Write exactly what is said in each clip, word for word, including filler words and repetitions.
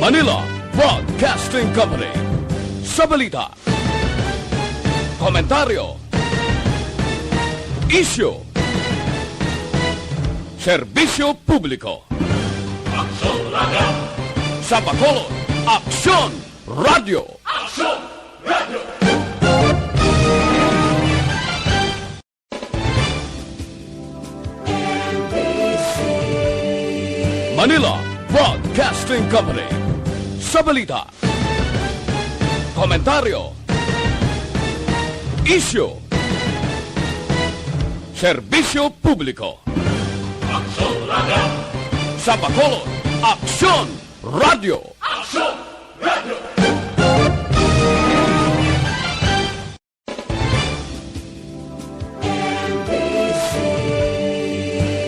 Manila Broadcasting Company. Sa balita, komentaryo, isyu, serbisyo publiko. Aksyon Radyo. Sa Bacolod, Aksyon Radyo. Aksyon Radyo. Manila Broadcasting Company. Sa balita, komentaryo, isyu, serbisyo publiko. Aksyon Radyo. Sa Bacolod, Aksyon Radyo. Aksyon Radyo.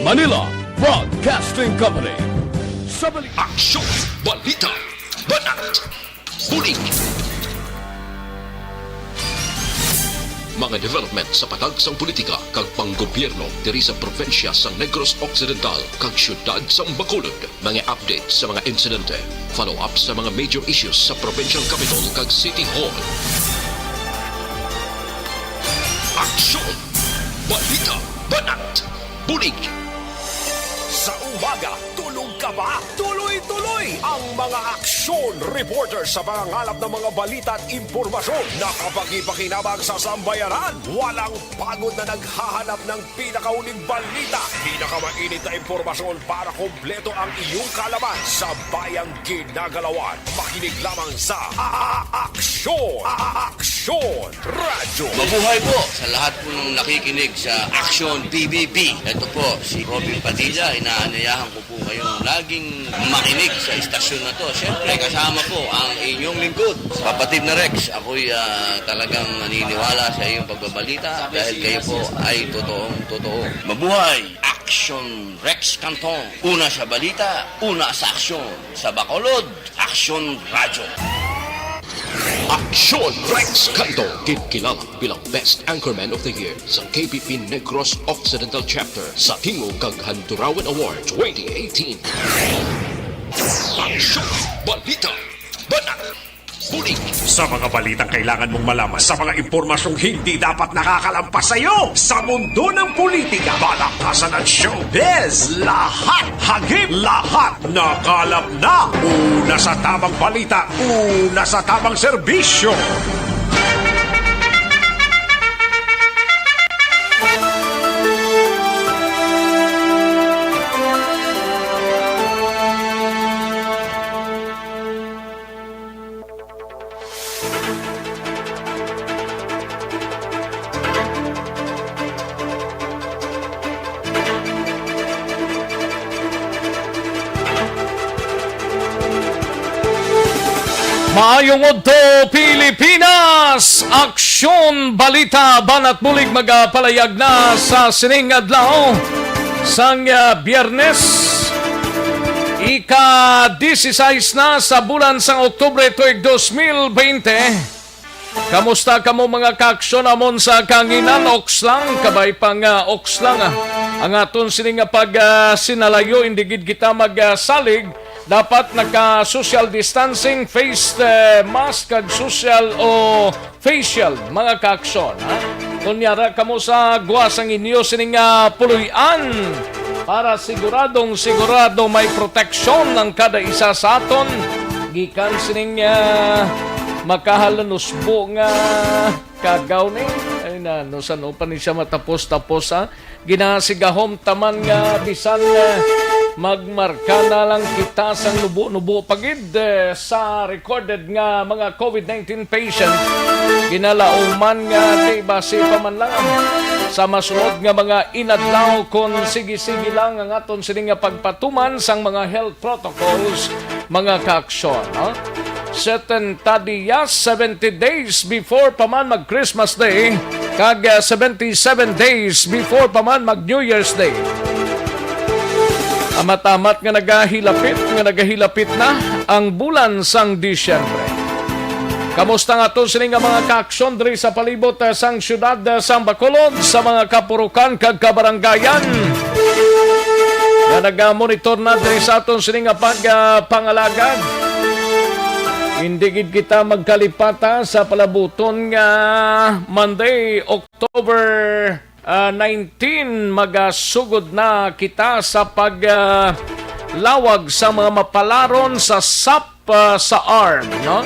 Manila Broadcasting Company. Sa bali- Aksyon, balita, banat, bulig. Mga development sa patag sang politika kag panggobyerno diri sa probinsya sang Negros Occidental kag siyudad sang Bacolod. Mga update sa mga insidente, follow-up sa mga major issues sa provincial capitol kag city hall. Aksyon! Balita! Banat! Bulig! Sa umaga, tulog ka ba? Tuloy-tuloy ang mga aksyon reporter sa pangangalap ng mga balita at impormasyon na kapakipakinabang sa sambayanan. Walang pagod na naghahanap ng pinakauling balita, pinakamainit na impormasyon para kompleto ang iyong kaalaman sa bayang ginagalawan. Makinig lamang sa A-, A-, Aksyon, A-, A-, Aksyon Radyo. Mabuhay po sa lahat po ng nakikinig sa Aksyon P B B. Ito po si Robin Padilla. Inaanyayahan ko po kayong laging makinig sa istasyon na to. Siyempre, kasama po ang inyong lingkod, Kapatid na Rex. Ako'y, ah, talagang naniniwala sa iyong pagbabalita dahil kayo po ay totoong totoo. Mabuhay! Aksyon Rex Canton. Una sa balita, una sa aksyon. Sa Bacolod, Aksyon Radyo. Aksyon Rex Canton, ginkilala bilang Best Anchorman of the Year sa K B P Negros Occidental Chapter sa Tingog kag Handurawan Award twenty eighteen. Aksyon, balita, banat, bulig. Sa mga balitang kailangan mong malaman, sa mga impormasyong hindi dapat nakakalampas sa iyo, sa mundo ng politika, balakasan at showbiz, lahat hagip, lahat nakalap na. Una sa tamang balita, una sa tamang serbisyo. Maayong udto, Pilipinas! Aksyon, balita, banat bulig magapalayag na sa sining adlaw sang, ah, Biyernes, ika-disisais na sa bulan sang Oktubre tuig dos mil bente. Kamusta kamo, mga kaaksyon, amon sa kanginan? Oks lang, kabay pa nga oks lang, ah. Ang aton sini nga pag, ah, sinalayo, indi gid kita mag, ah, salig. Dapat naka-social distancing, face, eh, mask, kag social o facial, mga kaaksyon, ha? Kon yara kamo sa gwa sang inyo sini nga puloy-an, para siguradong sigurado may proteksyon ang kada isa sa aton gikan sining, ah, makahalanusbo nga kagaw ni. Ay na, no, san-o pa ni siya matapos-tapos, ha? Ginasigahom taman nga bisan, eh, magmarka na lang kita sang nubo-nubo pa gid, eh, sa recorded nga mga covid nineteen patient, ginalauman nga ti basi pa man lang sa masunod nga mga inadlaw kon sige-sige lang ang aton sini nga pagpatuman sang mga health protocols, mga kaaksyon, no? Setenta dias, seventy days before pa man mag Christmas Day, kag, ah, seventy-seven days before pa man mag New Year's Day. Amat-amat nga nagahilapit, nga nagahilapit na ang bulan sang Disyembre. Kamusta nga aton sini nga mga kaaksyon diri sa palibot, ah, sang siyudad, ah, sang Bacolod, sa mga kapurukan kag kabarangayan nga nagamonitor na diri sa aton sini nga pag, ah, pangalagad? Hindi gid kita magkalipata sa palabuton nga Monday, October, ah, nineteen, magasugod na kita sa pag, ah, lawag sa mga mapalaron sa sap, ah, sa arm, no?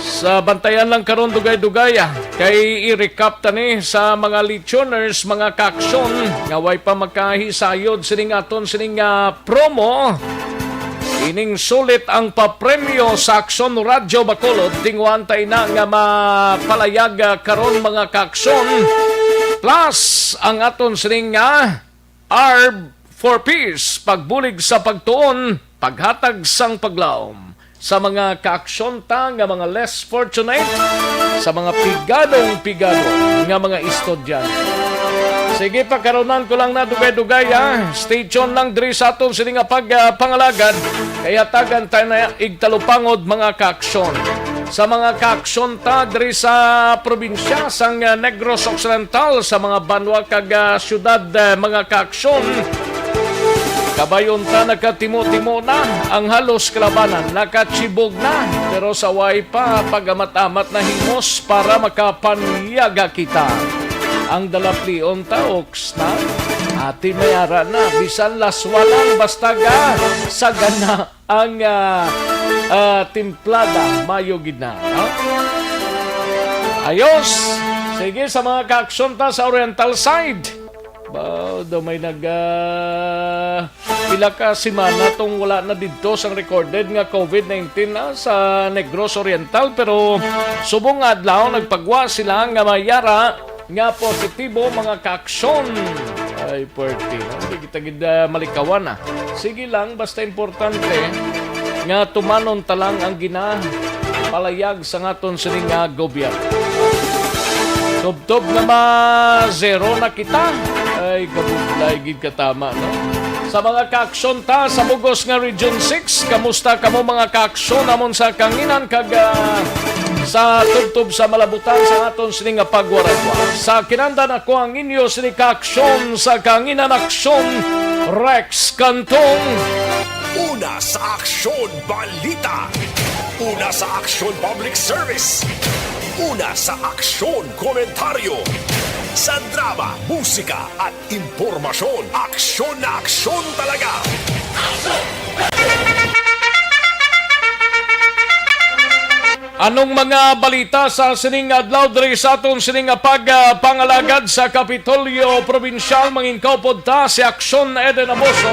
Sa bantayan lang karon, dugay-dugay, ah, kay i-recap ta ni sa mga listeners, mga kaaksyon, nga way pa makahisayod sining aton sining, ah, promo. Ining sulit ang papremyo sa Aksyon Radyo Bacolod. Tinguhaan ta ina nga mapalayag, ah, karon, mga kaaksyon. Plus, ang aton sining, ah, Arb for Peace, pagbulig sa pagtuon, paghatag sang paglaom sa mga kaaksyon ta nga mga less fortunate, sa mga pigadong-pigado nga mga estudyante. Sige, pakaronan ko lang na dugay-dugay, ha. Stay tuned lang diri sa aton sini nga pag, ah, pangalagad. Kay hatagan tayo na igtalupangod, mga kaaksyon. Sa mga kaaksyon ta diri sa probinsya sang, ah, Negros Occidental, sa mga banwa kag, ah, syudad, ah, mga kaaksyon, kabayon ta nakatimo-timo na ang halos kalabanan, nakachibog na, pero sa way pa pag-amat-amat na himos para makapanyaga kita. Ang dalaplion ta, oks na, ati may ara na, bisan laswa lang, basta ga sagana ang, ah, ah, timplada, mayo gid na, no? Ayos. Sige, sa mga kaaksyon ta sa Oriental side. Ba, daw may nag, ah, pila ka semana tong wala na didto sang recorded nga covid nineteen na sa Negros Oriental, pero subong nga adlaw nagpagwa sila nga may ara nga positibo, mga kaaksyon. Ay, puwerte, no? Hindi kita gid, ah, malikawan, ah. Sige lang, basta importante nga tumanon ta lang ang ginapalayag sa aton sini nga gobyerno. Tubtob nga ma-zero na kita. Ay, kabudlay gid katama, no? Sa mga kaaksyon ta sa bugos nga Region six, kamusta kamo, mga kaaksyon namon sa kanginan kag, ah, sa tubtob sa malabutan sa aton sini nga pagwaragwa? Sa kinandan, ako ang inyo sini kaaksyon sa kanginan, Aksyon, Rex Cantong. Una sa Aksyon Balita. Una sa Aksyon Public Service. Una sa Aksyon Komentaryo. Sa drama, musika, at impormasyon, aksyon na aksyon talaga. Anong mga balita sa sining adlaw diri sa aton sining nga pag, ah, pangalagad sa Kapitolyo Probinsyal? Mangin kaupod ta si Aksyon Eden Amoso.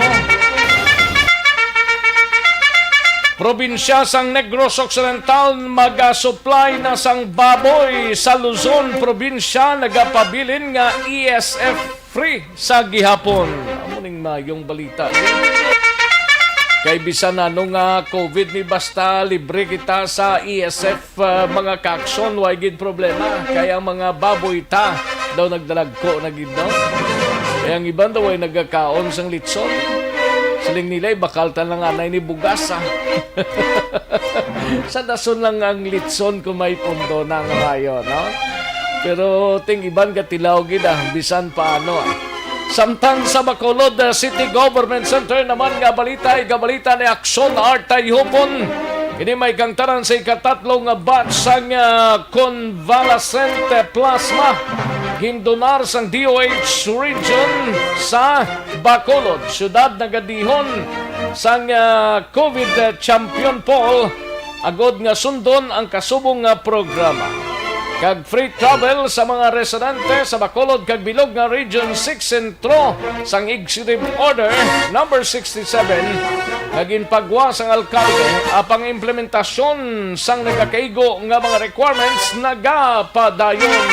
Probinsya sang Negros Occidental, mag-supply na sang baboy sa Luzon probinsya, nagapabilin nga E S F free sa gihapon. Amo ning mayong balita. Kay bisan ano nga covid ni, basta libre kita sa E S F, ah, mga kaaksyon, way gid problema. Kay ang mga baboy ta daw nagdalagko na gid, no? Kay ang iban daw ay nagakaon sang litson. Siling nila, bakal ta lang anay ni bugas, ah. Sa dason lang ang litson kung may pundo na nga mayo, no? Pero ting iban katilaw gid, ah, bisan paano, ah. Samtang sa Bacolod, ah, City Government Center naman nga balita, igabalita ni Aksyon Artay Hupon. Ini may kangtaran sa ikatatlo nga batch sang, ah, convalescent plasma gindonar sang D O H region sa Bacolod, siyudad nagadihon sang, ah, covid, ah, champion pool, agod nga sundon ang kasubong nga programa. Kag free travel sa mga residente sa Bacolod kag bilog nga Region six Sentro sang Executive Order Number sixty-seven nga ginpagwa sang alkalde, apang implementasyon sang nagakaigo nga mga requirements nagapadayon.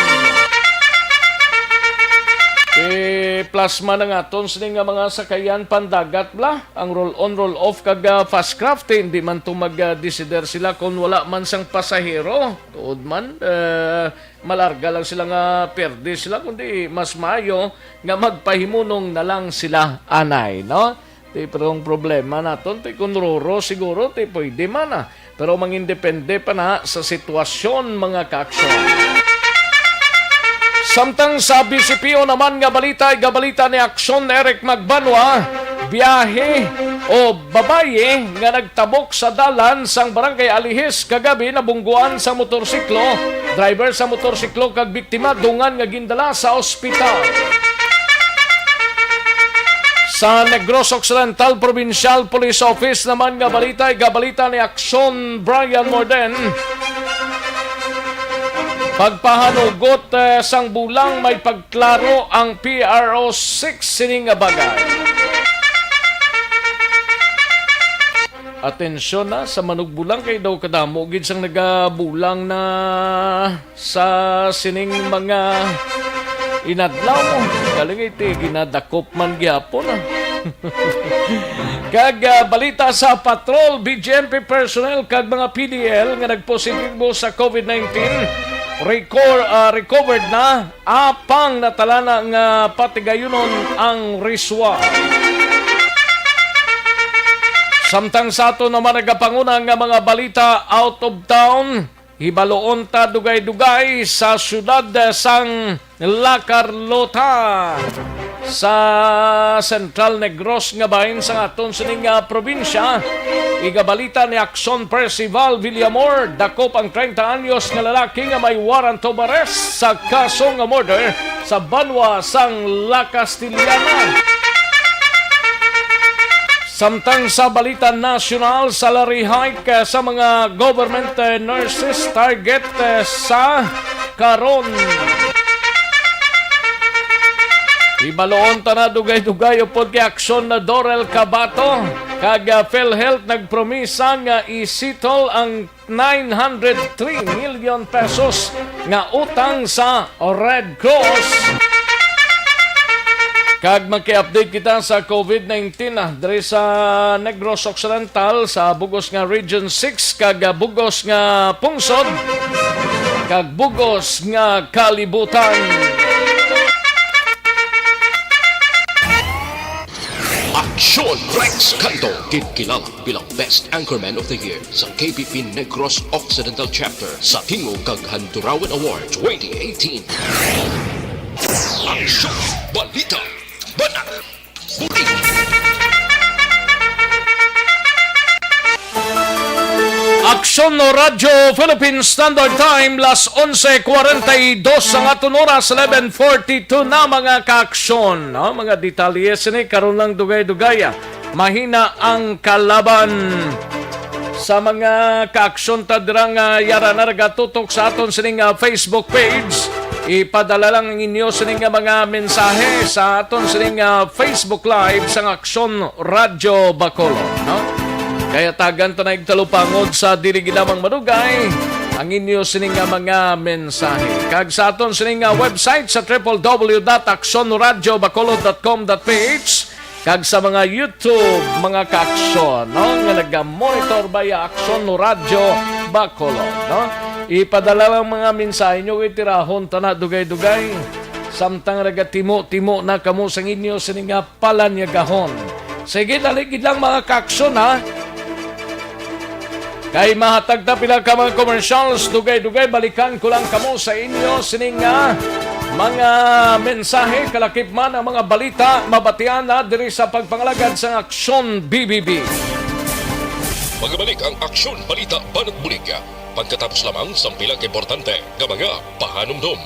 Eh, plasma na nga ton sini nga mga sakayan pandagat, bla. Ang roll-on, roll-off kag, ah, fast craft, eh, hindi man to mag-desider sila kung wala man sang pasahero. Tuod man, eh, malarga lang sila nga perde sila, kundi mas maayo nga magpahimunong na lang sila, anay, no? Ti, pero ang problema naton, ti, kung roro, siguro, ti, pwede man, ah. Pero mangindepende pa na sa sitwasyon, mga kaaksyon. Samtang sa B C P O naman nga balita, igabalita ni Aksyon Eric Magbanwa, biyahe O babayi nga nagtabok sa dalan sang Barangay Alihis kagabi nabungguan sa motorsiklo, driver sa motorsiklo kag biktima dungan nga gindala sa ospital. Sa Negros Occidental Provincial Police Office naman nga balita, igabalita ni Aksyon Brian Morden. Pagpahanugot, eh, sang bulang may pagklaro ang P R O six sini nga bagay. Atensyon na sa manugbulang kay daw kadamo gid sang nagabulang na sa sining mga inadlaw. Galing iti ginadakop man gyapon, ah. Kag, ah, balita sa patrol, B G M P personnel kag mga P D L nga nagpositibo sa COVID nineteen, record, ah, recovered na, apang natalana nga patigayunon ang result. Samtang sa ato naman nagapanguna nga mga balita out of town, hibaloon ta dugay-dugay sa siyudad sang La Carlota sa Central Negros nga bahin sang aton sining, ah, probinsya. Igabalita ni Aksyon Percival Villamor, dakop ang treinta anyos nga lalaki nga may warrant of arrest sa kaso nga murder sa banwa sang La Castellana. Samtang sa balita nasyonal, salary hike, eh, sa mga government, eh, nurses target, eh, sa karon. Ibaloon ta na dugay-dugay upod kay Aksyon na Dorel Cabato kag, ah, PhilHealth nagpromisa nga isettle ang nine hundred three million pesos nga utang sa Red Cross. Kag magki-update kita sa COVID nineteen, ah, diri sa Negros Occidental, sa bugos nga Region six, kag, ah, bugos nga pungsod, kag bugos nga kalibutan. Aksyon Rex Canto, ginkilala bilang Best Anchorman of the Year sa K B P Negros Occidental Chapter sa Tingog kag Handurawan Award twenty eighteen. Aksyon, balita, banat, bulig. Aksyon no Radyo Philippine Standard Time, las onse cuarenta y dos ang aton oras, eleven forty-two na, mga kaaksyon, no? Mga detalye sini karon lang dugay-dugay, ah. Mahina ang kalaban. Sa mga kaaksyon ta dira nga yara na nagatutok sa aton sining, ah, Facebook page, ipadala lang ang inyo sining nga mga mensahe sa aton sining, ah, Facebook Live sang Aksyon Radyo Bacolod, no? Kaya tagan ta na igtalupangod sa dili gid lamang madugay ang inyo sining nga mga mensahe. Kag sa aton sining nga website sa triple W dot aksyon radyo bacolod dot com dot P H, kag sa mga YouTube, mga kaaksyon, no, nga naga-monitor via Aksyon Radyo Bacolod, no? Ipadala lang mga mensahe nyo, itirahon ta na dugay-dugay. Samtang nagatimo-timo na kamo sang inyo sini nga palanyagahon. Sige, dali gid lang, mga kaaksyon, ha? Kay mahatag ta pila ka mga commercials, dugay-dugay, balikan ko lang kamo sa inyo sining nga mga mensahe, kalakip man ang mga balita, mabatian na diri sa pagpangalagad sang Aksyon B B B. Magabalik ang Aksyon Balita Banat Bulig pagkatapos lamang sang pila ka importante nga mga pahanumdom.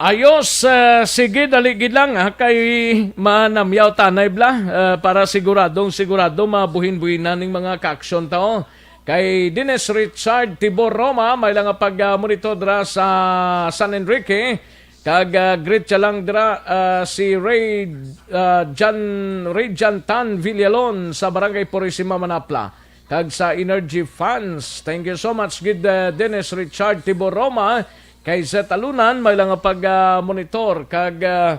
Ayos, eh, sige, dali gid lang, ha, kay manamyaw tanay bla, eh, para siguradong sigurado mabuhin-buhinan ning mga kaaksyon ta, oh. Kay Dennis Richard Tibor Roma, may lang nga pag, ah, monitor dira sa San Enrique, kag, ah, greet siya lang dira, ah, si Ray, ah, Jan, Ray Jan Tan Villalon sa Barangay Purisima, Manapla. Kag sa Energy Fans, thank you so much gid, ah, Dennis Richard Tibor Roma. Kay Zet Alunan, may lang nga pag, ah, monitor kag, ah,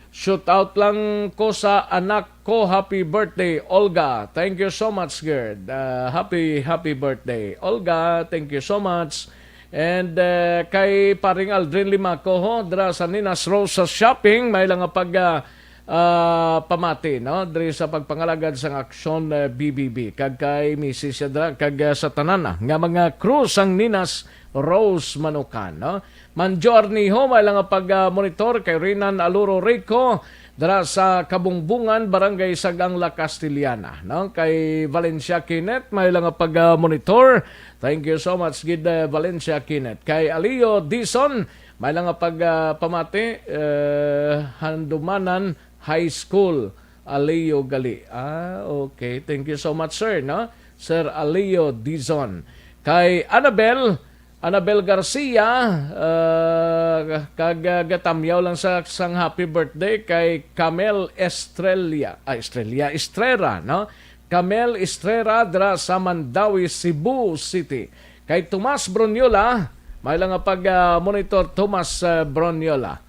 shoot out lang ko sa anak ko. Happy birthday, Olga. Thank you so much, girl. Ah, happy, happy birthday, Olga. Thank you so much. And, ah, kay paring Aldrin Limaco, ho, dira sa Ninas Rosa Shopping, may lang nga pag, ah, ah, pamati, no, diri sa pagpangalagad sang Aksyon, eh, B B B. Kag kay misis siya dira, kag, ah, sa tanan na nga mga crew sang Ninas Rose Manukan, no? Manjo Arniho, may lang nga pag, ah, monitor kay Rinan Aluro Rico, dira sa Kabungbungan, Barangay Sagang, La Castellana, no? Kay Valencia Kenneth, may lang nga pag, ah, monitor. Thank you so much, gid, eh, Valencia Kenneth. Kay Alio Dizon, may lang nga pag, ah, pamati, eh, Handumanan High School, Alio gali. Ah, okay. Thank you so much, sir, no? Sir Alio Dizon. Kay Annabel, Annabel Garcia, ah, kag, ah, gatamyaw lang sa sang happy birthday kay Camel Estrella, ah, Estrella, Estrera, no? Camel Estrera dira sa Mandaue, Cebu City. Kay Tomas Broniola, may lang nga pag, ah, monitor, Tomas, ah, Broniola.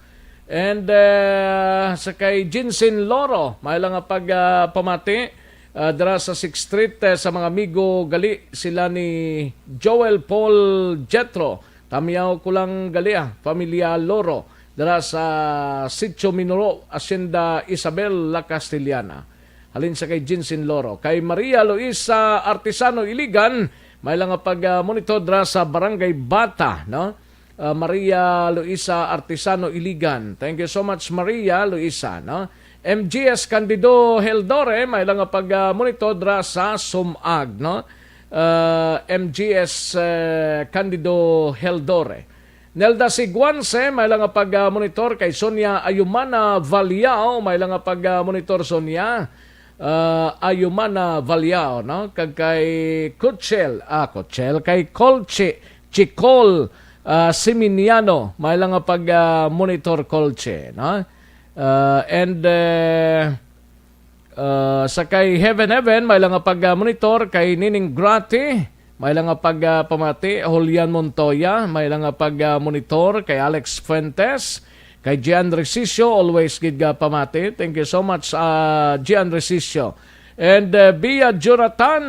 And, ah, sa kay Jinsin Loro, may lang nga pag, ah, pamati, ah, dira sa Sixth Street, eh, sa mga amigo gali sila ni Joel Paul Jetro. Tamyaw ko lang gali, ah, pamilya Loro, dira sa Sitio Minuro, Hacienda Isabel, La Castellana. Halin sa kay Jinsin Loro. Kay Maria Luisa Artisano Iligan, may lang nga pag, ah, monitor dira sa Barangay Bata, no? Ah, Maria Luisa Artisano Iligan. Thank you so much, Maria Luisa, no? M G S Candido Heldore, may lang nga pag, ah, monitor dira sa Sumag, no? Ah, M G S, eh, Candido Heldore. Nelda Siguanse, may lang nga pag, ah, monitor kay Sonia Ayumana Valiao, may lang nga pag, ah, monitor Sonia. Ah, Ayumana Valiao, no? Kag kay Kuchel, ah, Kuchel, kay Colche, Chicol, ah, Siminiano, may lang nga pag, ah, monitor Colche, no? Ah, and, eh, ah, sa kay Heaven Heaven, may lang nga pag, ah, monitor kay Nining Grati, may lang nga pag, ah, pamati, Julian Montoya, may lang nga pag, ah, monitor kay Alex Fuentes, kay Gian Resicio, always gid nga pamati. Thank you so much, ah, Gian Resicio. And, uh, Bia Jonathan,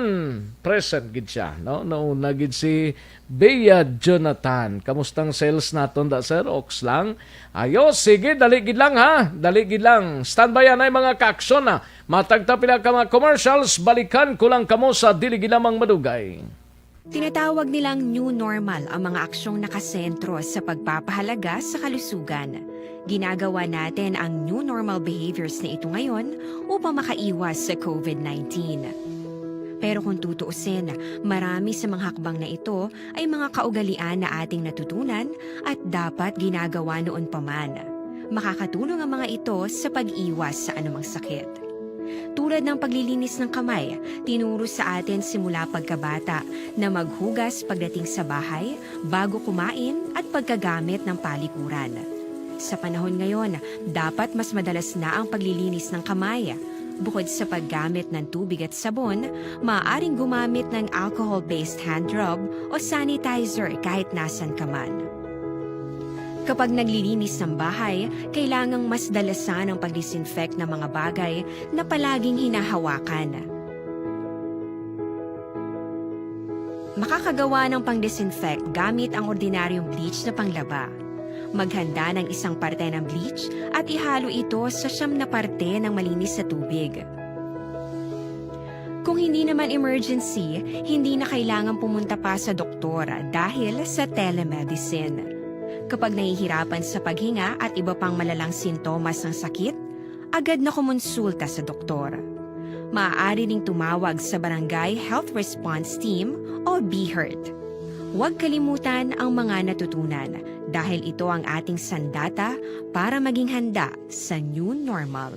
present gid siya, no? Nauna gid si Bia Jonathan. Kamustang sales naton da, sir? Oks lang. Ayo, sige, dali gid lang, ha? Dali gid lang. Standby anay, mga kaaksyon, ha? Matag ta pila ka mga commercials, balikan ko lang kamo sa dili gid lamang madugay. Tinatawag nilang new normal ang mga aksyong nakasentro sa pagpapahalaga sa kalusugan. Ginagawa natin ang new normal behaviors na ito ngayon upang makaiwas sa COVID nineteen. Pero kung tutuusin, marami sa mga hakbang na ito ay mga kaugalian na ating natutunan at dapat ginagawa noon pa man. Makakatulong ang mga ito sa pag-iwas sa anumang sakit. Tulad ng paglilinis ng kamay, tinuro sa atin simula pagkabata na maghugas pagdating sa bahay, bago kumain, at pagkagamit ng palikuran. Sa panahon ngayon, dapat mas madalas na ang paglilinis ng kamay. Bukod sa paggamit ng tubig at sabon, maaaring gumamit ng alcohol-based hand rub o sanitizer kahit nasan ka man. Kapag naglilinis ng bahay, kailangang mas dalasan ang pag-disinfect ng mga bagay na palaging hinahawakan. Makakagawa ng pang-disinfect gamit ang ordinaryong bleach na panglaba. Maghanda ng isang parte ng bleach at ihalo ito sa siyam na parte ng malinis na tubig. Kung hindi naman emergency, hindi na kailangan pumunta pa sa doktor dahil sa telemedicine. Kapag nahihirapan sa paghinga at iba pang malalang sintomas ng sakit, agad na kumonsulta sa doktor. Maaari ring tumawag sa Barangay Health Response Team o BHERT. Huwag kalimutan ang mga natutunan dahil ito ang ating sandata para maging handa sa new normal.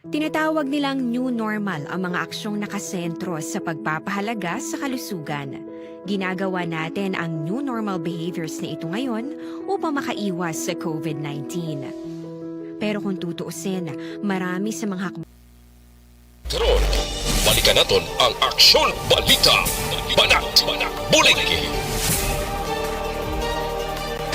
Tinatawag nilang new normal ang mga aksyong nakasentro sa pagpapahalaga sa kalusugan. Ginagawa natin ang new normal behaviors na ito ngayon upang makaiwas sa COVID nineteen. Pero kung tutuusin, marami sa mga hakbang Karon, balikan naton ang Aksyon Balita. Banat, Bulig.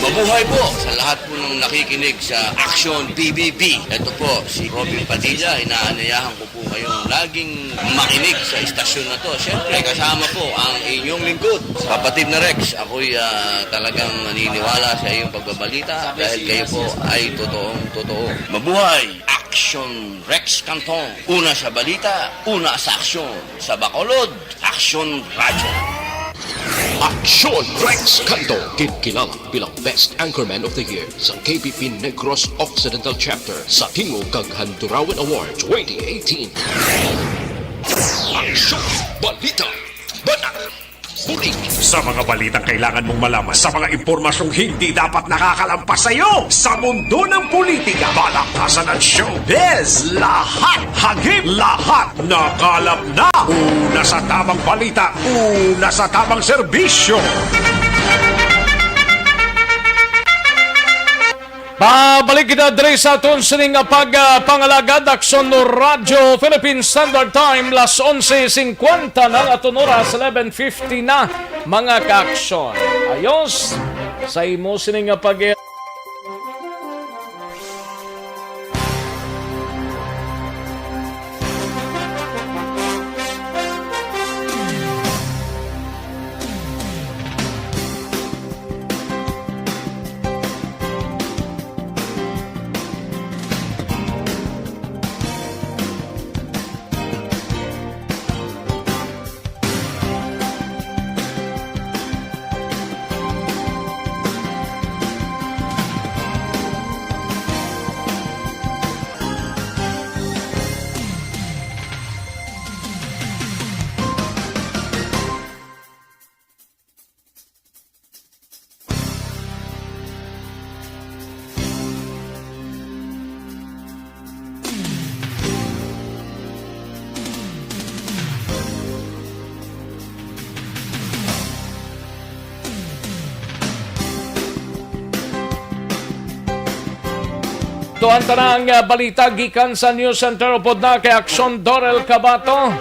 Mabuhay po sa lahat po ng nakikinig sa Action P B B. Ito po si Robin Padilla. Inaanyayahan ko po kayong laging makinig sa istasyon na to. Siyempre, kasama po ang inyong lingkod, kapatid na Rex. Ako'y ah, talagang naniniwala sa iyong pagbabalita dahil kayo po ay totoong totoo. Mabuhay! Action Rex Cantong. Una sa balita, una sa aksyon. Sa Bacolod, Action Radyo. Action Rex Cantong, kinkilala bilang Best Anchorman of the Year sa K P P Negros Occidental Chapter sa Tingog kag Handurawan Award twenty eighteen. Action Balita. Banat. Bulig. Sa mga balitang kailangan mong malaman, sa mga impormasyong hindi dapat nakakalampas sa iyo, sa mundo ng politika, balakasan at showbiz, lahat hagip, lahat nakalap na. Una sa tamang balita, una sa tamang serbisyo. Pabalik kita diri sa aton sining nga pag, ah, pangalagad, Aksyon Radyo Philippine Standard Time, las onse singkwenta na nga aton oras, eleven fifty na, mga kaaksyon. Ayos, sa imo sining nga pag- Tuan ta na ang, ah, balita gikan sa News Center. Upod na kay Aksyon Dorel Cabato.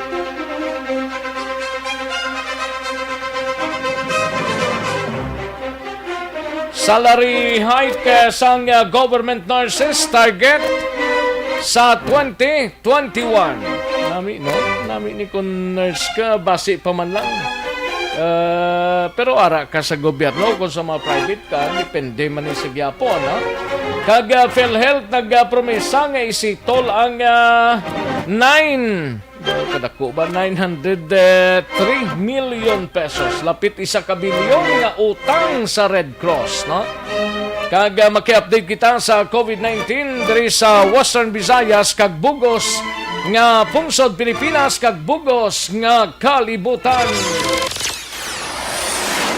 Salary hike, eh, sang, ah, government nurses target sa twenty twenty-one. Nami, no? Nami ni kung nurse ka, basi pa man lang. Ah, pero ara ka sa gobyerno, kung sa mga private ka, depende man ni sa gyapon, ha? Kag, ah, PhilHealth nagpromesa nga isitol ang, ah, nine, kadako ba? Nine hundred three million pesos. Lapit isa ka bilyon nga utang sa Red Cross, no? Kag, ah, maki-update kita sa COVID nineteen diri sa Western Visayas kag bugos nga pungsod Pilipinas kag bugos nga kalibutan.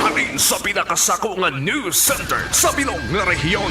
Halin sa pinakasako nga news center sa bilog nga rehiyon.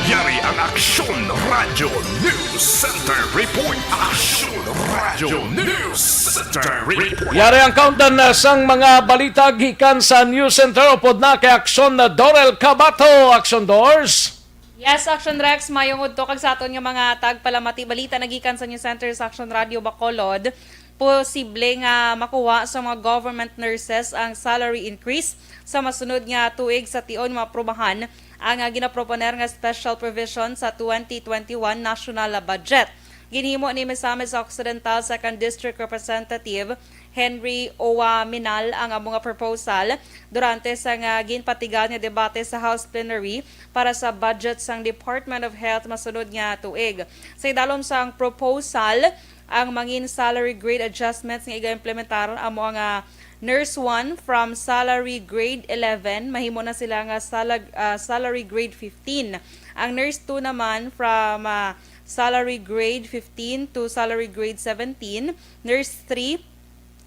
Yari ang Aksyon Radyo News Center Report. Aksyon Radyo News Center Report. Yari ang countdown na sang mga balita gikan sa News Center. Upod na kay Aksyon na Dorel Cabato. Aksyon Dors. Yes, Action Rex, mayong udto kag sa aton nga mga tagpalamati. Balita nagikan sa News Center sa Action Radio Bacolod. Posible nga makuha sa mga government nurses ang salary increase sa masunod nga tuig sa tion maaprubahan ang, ah, ginaproponer nga special provision sa twenty twenty-one national budget. Ginhimo ni Misamis Occidental Second District Representative Henry Owa Minal ang amo nga proposal durante sa nga ginpatigal nga debate sa House Plenary para sa budget sang Department of Health masunod nga tuig. Sa idalom sang proposal, ang mangin salary grade adjustments nga iga-implementar amo ang, ah, Nurse one from salary grade eleven, mahimo na sila nga salag-, ah, salary grade fifteen. Ang Nurse two naman from, ah, salary grade fifteen to salary grade seventeen. Nurse three,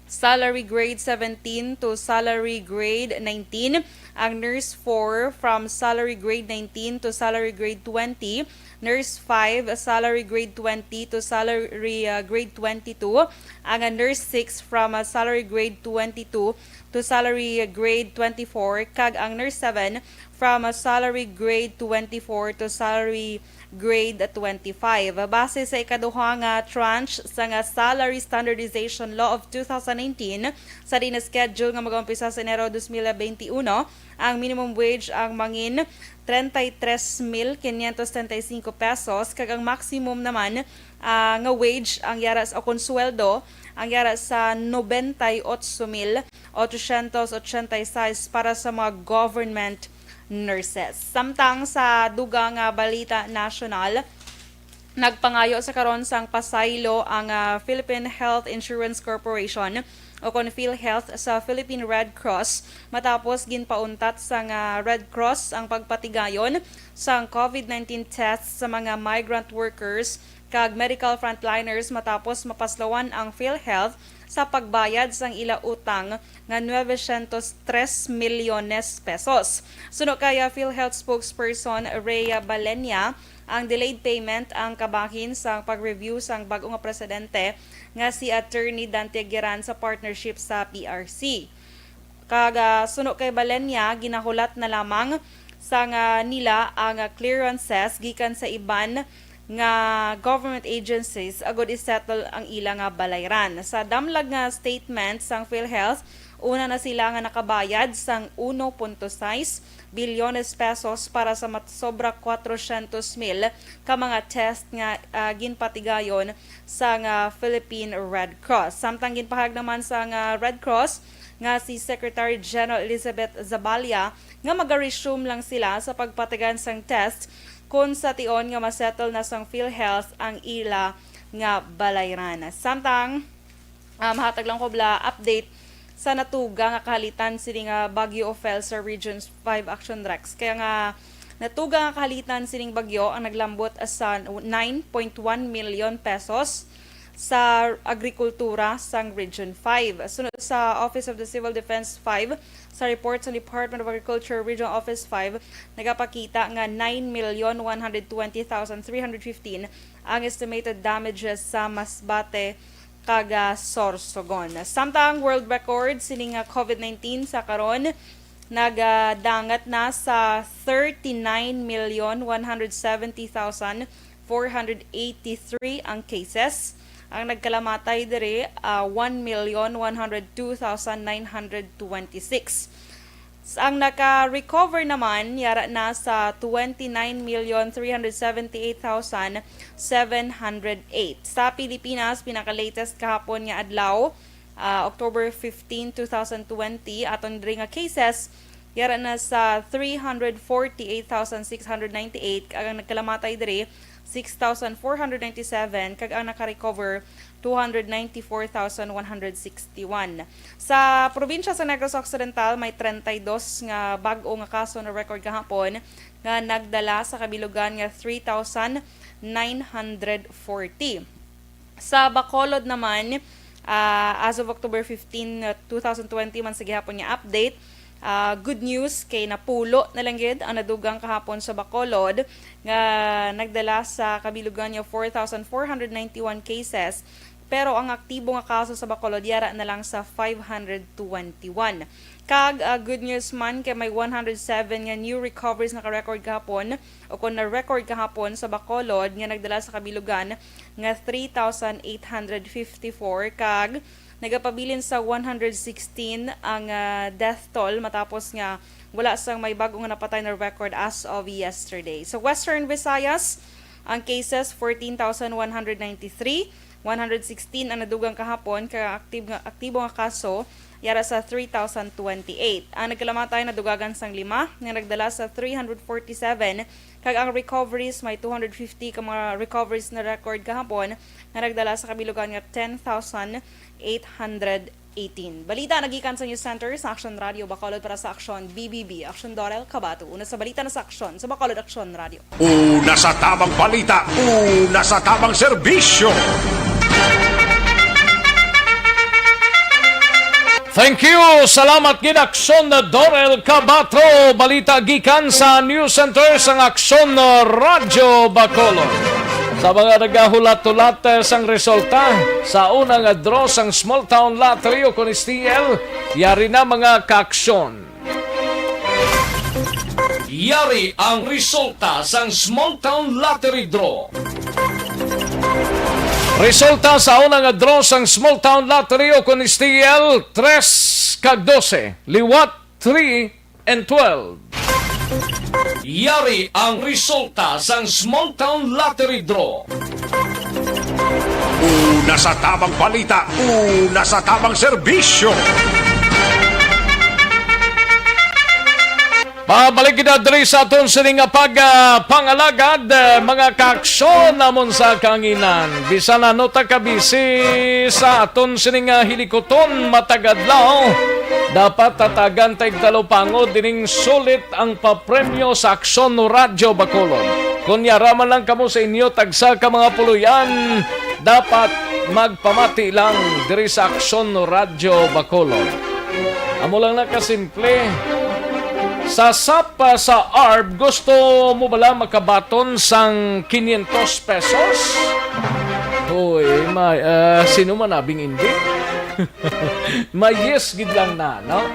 salary grade seventeen to salary grade nineteen. Ang Nurse four from salary grade nineteen to salary grade twenty. Nurse five, salary grade twenty to salary, ah, grade twenty-two. Ang, ah, Nurse six from, ah, salary grade twenty-two to salary grade twenty-four, kag ang nurse seven from salary grade twenty-four to salary grade twenty-five. Base sa ikaduha nga tranche sa nga Salary Standardization Law of two thousand nineteen, sa diin na schedule nga mag-umpisa sa Enero dos mil benti uno, ang minimum wage ang mangin treinta y tres mil quinientos treinta y cinco pesos, kag ang maximum naman, ah, nga wage ang yara sa, o kon sweldo ang yara sa noventa y ocho mil ochocientos ochenta y seis para sa mga government nurses. Samtang sa dugang nga balita nasyonal, nagpangayo sa karon sang pasaylo ang, ah, Philippine Health Insurance Corporation, o kon PhilHealth, sa Philippine Red Cross, matapos ginpauntat sang, ah, Red Cross ang pagpatigayon sang COVID nineteen test sa mga migrant workers kag medical frontliners matapos mapaslawan ang PhilHealth sa pagbayad sang ila utang nga novecientos tres milyones pesos. Suno kay, ah, PhilHealth spokesperson Rhea Balenia, ang delayed payment ang kabahin sang pag-review sang bag-o nga presidente nga si Attorney Dante Aguiran sa partnership sa P R C. Kag, ah, suno kay Balenia, ginahulat na lamang sang, ah, nila ang, ah, clearances gikan sa iban nga government agencies agud i-settle ang ila nga balayran. Sa damlag nga statement sang PhilHealth, una na sila nga nakabayad sang uno punto sais bilyones pesos para sa mat-, sobra kwatrocientos mil ka mga test nga, ah, ginpatigayon sang, ah, Philippine Red Cross. Samtang ginpahayag naman sang, ah, Red Cross nga si Secretary General Elizabeth Zabalia nga maga-resume lang sila sa pagpatigayon sang test kon sa tion nga ma-settle na sang PhilHealth ang ila nga balayran. Samtang, ah, mahatag lang ko bala update sa natuga nga kahalitan sini nga Bagyo Ophel sa Region five Action Rex. Kaya nga natuga nga kahalitan sining bagyo ang naglambot sa nine point one million pesos sa agrikultura sang Region five. Sunod sa Office of the Civil Defense five, sa report sa Department of Agriculture Regional Office five, nagapakita nga nine million one hundred twenty thousand three hundred fifteen ang estimated damages sa Masbate kag, ah, Sorsogon. Samtang world record sini nga COVID nineteen sa karon nagadangat na sa thirty-nine million one hundred seventy thousand four hundred eighty-three ang cases. Ang nagkalamatay diri, ah, one million one hundred two thousand nine hundred twenty-six. Ang naka-recover naman, yara na sa twenty-nine million three hundred seventy-eight thousand seven hundred eight. Sa Pilipinas, pinaka-latest kahapon nga adlaw, ah, October fifteen, two thousand twenty, aton diri nga cases, yara na sa three hundred forty-eight thousand six hundred ninety-eight, kag ang nagkalamatay diri, six thousand four hundred ninety-seven, kag ang naka-recover, two hundred ninety-four thousand one hundred sixty-one. Sa probinsya sa Negros Occidental, may treinta y dos nga bag-o nga kaso na record kahapon nga nagdala sa kabilugan nga three thousand nine hundred forty. Sa Bacolod naman, ah, as of October fifteen, uh, two thousand twenty man sa gihapon nga update, ah, good news kay napulo na lang gid ang nadugang kahapon sa Bacolod nga nagdala sa kabilugan nga four thousand four hundred ninety-one cases, pero ang aktibo nga kaso sa Bacolod yara na lang sa five hundred twenty-one. Kag, ah, good news man kay may one hundred seven nga new recoveries naka-record kahapon, o kon na-record kahapon sa Bacolod, nga nagdala sa kabilugan nga three thousand eight hundred fifty-four, kag nagapabilin sa one hundred sixteen ang, ah, death toll matapos nga wala sang may bag-o nga napatay na record as of yesterday. Sa Western Visayas, ang cases, fourteen thousand one hundred ninety-three, one hundred sixteen ang nadugang kahapon, kag ang aktib-, nga, aktibo nga kaso yara sa three thousand twenty-eight. Ang nagkalamatay nadugagan sang lima, nga nagdala sa three hundred forty-seven, kag ang recoveries, may two hundred fifty ka mga recoveries na record kahapon, nga nagdala sa kabilugan nga ten thousand eight hundred eighteen. Balita nagikan sa News Center sa Aksyon Radio Bacolod para sa Aksyon B B B. Aksyon Dorel Cabato. Una sa balita na sa Aksyon sa Bacolod Aksyon Radio. Una sa tamang balita, una sa tamang serbisyo. Thank you. Salamat gid, Aksyon Dorel Cabato. Balita gikan sa News Center sang Aksyon Radio Bacolod. Sa mga nagahulat-hulat, eh, sang resulta sa una nga draw sang Small Town Lottery o kon S T L, yari na, mga kaaksyon. Yari ang resulta sang Small Town Lottery Draw. Resulta sa una nga draw sang Small Town Lottery o kon S T L, tres kag dose, liwat three and twelve. Yari ang resulta sang Small Town Lottery Draw. Una sa tabang balita, una sa tabang serbisyo. Pabalik kita diri sa aton sini nga pag, ah, pangalagad, eh, mga kaaksyon namon sa kahanginan. Bisan ano ta kabisi sa aton sini nga hilikuton matag adlaw, dapat tatagan ta igtalupangod ining sulit ang papremyo sa Aksyon Radyo Bacolod. Kon yara man lang kamo sa inyo tagsa ka mga puloy-an, dapat magpamati lang diri sa Aksyon Radyo Bacolod. Amo lang na kasimple. Sa sap, ah, sa arb, gusto mo bala makabaton sang quinientos pesos? Hoy, may, ah, sino man abing hindi? May yes gid lang na, no?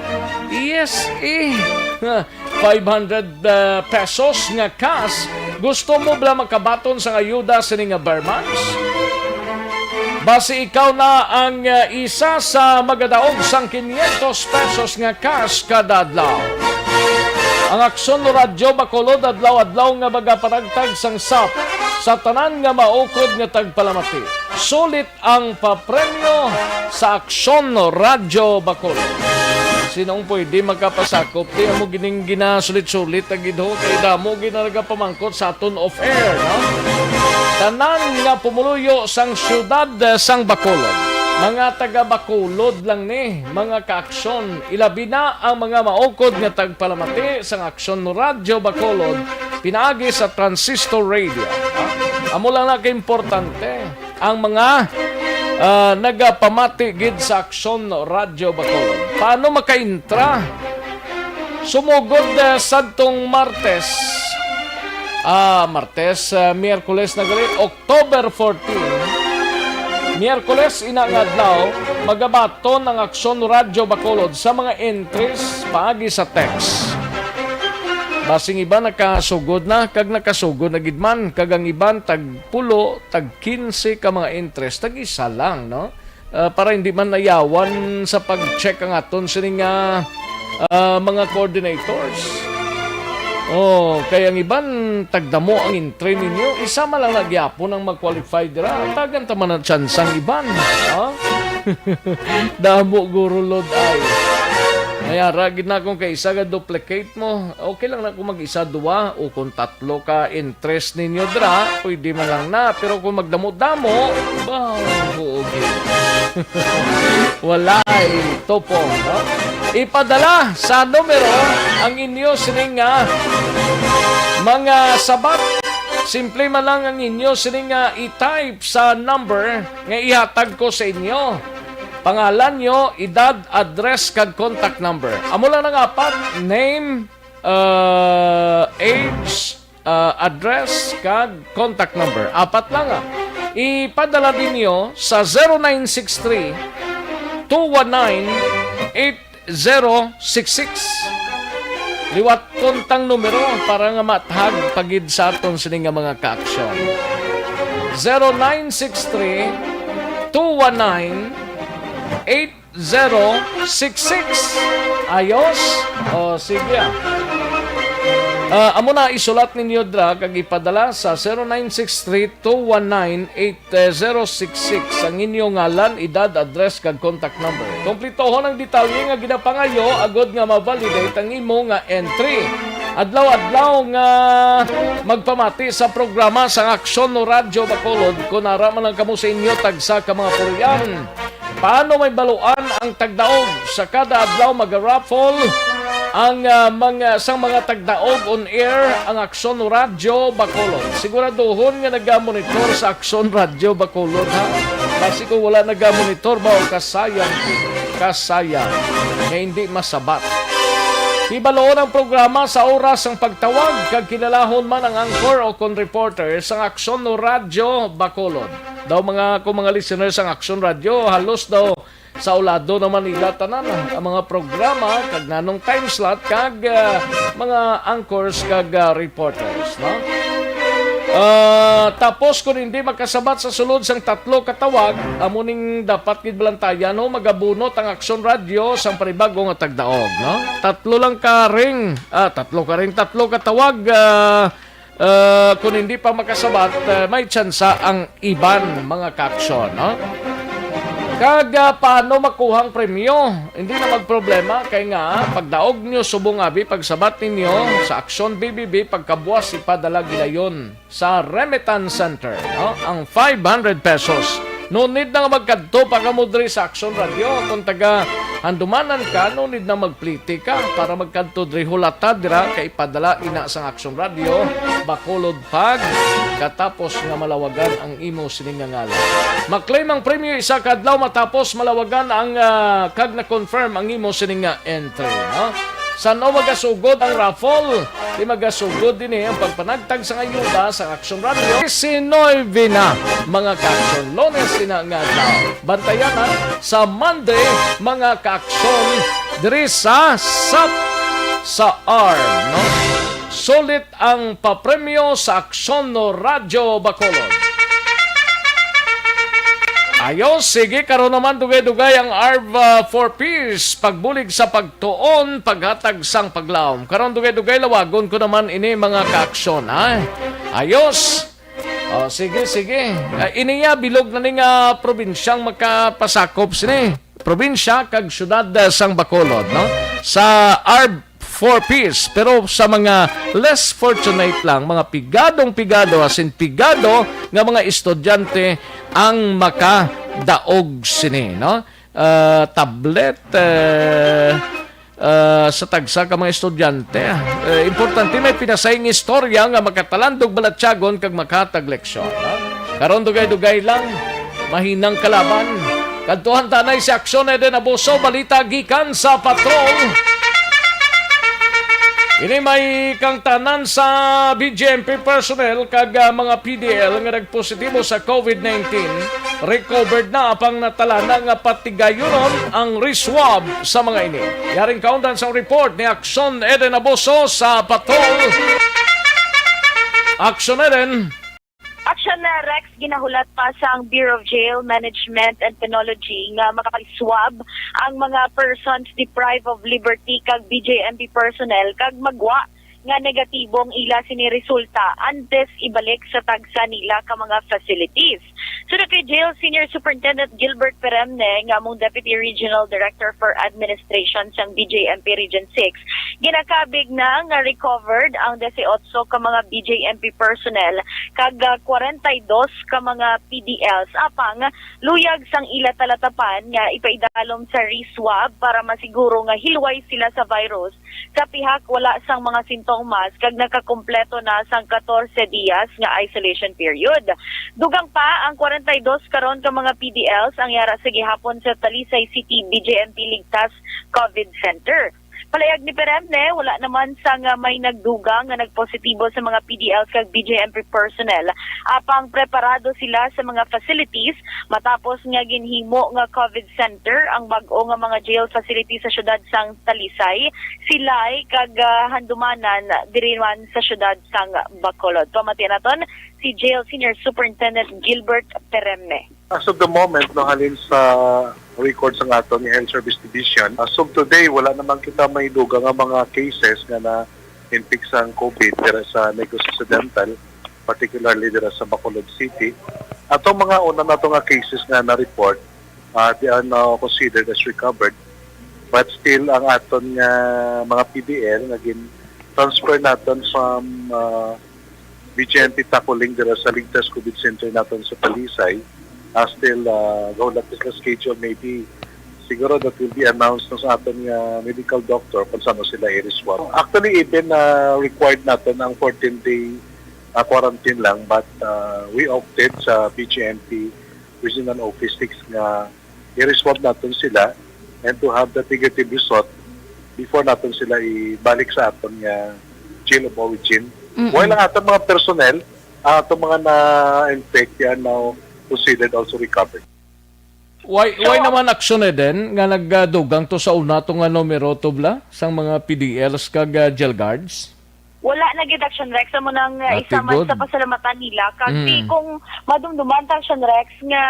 Yes, eh. Five hundred, ah, pesos nga cash. Gusto mo bala makabaton sang ayuda sini nga ber months? Basi ikaw na ang, ah, isa sa magadaog sang quinientos pesos nga cash kada adlaw. Ang Aksyon Radyo Bacolod adlaw-adlaw nga magapanagtag sang sap sa tanan nga maukod nga tagpalamati. Sulit ang papremyo sa Aksyon Radyo Bacolod. Sino ang pwede makapasakop? Di amo gining ginasulit-sulit na gid ho, kay damo gid na nagapamangkot sa aton off-air, no? Tanan nga pumuluyo sang siyudad, eh, sang Bacolod. Mga taga Bacolod lang ni, mga kaaksyon, ilabi na ang mga maukod nga tagpalamati sang Aksyon Radyo Bacolod pinaagi sa Transistor Radio. Amo lang na kaimportante ang mga, ah, nagapamati gid sa Aksyon Radyo Bacolod. Paano makaintra? Sumugod, ah, sadtong Martes, ah, Martes, ah, Miyerkules na gali, October fourteen, Miyerkules ina nga adlaw, magabaton ang Aksyon Radyo Bacolod sa mga entries paagi sa text. Basing iban nakasugod na, kag nakasugod na gid man, kag ang iban tagpulo, tag quince ka mga entries, tag isa lang, no? Ah, para hindi man ayawan sa pag-check ang aton sini nga, ah, mga coordinators. Oh, kay ang iban tagdamo ang entry ninyo, isa man lang na gyapon ang mag-qualify dira. Tagan ta man ang tsansa ang iban, ha? Damo guro load ay. May ara gid na kung kay isa ga duplicate mo. Okay lang na kung mag-isa, duwa, o kung tatlo ka interest ninyo dira, pwede man lang na. Pero kung magdamo-damo, ba, huog. Walay tupong, no? Ipadala sa numero ang inyo sining nga mga sabat. Simple man lang ang inyo sining nga i-type sa number nga ihatag ko sa inyo. Pangalan nyo, edad, address, kag contact number. Amo lang ang apat, name, uh, age, uh, address, kag contact number. Apat lang, ah. Ipadala ninyo sa zero nine six three, two one nine, eight zero six six. Liwat kuntang numero para nga matahag pa gid sa aton sini nga mga kaaksyon. Zero nine six three, two one nine, eight zero six six. Ayos? O, sige, ah. Ah, amo na, isulat ninyo dira kag ipadala sa zero nine six three two one nine eight zero six six ang inyo ngalan, edad, address, kag contact number. Kumpletohon ang detalye nga ginapangayo agod nga ma-validate ang imo nga entry. Adlaw-adlaw nga magpamati sa programa sang Aksyon Radyo Bacolod, kun ara man lang kamo sa inyo tagsa ka mga puloy-an. Paano may baluan ang tagdaog? Sa kada adlaw maga-raffle ang, ah, mga, sang mga tagdaog on air ang Aksyon Radyo Bacolod. Siguraduhon nga naga-monitor sa Aksyon Radyo Bacolod, ha? Basi kung wala naga-monitor, ba, o kasayang, kasayang nga hindi masabat. Hibaloon ang programa sa oras sang pagtawag kag kilalahon man ang anchor o kon reporter sang Aksyon no Radyo Bacolod. Daw mga, kung mga listeners sang Aksyon Radyo, halos daw sa ulado naman nila tanan ang mga programa kag nanong time slot kag, ah, mga anchors kag, ah, reporters, no? Ah, tapos kung hindi makasabat sa sulod sang tatlo ka tawag, amo ning dapat gid balantayan, no? Magabunot ang Aksyon Radyo sang panibago nga tagdaog, no? Tatlo lang ka ring, ah, tatlo ka ring, tatlo ka tawag, ah, ah, kung hindi pa makasabat, ah, may tsansa ang iban, mga kaaksyon, no? Kag, ah, paano makuha ang premyo? Hindi na magproblema, kay nga, pagdaog nyo subong abi, pagsabat ninyo sa Aksyon B B B, pagkabuas ipadala gilayon sa Remittance Center, no? Ang five hundred pesos. No need na nga magkadto pa kamo diri sa Aksyon Radyo. Kung taga Handumanan ka, no need na magpliti ka para magkadto diri. Hulata dira kay ipadala ina sang Aksyon Radyo, Bacolod pag katapos nga malawagan ang imo sining nga ngalan. Maklaim ang premyo isa ka adlaw matapos malawagan ang, ah, kag na-confirm ang imo sining nga entry, no? San-o magasugod ang raffle? Di magasugod dinhi ang pagpanagtag sang ayuda sa Aksyon Radyo. Diecinueve na, mga kaaksyon. Lunes ina nga adlaw. Bantayan na sa Monday, mga kaaksyon, diri sa sap sa arm, no? Sulit ang papremyo sa Aksyon no Radyo Bacolod. Ayo, sige, karon naman dugay-dugay ang arv, ah, for Peace, pagbulig sa pagtuon, paghatag sang paglaom. Karon dugay-dugay lawagon ko naman ini, mga kaaksyon, ha? Ayos. Oh, sige, sige. Ah, iniya bilog na ni nga probinsyang makapasakop sini. Probinsya kag syudad, ah, sang Bacolod, no? Sa arv for Peace, pero sa mga less fortunate lang, mga pigadong pigado, as in pigado nga mga estudyante ang makadaog sini, no? Ah, tablet, eh, ah, sa tagsa ka mga estudyante. Eh, importante may pinasayng istorya nga makatalandog balatyagon kag makahatag leksyon, ha? Karon dugay-dugay lang, mahinang kalaban. Kadtuhan tanay si Aksyon Eden Abuso, balita gikan sa patrol. Ini may kangtanan sa B J M P personnel kag, ah, mga P D L nga nagpositibo sa COVID nineteen. Recovered na, apang natalana nga patigayunon ang reswab sa mga ini. Yaring kaundan sang report ni Aksyon Eden Abuso sa patrol. Aksyon Eden. Aksyon na, Rex, ginahulat pa sang Bureau of Jail Management and Penology nga makapag-swab ang mga persons deprived of liberty kag B J M P personnel kag magwa nga negatibo ang ila sini resulta antes ibalik sa tagsa nila ka mga facilities. Suno kay Jail Senior Superintendent Gilbert Peremne, nga among Deputy Regional Director for Administration sang B J M P Region six, ginakabig na nga recovered ang disiotso ka mga B J M P personnel kag, ah, kwarenta y dos ka mga P D Ls, apang luyag sang ila talatapan nga ipaidalom sa reswab para masiguro nga hilway sila sa virus sa pihak wala sang mga sintomas kag nakakumpleto na sang katorse dias nga isolation period. Dugang pa, ang kwarenta y dos karon ka mga P D Ls ang yara sa gihapon sa Talisay City B J M P Ligtas COVID Center. Palayag ni Peremne, wala naman sang may nagdugang nga nagpositibo sa mga P D Ls kag B J M P personnel. Apang preparado sila sa mga facilities matapos nga ginhimo nga COVID center ang bag-o nga mga jail facility sa siyudad sang Talisay, Silay, kag, ah, Handumanan diri man sa siyudad sang Bacolod. Pamatian naton si Jail Senior Superintendent Gilbert Peremne. As of the moment, no, halin sa record sang aton nga Health Service Division, as of today, wala naman kita may dugang nga mga cases nga na-infect sang COVID dira sa Negros Occidental, particularly dira sa Bacolod City. Atong mga una nato nga cases nga na-report, ah, they are now considered as recovered. But still, ang aton nga mga P D L nga gin-transfer naton from, ah, B J M P Taculing dira sa Ligtas COVID Center naton sa Talisay, ah, still, ah, gahulat sila schedule. Maybe, siguro that will be announced na sa aton nga medical doctor kung saan sila i-reswab. Actually, even, ah, required naton ang fourteen-day, ah, quarantine lang, but, ah, we opted sa B J M P Regional Office six nga i-reswab naton sila and to have that negative result, before naton sila ibalik sa aton nga jail of origin. Mm-mm. While ang aton mga personnel, ang aton mga na-infect, they are now considered also recovered. Why, why So, naman Action Eden nga nagdugang to sa una to nga numero to bla sang mga P D Ls kag, ah, jail guards? Wala na gid, Action Rex. Amo nang, uh, Ah, isa man tigod. Sa pasalamatan nila. Kasi Mm. kung madumduman ta, Action Rex, nga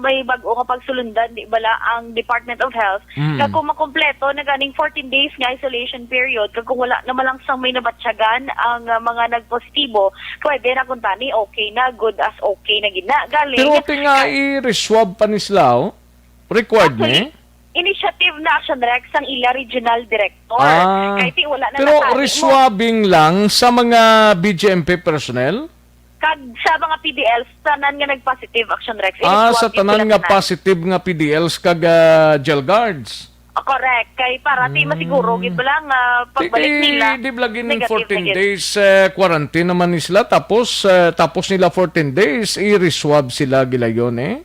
may bag-o nga pagsulundan, di bala, ang Department of Health, Mm. nga kung makompleto na ganing fourteen days nga isolation period, kag kung wala naman lang sang may nabatyagan ang, uh, mga nagpositibo, pwede na kung tani, okay na, good as okay na gid na. Galing, Pero ti nga ka- i-reswab pa ni sila, oh? Required Actually, ni? Initiative na, Action Rex, sang ila regional director. Ah, Kay ti wala na pero natali mo. Reswabbing lang sa mga B J M P personnel? Kag sa mga P D Ls, tanan nga nag-positive, Action Rex. Ah, sa Iniswab tanan sila nga tanan. Positive nga P D Ls kag, ah, jail guards. Ah, correct. Kay para ti masiguro Mm. gid ba lang nga Di, pagbalik di, nila, di ba lagi ning negative fourteen na gid. Days, eh, quarantine naman ni sila, tapos, eh, tapos nila fourteen days, i-reswab sila gilayon, eh?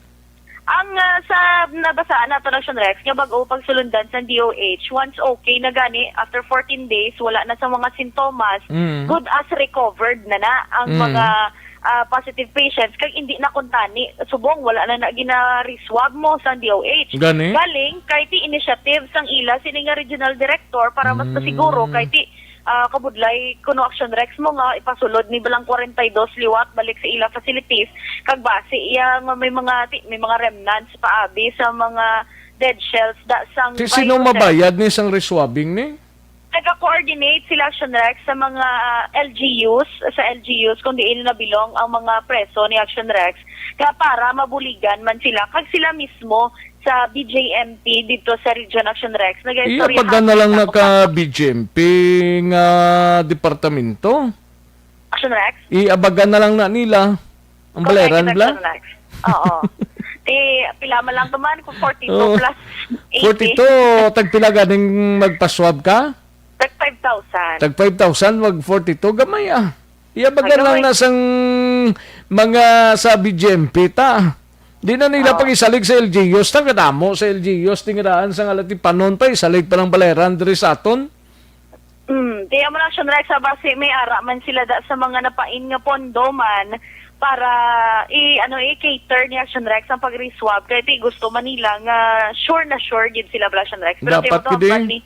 Ang, ah, sa nabasaan nato, Action Rex, nga bag-o pagsulundan sa D O H, once okay na gani, after fourteen days, wala na sa mga sintomas, Mm. good as recovered na na ang Mm. mga, ah, positive patients, kag hindi na kuntani, subong, wala na na gina-reswab mo sa D O H. Gani? Galing, kay ti initiative sang ila, sini nga regional director, para mas Mm. masiguro, kay ti ah, kabudlay kuno, Action Rex, mo nga ipasulod ni balang forty-two liwat balik sa ila facilities, kag basi iya nga may mga ti-, may mga remnants pa abi sa mga dead shells da sang Ti sino virus, eh. Mabayad ni sang reswabbing ni? Nag-coordinate sila, Action Rex, sa mga L G Us, sa L G Us kung diin na bilong ang mga preso ni, Action Rex, nga para mabuligan man sila kag sila mismo sa B J M P dito sa Region, Action Rex. Nag-istorya Iyabagan na lang na ka B J M P nga departamento. Action Rex? Iyabagan na lang na nila ang Correct, baleran, bla? Action Rex. Oo. Ti, pila man lang to man kung forty-two Oo. Plus eighty. Forty-two, tagpila ganing magpaswab ka? Tag five thousand. Tag five thousand, mag forty-two, gamay, ah. Iyabagan lang na sang mga sa B J M P ta. Di na nila Oo. Pag-isalig sa L G Us, ta kadamo sa L G Us, tingadaan sa nga latipanon pa, isalig pa ng baleran diri sa aton. Mm, kaya mo lang, Action Rex, ha, basi may ara man sila da sa mga napain nga pondo man para i-, ano, i-cater ni Action Rex ang pag-reswab. Kaya ti gusto man nila nga sure na sure gid sila, bala, Action Rex. Pero Dapat ti mo to, gid, eh. Hambal ni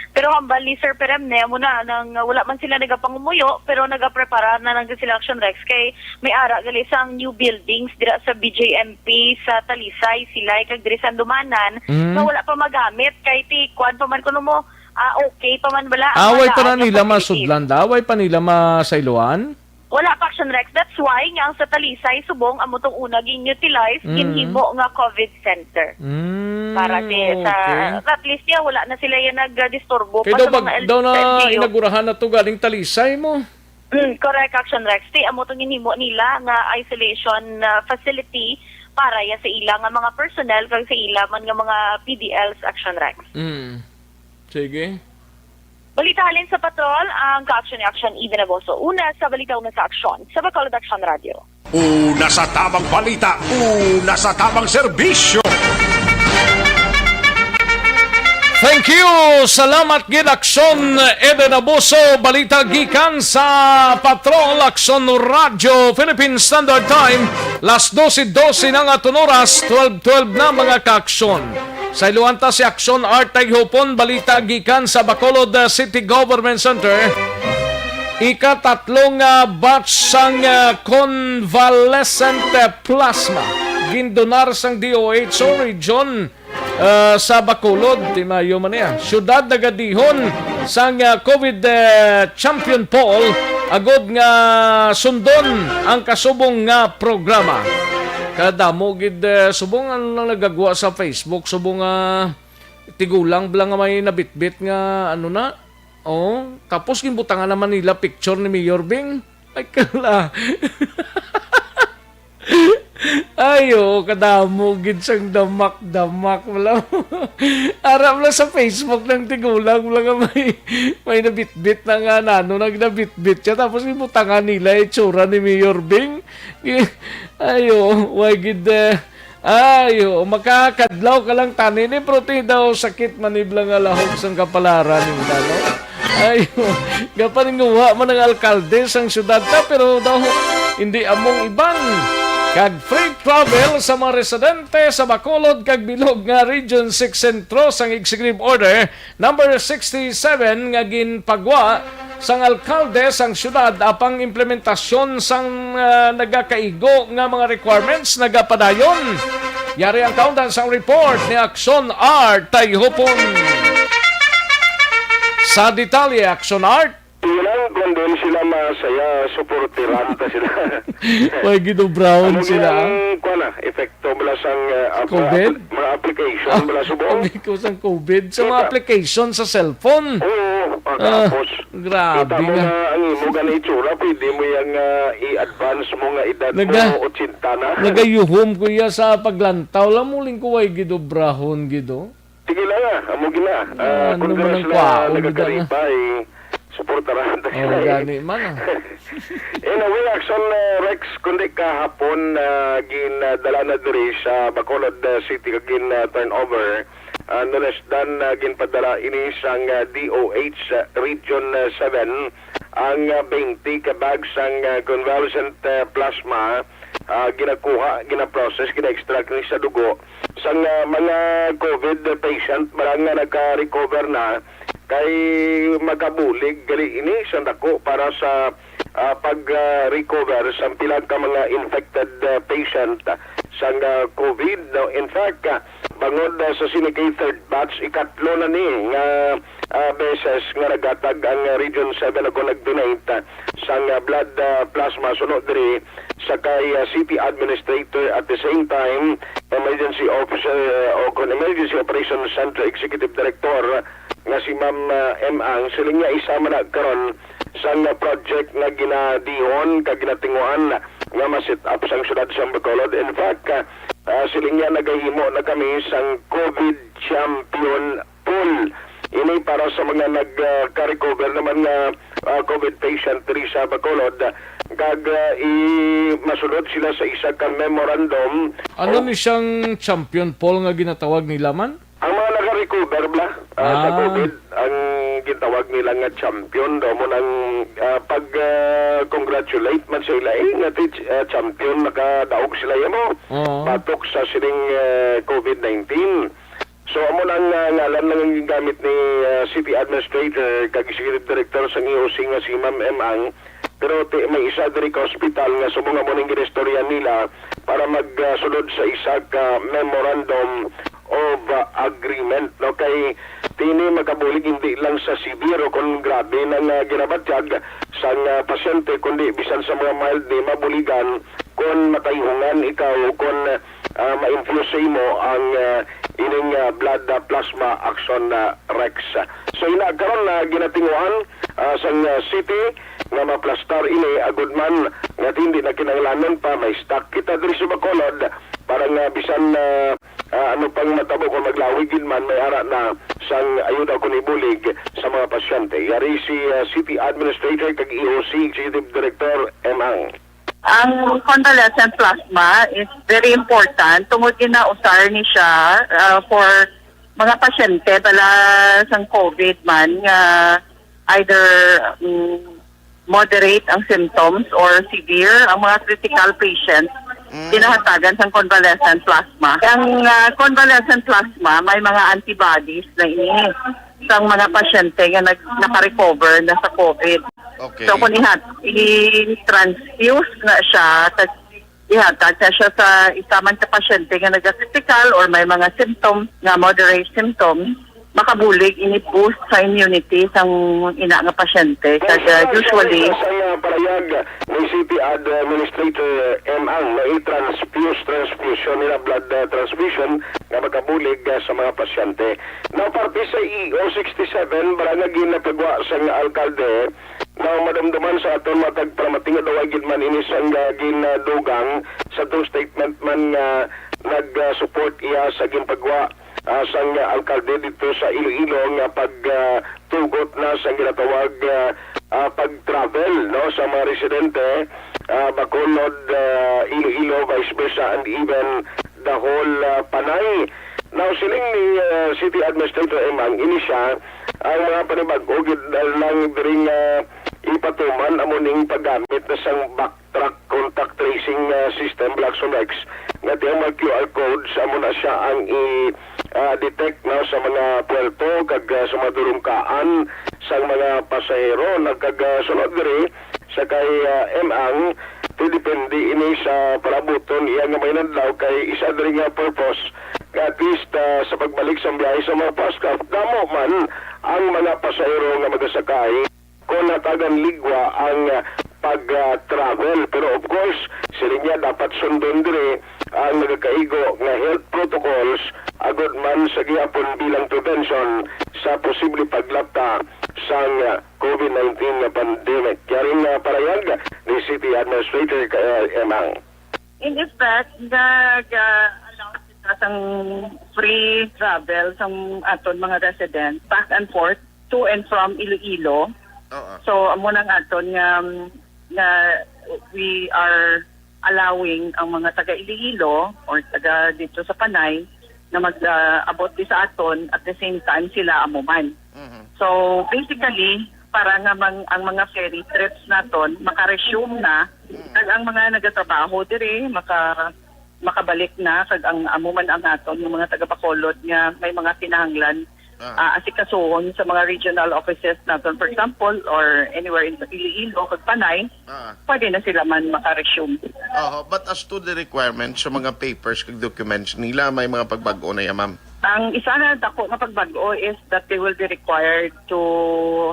Pero hambal ni Sir Peremne, amo na, nang, uh, wala man sila nagapangumuyo, pero nagaprepara na lang sila, Action Rex, kay may ara gali sang new buildings dira sa B J M P, sa Talisay, Silay, kag diri sa Andumanan, Mm. nga wala pa magamit, kay ti, kuwan pa man kuno mo, ah, okay pa man bala ang Away pa na daan nga nila facilities. Masudlan da? Away pa nila masayloan? Wala pa, Action Rex. That's why nga ang sa Talisay, subong, amo tong una gin-utilize, Mm. ginhimo nga COVID center. Mm, Para si, sa, okay. At least, yeah, wala na sila yan nagdisturbo Kay pa daw sa bag-, mga L-, daw na L G U. Inagurahan na to galing Talisay mo. Mm, correct, Action Rex. Ti, amo tong ginhimo nila nga isolation, uh, facility para ya sa ila nga mga personnel kag sa ila man nga mga P D Ls, Action Rex. Mm. Sige. Balita halin sa Patrol, ang ka-aksyon ni Action Eden Aboso. Una sa balita, una sa aksyon, sa Bacolod Action Radio. Una sa tamang balita, una sa tamang serbisyo. Thank you. Salamat gid, Aksyon Eden Aboso. Balita gikan sa Patrol, Aksyon Radio Philippine Standard Time. Las dose dose na nga aton oras, twelve twelve na, mga kaaksyon. Sa iluan ta si Aksyon Art Taghopon, balita gikan sa Bacolod, uh, City Government Center. Ikatatlo nga batch sang, uh, convalescent plasma gindonar sang D O H O region, uh, sa Bacolod, ti maayo man niya. Syudad nagadihon sang, uh, COVID, uh, champion pool agod nga sundon ang kasubong nga programa. Kadamo gid, eh, subong ang nagagwa sa Facebook, subong nga tigulang bala nga may nabitbit nga ano na. Oh, tapos ginbutangan naman nila picture ni Mayor Bing. Ay, kala. Ay, oo, kadamo gid sang damak-damak. Wala. Ara lang sa Facebook ng tigulang, wala nga may, may nabitbit na nga nano, nagnabitbit siya. Tapos ginbutangan nila itsura ni Mayor Bing. Ayo, why gid, eh, Ay, oo, makakadlaw ka lang tani ni, pero ti daw sakit manibla nga lahog sang kapalaran ni, no? Ay, oo, gapaninguha man ang alkalde sang syudad ta, pero daw hindi among iban. Kag free travel sa mga residente sa Bacolod kag bilog nga Region six Centro sang Executive Order Number sixty-seven nga ginpagwa sang alkalde sang syudad, apang implementasyon sang, ah, nagakaigo nga mga requirements nagapadayon. Yari ang kaundan sang report ni Action Art Tayhupon. Sa detalye, Action Art. Ilang kung doon sila masaya, suportiran ta sila. May ginubrahon Amo sila, ang ah. Kuwan na, epekto bala sang, ah, ap-, COVID? Apl-, mga application bala subong. Okay, ko sang COVID. Sa mga Kita. Application sa cellphone. Oo, ah, Ah, tapos, grabe kita mo nga. Nga ang imo gani itsura, pwede mo yang, ah, i-advance mo nga edad Naga-, mo, ochenta na. Nagayuhom ko iya sa paglantaw. Lam mo, ling ko, way gidubrahon, gido. Sige lang, ah. Amo gina. Ah, ano man ang kwaon, gida nga? Nagakaribay. Suportaran ta sila, eh. Gani man, ah. Anyway, Action, ah, Rex, kundi kahapon, ah, ginadala na diri sa Bacolod, ah, City, kag gin, ah, turnover. Ah, no less than, ah, ginpadala ini sang, ah, D O H, ah, Region, ah, seven, ang, ah, twenty ka bags sang, ah, convalescent, ah, plasma, ah, ginakuha, ginaprocess, gina-extract ni sa dugo sang, ah, mga COVID patient, bala nga nagka-recover na, kay makabulig gali ini sa dako para sa, ah, pag, ah, recover sa pila ka mga infected, ah, patient, ah, sang, ah, COVID. No, in fact, ah, bangod, ah, sa sini kay third batch, ikatlo na ni nga, ah, beses nga naghatag ang, ah, Region seven o kon nag-donate, ah, sang, ah, blood, ah, plasma suno diri sa kay, ah, city administrator, at the same time, emergency officer, ah, o kon emergency operations center executive director, ah, nga si Ma'am, ah, M Ang, siling niya isa man na karon sang, ah, project nga ginadihon kag ginatinguhan nga ma-set up sang syudad sang Bacolod. In fact, ah, ah, siling niya, nagahimo na kami sang COVID champion pool. Ini para sa mga nag, ah, ka-recover naman nga, ah, COVID patient diri sa Bacolod. Kag, ah, i-, masulod sila sa isa ka memorandum. Ano ni siyang champion pool nga ginatawag nila man? Ang mga naka-recover bala, ah, sa Ah. COVID, ang gintawag nila nga champion daw mo nang, ah, pag, ah, congratulate man sa ila, eh, nga ti-, ah, champion, nakadaog sila, yan mo. Oo. Batok sa sining, ah, COVID nineteen. So, amo na ang, ah, ngalan lang ang gingamit ni, ah, City Administrator kag Executive Director sang E O C nga si Ma'am M Ang. Pero ti-, may isa diri ka ospital nga subong amo ning ginistorya nila para mag, ah, sulod sa isa ka memorandum of, ah, agreement, no? Kay tini makabulig hindi lang sa severe o kon grabe na nga ginabatyag sang, ah, pasyente, kundi bisan sa mga mild ni mabuligan kon matayhungan ikaw o kon, ah, ma-infuse sa imo ang, ah, ining, ah, blood, ah, plasma, Action, ah, Rex. So, ina karon na ginatinguhan, ah, sang, ah, city nga maplastar ini, agud man nga hindi na kinahanglanon pa may stock kita diri sa Bacolod para nga bisan, ah, ah, ano pang matabo kung maglawig gid man, may ara na sang ayuda kung ibulig sa mga pasyente. Yari si, ah, City Administrator kag E O C Executive Director M Ang. Ang convalescent plasma is very important tungod ginausar ni siya, ah, for mga pasyente bala sang COVID man nga either, mm, moderate ang symptoms or severe, ang mga critical patients, Mm. ginahatagan sang convalescent plasma. Ang, ah, convalescent plasma may mga antibodies na ini sang mga pasyente nga nag-, naka-recover na sa COVID. Okay. So, kung ihat-, i-transfuse na siya, tas ihatag na siya sa isa man ka pasyente nga nagakritical or may mga symptoms nga moderate symptoms, makabulig ini boost sa immunity sang ina nga pasyente. Kag, uh, usually, sa, sa, uh, parayag ni City Administrator M Ang, no, i-transfuse, transfusion nila, blood, uh, transfusion nga makabulig, uh, sa mga pasyente. Now, parte sa E O sixty-seven, barangay ginapagwa sang alkalde, Now, madumduman sa aton matag pamating nga daw ay gid man ini sang, ah, ginadugang sa atong statement man nga nag-support iya sa ginpagwa, ah, sang, ah, alkalde dito sa Iloilo nga pag, ah, tugot na sa ginatawag, ah, ah, pag-travel, no, sa mga residente, ah, Bacolod, ah, Iloilo, vice versa, and even Dahol, ah, Panay. Now, siling ni, ah, City Administrator Emang, ini siya ang mga panibag-o gid lang diri nga ipatuman amo ning paggamit na sang backtrack contact tracing, ah, system, Blackson Rex, nga di ang mga Q R codes amo na siya ang i, ah, detect na sa mga puerto kag, ah, sa mga dulungkaan sang mga pasahero. Nagkag, ah, sunod diri, sa kay, ah, Emang, ti depende ini sa palabuton iya nga may nadlaw kay isa diri nga purpose nga at least, ah, sa pagbalik sa biyahe sa mga pascraft, damo man ang mga pasahero nga magasakay kung natagan ligwa ang, ah, pag, ah, travel. Pero of course, sila niya dapat sundon diri ang nagakaigo nga health protocols agod man sa gihapon bilang prevention sa posible paglapta sang, ah, COVID nineteen nga pandemic. Yari nga parayag ni City Administrator ka-, eh, Emang. In effect, nag-allow sila sang free travel sang aton mga residents back and forth to and from Iloilo. Oo. So, amo nang aton nga, nga we are allowing ang mga taga Iloilo or taga dito sa Panay na mag, ah, abot di sa aton at the same time sila amo man. Mhm. So, basically, para nga mang, ang mga ferry trips naton maka-resume na, Mm. kag ang mga nagatrabaho diri maka, makabalik na, kag ang amo man ang aton nga mga taga Bacolod nga may mga kinahanglan, Ah. ah, asikasuhon sa mga regional offices naton, for example, or anywhere in Iloilo kag Panay, Ah. pwede na sila man maka-resume. Oho, but as to the requirements sa mga papers kag documents nila, may mga pagbag-o na yan, ma'am? Ang isa na dako nga pagbag-o is that they will be required to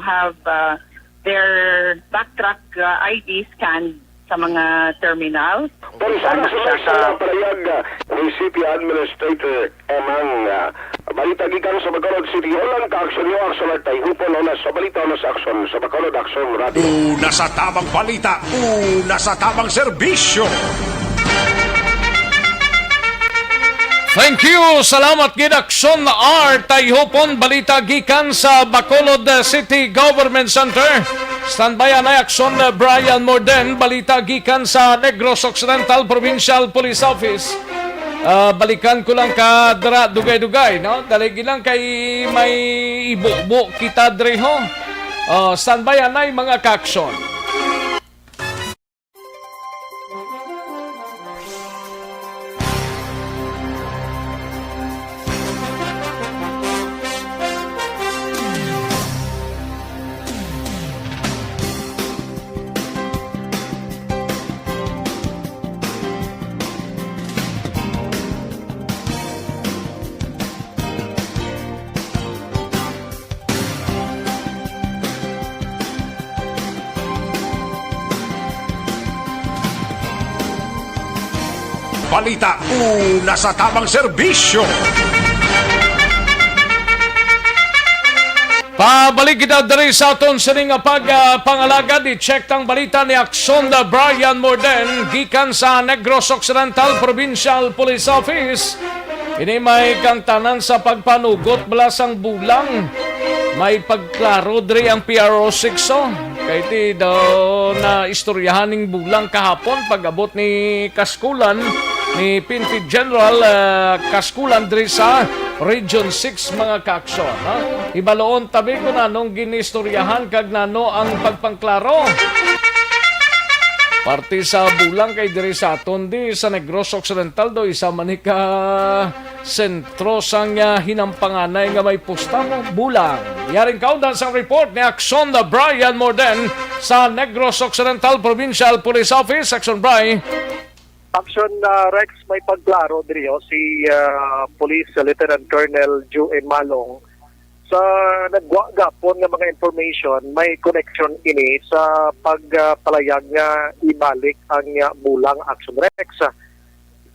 have, uh, their backtrack, uh, I D scanned sa mga terminals. Pero sa Sa, sa, sa sa pahayag, uh, ni City Administrator Emang, uh, balita gikan sa Bacolod City Hall, ang kaaksyon niyo, Aksyon at Tayhupon, una sa balita, una sa aksyon, sa Bacolod Aksyon Radio. Una sa tabang balita, una sa tabang serbisyo. Thank you. Salamat gid, Aksyon R. Tayhupon, balita gikan sa Bacolod City Government Center. Standby anay, Aksyon Brian Morden, balita gikan sa Negros Occidental Provincial Police Office. Ah, balikan ko lang ka dira, dugay-dugay, no? Dali lang kay may ibubo kita diri, ho. Ah, standby anay, mga kaaksyon. Balita, una sa tabang serbisyo. Pabalik kita diri sa aton sini nga pag, ah, pangalagad. I-check ang balita ni Aksyon Brian Morden gikan sa Negros Occidental Provincial Police Office. Ini may kangtanan sa pagpanugot bala sang bulang. May pagklaro diri ang P R O six, oh. Kay ti daw na istoryahan ning bulang kahapon pag-abot ni Kaskulan, ni P N P General, ah, Kaskulan diri sa Region six, mga kaaksyon, ha? Hibaloon tabi kung anong ginistoryahan kag nano ang pagpangklaro. Parte sa bulang kay diri sa aton di sa Negros Occidental do, isa man ni ka sentro sang, ah, hinampanganay nga may pusta mo bulang. Yaring kaundan sang report ni Aksyon Brian Morden sa Negros Occidental Provincial Police Office. Aksyon, Bri. Aksyon, ah, Rex, may pagklaro diri, oh, si, ah, Police Lieutenant Colonel Ju Malong. Sa nagwa gapon nga mga information, may connection ini sa pagpalayag nga ibalik ang, ah, bulang, Aksyon Rex.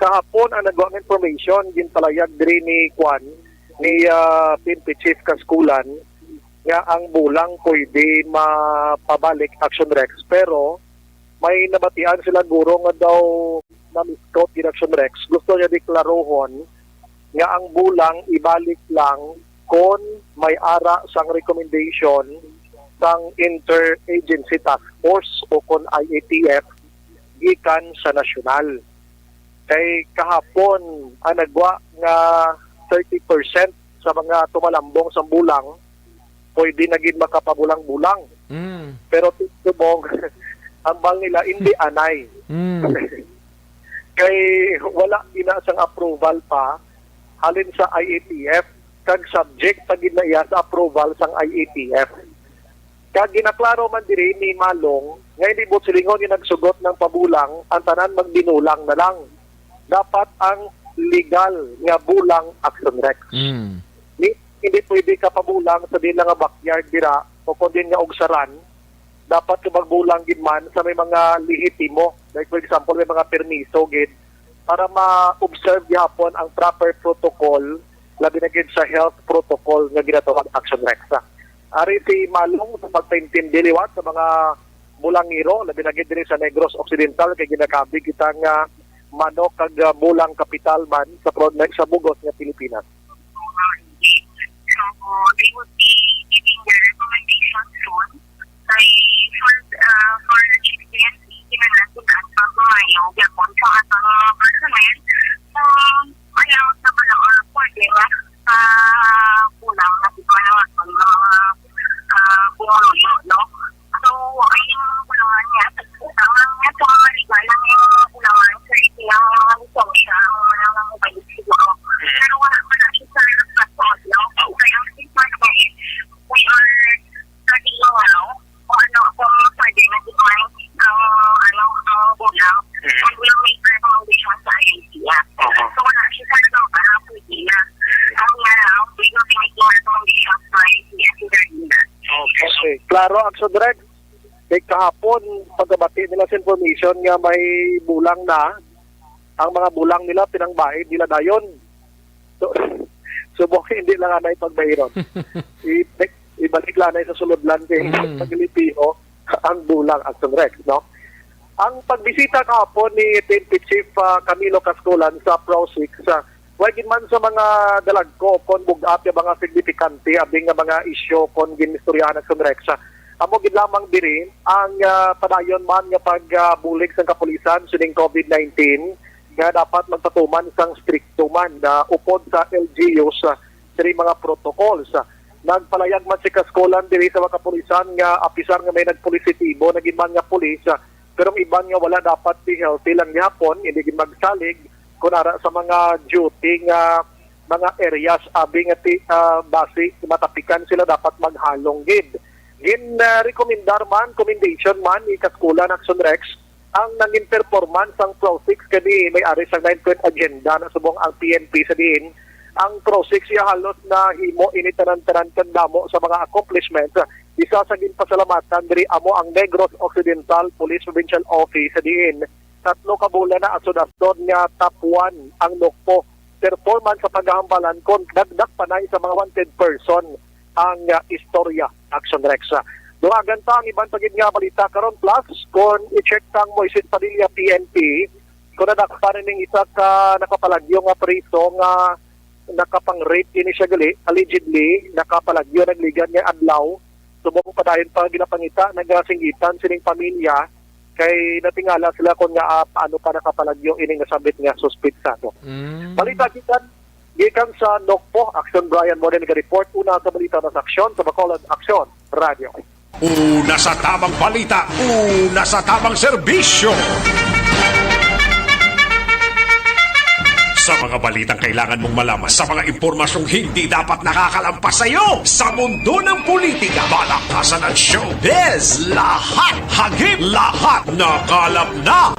Kahapon ang nagwa nga information, ginpalayag diri ni Kwan, ni, ah, P N P Chief Kaskulan, nga ang bulang pwede mapabalik, Aksyon Rex, pero may nabatian sila guro nga daw na-misquote gid, Aksyon Rex. Gusto niya diklarohon nga ang bulang ibalik lang kon may ara sang recommendation sang Interagency Task Force o kon I A T F gikan sa nasyonal. Kay kahapon, ang nagwa nga thirty percent sa mga tumalambong sa bulang, pwede na gid makapabulang-bulang. Mm. Pero ti-, subong, ambal nila, hindi anay. Mm. Kay wala ina sang approval pa halin sa I A T F, kag subject pa gid na iya sa approval sang I A T F. Kag ginaklaro man diri ni Malong nga hindi buot silingon nga nagsugot ng pabulang, ang tanan magbinulang na lang. Dapat ang legal nga bulang, Action Rex. Mm. Ni, hindi pwede ka pabulang sa dila nga backyard dira o kung din nga ugsaran. Dapat ka magbulang gid man sa may mga lehitimo. Like, for example, may mga permiso gid para ma-observe gihapon ang proper protocol, labi na gid sa health protocol nga ginatawag, Action Rex. Ari si Malong sa pagpaintindi liwat sa mga bulangero, labi na gid diri sa Negros Occidental, kay ginakabig kita nga manok kag, ah, bulang kapital man sa pro-, sa bug-os nga Pilipinas. So, they would be giving their recommendation soon. Kay for, ah, for the P N P, kinahanglan sila ang pagmayo gyapon sa aton mga personnel kung ayaw sa bala or pwede nga, ah, kulang na gid man ang aton mga, ah, pumuluyo, no? So, ay yung mga kulangan niya, ang nga sa mga legal lang yung mga kulangan sa ilang mga lisensya, ang mga mga balik siguro. Pero wala pa na siya sa nagpasok, no? Kaya ang simple na is, we are studying now kung ano, kung pwede na gid man ang, ano, ang bulang. Mm. And we'll make recommendations sa I A T F. Opo. So, wala siya sa lugar na pwede na. Ang nga lang, we will be making recommendations sa I A T F regarding that. Okay. Okay. Klaro, Action Rex. Kay kahapon, pagkabati nila sa information nga may bulang na, ang mga bulang nila, pinangbaid nila dayon. So, subong hindi lang anay pagbahiron. I-, ibalik lang anay sa sulodlan kay Mm. paglitiho ang bulang, Action Rex, no? Ang pagbisita kahapon ni P N P Chief, ah, Camilo Cascolan sa Pro Six, ah, way gid man sa mga dalagko kon bug-at nga mga signifikante abi nga mga isyu kon ginistoryahan, Action Rex, ah, amo gid lamang diri ang, ah, padayon man nga pagbulig sang kapulisan sining COVID nineteen nga dapat magpatuman sang strikto man na upod sa L G Us, ah, diri mga protocols. Nagpalayag man si Cascolan diri sa mga kapulisan nga apisar nga may nagpositibo na gid man nga pulis, ah, pero ang iban nga wala dapat ti healthy lang gihapon, hindi gid magsalig kun ara sa mga duty nga mga areas abi nga ti, ah, basi matapikan sila dapat maghalong gid. Gin, ah, rekomendar man, commendation man ni Cascolan, Action Rex, ang nangin performance sang Pro Six kani may ari sang nine-point agenda na subong ang P N P sa diin ang Pro Six iya halos nahimo ini tanan-tanan kag damo sa mga accomplishments. Isa sa ginpasalamatan diri amo ang Negros Occidental Police Provincial Office sa diin tatlo ka bulan na asod-asod nga top one ang NOCPO performance sa paghahambalan kon dagdag pa na sa mga wanted person ang, ah, istorya, Action Rex. Dungagan pa ang iban pa gid nga balita karon, plus kon i-check sang Moises Padilla P N P, kon nadakpan ning isa ka nakapalagyo nga preso nga nakapang-rape ini siya gali, allegedly, nakapalagyo nagligad nga adlaw, subong padayon pa ginapangita, nagasinggitan sining pamilya, kay natingala sila kon nga, ah, paano pa nakapalagyo ining nasambit nga suspetsado. Mm. Balita gikan, gikan sa NOCPO, Action Brian Moren naga-report, una sa balita na sa Aksyon, sa Bacolod Aksyon Radio. Una sa tamang balita, una sa tamang serbisyo. Sa mga balitang kailangan mong malaman, sa mga impormasyong hindi dapat nakakalampas sa iyo, sa mundo ng politika, balakasan at showbiz, lahat hagip, lahat nakalap na.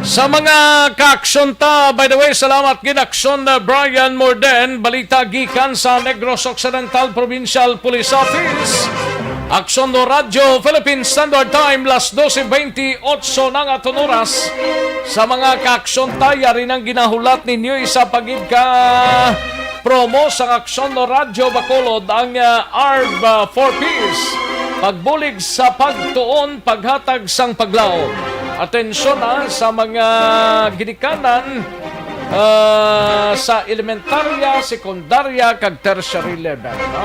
Sa mga kaaksyon ta, by the way, salamat gid, Aksyon, uh, Brian Morden. Balita gikan sa Negros Occidental Provincial Police Office. Aksyon do Radyo Philippine Standard Time, las dose veintiocho na nga aton oras. Sa mga kaaksyon ta, yari nang ginahulat ninyo, isa pa gid ka promo sa Aksyon do Radyo Bacolod, ang, ah, ARB, ah, four Ps. Pagbulig sa pagtuon, paghatag sang paglaom. Atensyon, ah, sa mga ginikanan, ah, sa elementarya, sekundarya, kag tertiary level, no?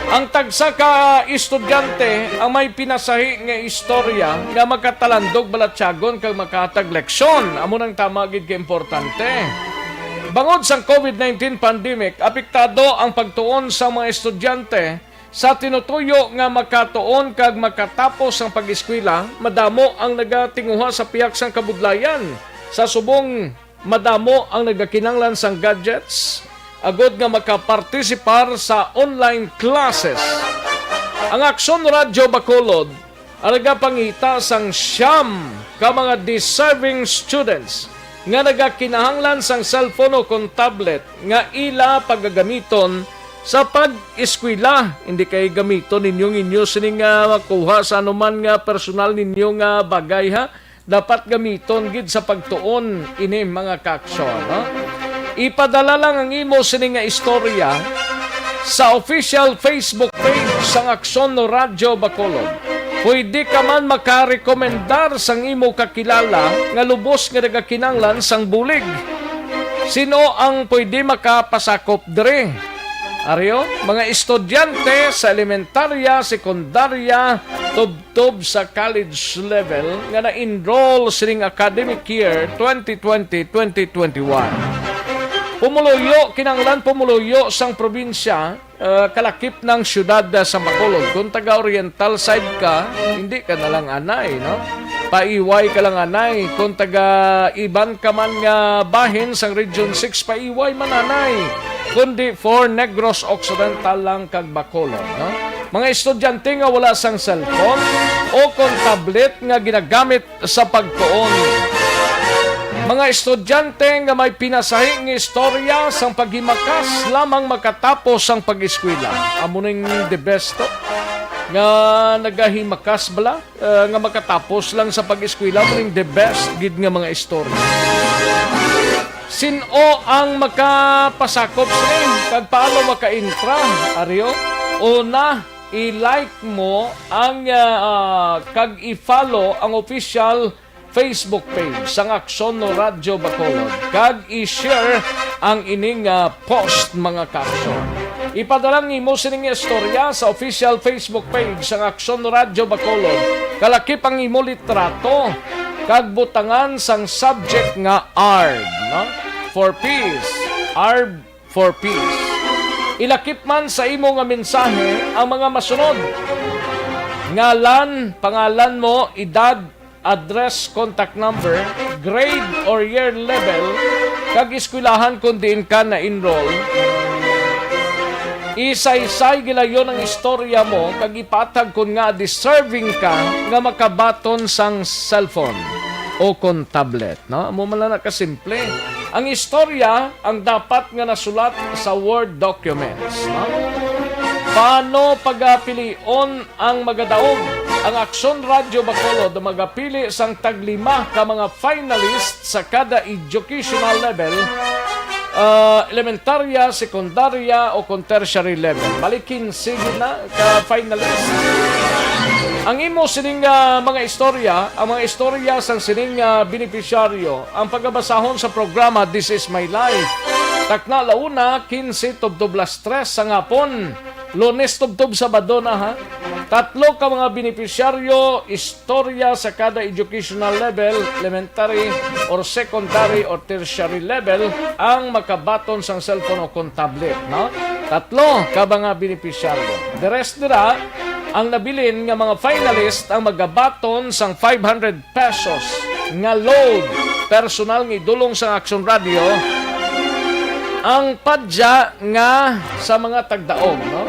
Ang tagsa ka estudyante ang may pinasahi nga istorya nga makatalandog balatyagon kag makahatag leksyon. Amo nang tama gid ka importante. Bangod sang covid nineteen pandemic, apektado ang pagtuon sa mga estudyante. Sa tinutuyo nga makatuon kag makatapos ang pag-eskwela, madamo ang nagatinguha sa pihak sang kabudlayan. Sa subong, madamo ang nagakinanglan sang gadgets agod nga makapartisipar sa online classes. Ang Aksyon Radyo Bacolod ang nagapangita sang siyam ka mga deserving students nga nagakinahanglan sang cellphone o kon tablet nga ila pagagamiton sa pag-eskwela. Hindi kay gamiton ninyo ang inyo sini nga makuha sa anuman nga personal ninyo nga bagay, ha. Dapat gamiton gid sa pagtuon ini, mga kaaksyon, no? Ipadala lang ang imo sini nga istorya sa official Facebook page sang Aksyon Radyo Bacolod. Pwede ka man makarekomendar sang imo kakilala nga lubos nga nagakinanglan sang bulig. Sino ang pwede makapasakop diri? Aryo, mga estudyante sa elementarya, sekundarya, tubtob sa college level nga na-enroll sining academic year twenty twenty, twenty twenty-one. Pumuluyo, kinanglan pumuluyo sang probinsya, ah, kalakip ng siyudad, ah, sa Bacolod. Kung taga-oriental side ka, hindi ka na lang anay, no? Paiway ka lang anay. Kung taga iban ka man nga bahin sang Region six, paiway man anay. Kundi for Negros Occidental lang kag Bacolod, no? Mga estudyante nga wala sang cellphone o kon tablet nga ginagamit sa pagtuon. Mga estudyante nga may pinasahi nga istorya sang paghimakas lamang makatapos ang pag-eskwela. Amo ning the best to. Nga nagahimakas bala, eh, nga makatapos lang sa pag-eskwela, amo ning the best gid nga mga istorya. Sin-o ang makapasakop sini? Kag paano maka-intra? Aryo, una, i-like mo ang, ah, ah, kag i-follow ang official Facebook page sang Aksyon Radyo Bacolod, kag i-share ang ining, ah, post, mga kaaksyon. Ipadala ang imo sining istorya sa official Facebook page sang Aksyon Radyo Bacolod, kalakip ang imo litrato, kag butangan sang subject nga ard, no? For peace, ard for peace. Ilakip man sa imo nga mensahe ang mga masunod: ngalan, pangalan mo, edad, address, contact number, grade or year level, kag eskwelahan kon diin ka na-enroll. Isaysay gilayon ang istorya mo kag ipatag kon nga deserving ka nga makabaton sang cellphone o kon tablet, no? Amo man lang na kasimple. Ang istorya ang dapat nga nasulat sa Word documents, no? Paano pagapilion ang magadaog? Ang Aksyon Radyo Bacolod magapili sang taglima ka mga finalist sa kada educational level, ah, elementarya, sekundarya, o kon tertiary level. Bali, kinse gid na ka finalist. Ang imo sining, ah, mga istorya, ang mga istorya sang sining, ah, benepisyaryo, ang pagabasahon sa programa This Is My Life. Takna la una, kinse tubtob las tres sa hapon. Lunes tubtob Sabado na, ha. Tatlo ka mga benepisyaryo, istorya sa kada educational level, elementary or secondary or tertiary level, ang makabaton sang cellphone o kon tablet, no? Tatlo ka mga benepisyaryo. The rest dira, ang nabilin nga mga finalist ang magabaton sang five hundred pesos nga load personal nga idulong sang Aksyon Radyo ang padya nga sa mga tagdaog, no?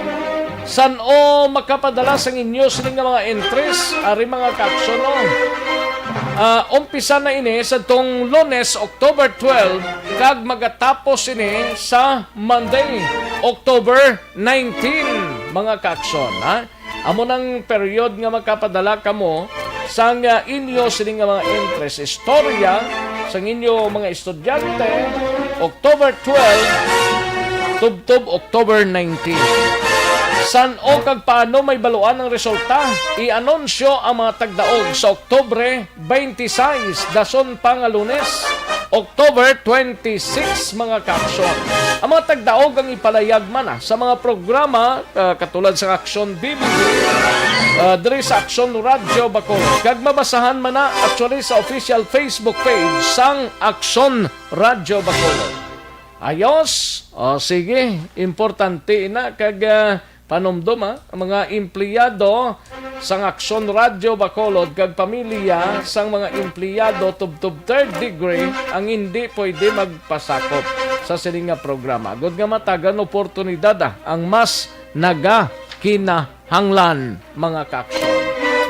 San-o makapadala sang inyo sini nga mga entries, ari mga kaaksyon, no? Ah, umpisa na ini sa tong Lunes, October twelve, kag magatapos ini sa Monday, October nineteen, mga kaaksyon, ha? Amo nang period nga makapadala kamo sang, ah, inyo sini nga mga entries, istorya sang inyo mga estudyante, October twelve tubtob October nineteen. San-o kag paano may baluan ang resulta? I-anunsyo ang mga tagdaog sa Oktubre twenty-six, dason pa nga Lunes, October twenty-six, mga kaaksyon. Ang mga tagdaog ang ipalayag man, ah, sa mga programa, ah, katulad sa Aksyon B B B, ah, diri sa Aksyon Radyo Bacolod. Kag mabasahan man na, actually, sa official Facebook page sang Aksyon Radyo Bacolod. Ayos. O, sige. Importante na kag, ah, panumdom, ah, ang mga empleyado sang Aksyon Radyo Bacolod kag pamilya sang mga empleyado tubtob third degree ang hindi pwede magpasakop sa sini nga programa. Agod nga matagan oportunidad, ah, ang mas nagakinahanglan, mga kaaksyon.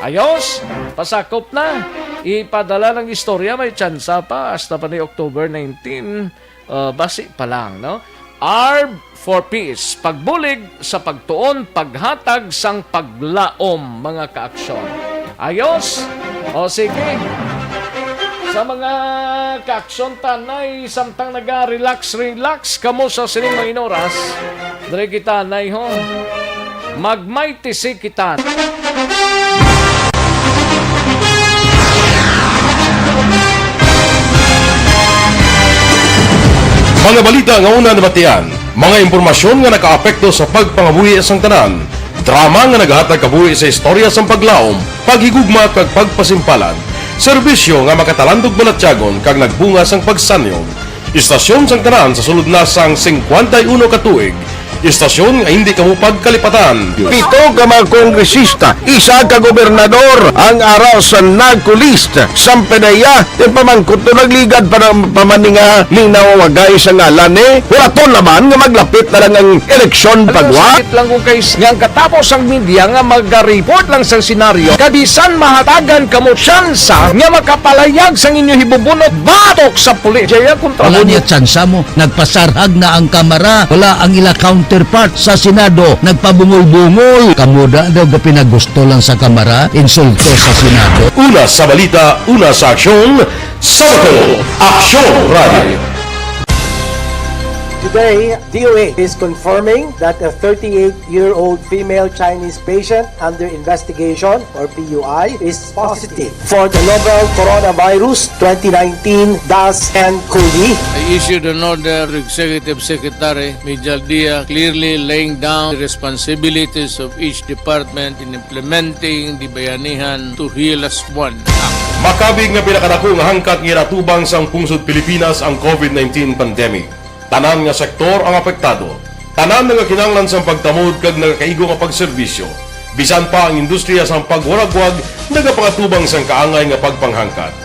Ayos, pasakop na. Ipadala ng istorya, may tsansa pa hasta pa ni October nineteen. Uh, basi pa lang, no? Arb for Peace, pagbulig sa pagtuon, paghatag sang paglaom, mga kaaksyon. Ayos? O sige. Sa mga kaaksyon tanay, samtang naga-relax, relax kamo sa sining mga inoras, diri kita, nay, ho. Mag-Mighty C kita. Mga balita nga una nabatian, mga impormasyon nga nakaapekto sa pagpangabuhi sang tanan, drama nga nagahatag kabuhi sa istorya sang paglaom, paghigugma kag pagpasimpalan, serbisyo nga makatalandog balatyagon kag nagbunga sang pagsanyog. Istasyon sang tanan sa sulod na sang singkwenta y uno ka tuig. Istasyon nga hindi kamo pagkalipatan. Pito ka mga kongresista, isa ka gobernador, ang araw sa NAGCO list. Sampanaya, ti pamangkot to nagligad pa na, pa man ni nga ning nawawagay sa ngalan, eh. Wala to naman nga maglapit na lang ang eleksyon. Alam mo, pagwa. Sakit lang kung kay s-, nga ang katapos ang media nga maga-report lang sang senaryo, kabisan mahatagan kamo tsansa nga makapalayag sang inyo hibubunot batok sa pulis. Jaya kontra. Wala niya tsansa mo. Nagpasarhag na ang Kamara. Wala ang ila counterpart sa Senado. Nagpabungol-bungol. Kamo da daw gapinagusto lang sa Kamara, insulto sa Senado. Una sa balita, una sa aksyon, sa Bacolod, Aksyon Radio. Today, D O A is confirming that a thirty-eight-year-old female Chinese patient under investigation, or P U I, is positive for the novel coronavirus twenty nineteen dash N coli. I issued an order to Executive Secretary Mijal Dia, clearly laying down the responsibilities of each department in implementing the Bayanihan to Heal as One Act. Makabig nga pinakadako nga hangkat nga ginatubang sang pungsod Pilipinas ang COVID nineteen pandemic. Tanan nga sektor ang apektado. Tanan nagakinahanglan sang pagtamod kag nagakaigo nga pagserbisyo. Bisan pa ang industriya sang pagwaragwag nagapangatubang sang kaangay nga pagpanghangkat.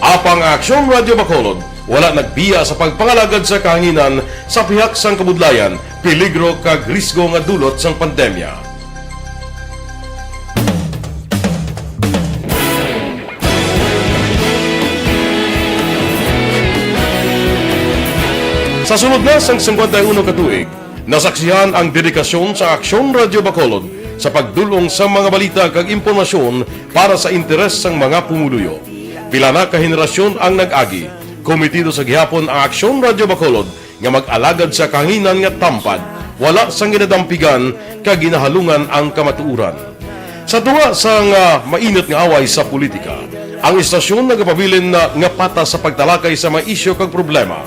Apang ang Aksyon Radio Bacolod wala nagbiya sa pagpangalagad sa kahanginan sa pihak sang kabudlayan, peligro kag risgo nga dulot sang pandemya. Sa sulod na sang singkwenta y uno ka tuig, nasaksihan ang dedikasyon sa Aksyon Radio Bacolod sa pagdul-ong sa mga balita kag impormasyon para sa interes sang mga pumuluyo. Pila na ka henerasyon ang nag-agi. Kometido sa gihapon ang Aksyon Radio Bacolod nga mag-alagad sa kahanginan nga tampad, wala sang ginadampigan kag ginahalungan ang kamatuoran. Sa tunga sang, ah, mainit nga away sa politika, ang istasyon nagapabilin na nga patas sa pagtalakay sa mga isyu kag problema.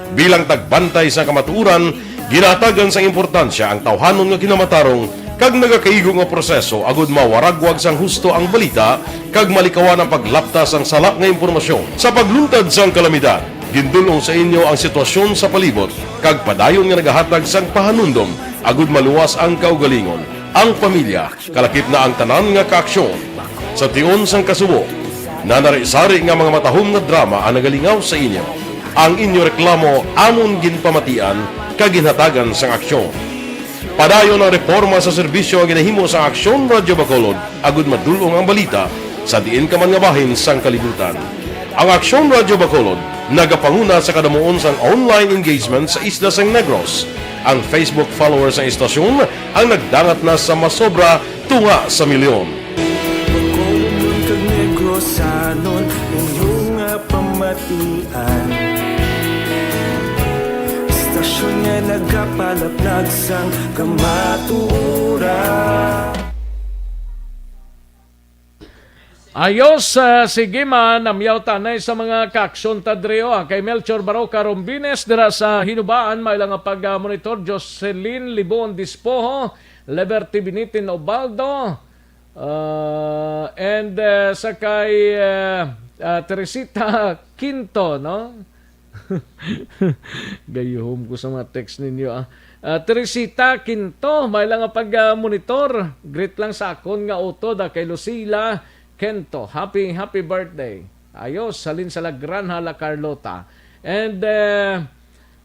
Bilang tagbantay sa kamatuoran, ginahatagan sang importansya ang tawhanon nga kinamatarong kag nagakaigo nga proseso agud mawaragwag sang husto ang balita kag malikawan ang paglapta sang sala nga impormasyon. Sa pagluntad sang kalamidad, gindul-ong sa inyo ang sitwasyon sa palibot kag padayon nga nagahatag sang pahanumdom agud maluwas ang kaugalingon, ang pamilya, kalakip na ang tanan nga kaaksyon. Sa tion sang kasubo, nanari-sari nga mga matahom nga drama ang nagalingaw sa inyo. Ang inyo reklamo amon ginpamatian kag ginhatagan sang aksyon. Padayon ang reporma sa serbisyo nga ginahimo sa Aksyon Radyo Bacolod agud madul-ong ang balita sa diin ka man nga bahin sang kalibutan. Ang Aksyon Radyo Bacolod nagapanguna sa kadamuon sang online engagement sa isla sang Negros. Ang Facebook followers sang istasyon ang nagdangat na sa masobra tunga sa milyon. Bacolod kag Negrosanon, inyo nga pamatian. Istasyon nga Nagapalaplag sang kamatuoran. Ayos, ah, sige man, namyaw tanay sa mga kaaksyon ta diri, oh, ah, kay Melchor Baroca Rombines dira sa Hinubaan, may lang nga pag-monitor, Jocelyn Libon Dispoho, Liberty Binitin Obaldo, ah, and, ah, sa kay, ah, ah, Teresita Quinto, no? Gayuhom ko sa mga text ninyo, ah. Ah, Teresita Quinto, may lang nga pag-monitor. Greet lang sa akon nga utod, ah, kay Lucila Quinto. Happy, happy birthday. Ayos, halin sa La Granja, La Carlota. And, eh,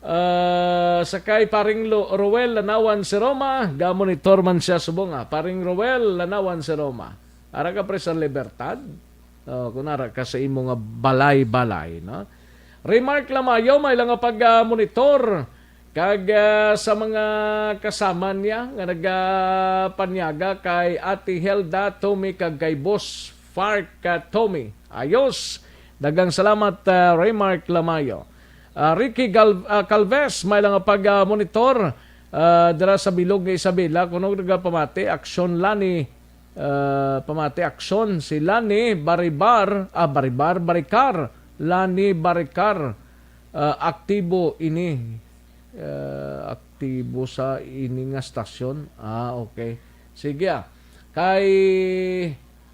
ah, sa kay paring Lo-, Roel Lanawan si Roma, ga-monitor man siya subong, ah. Paring Roel Lanawan si Roma. Ara ka pre sa Libertad? Oh, kung ara ka sa imo nga balay-balay, no? Remark Lamayo, may lang nga pag-monitor. Kag, ah, sa mga kasama niya nga nagapanyaga kay Ate Helda Tommy kag kay Boss Fark, ah, Tommy. Ayos. Daghang salamat, ah, Remark Lamayo. Ah, Ricky Gal-, ah, Calves, may lang nga pag-monitor, ah, dira sa bilog nga Isabela, kuno nagapamati, Aksyon Lani, ah, pamati, Aksyon, si Lani Baribar, ah, Baribar, Baricar, Lani Baricar, ah, aktibo ini, ah, aktibo sa ini nga stasyon. Ah, okay. Sige, ah. Kay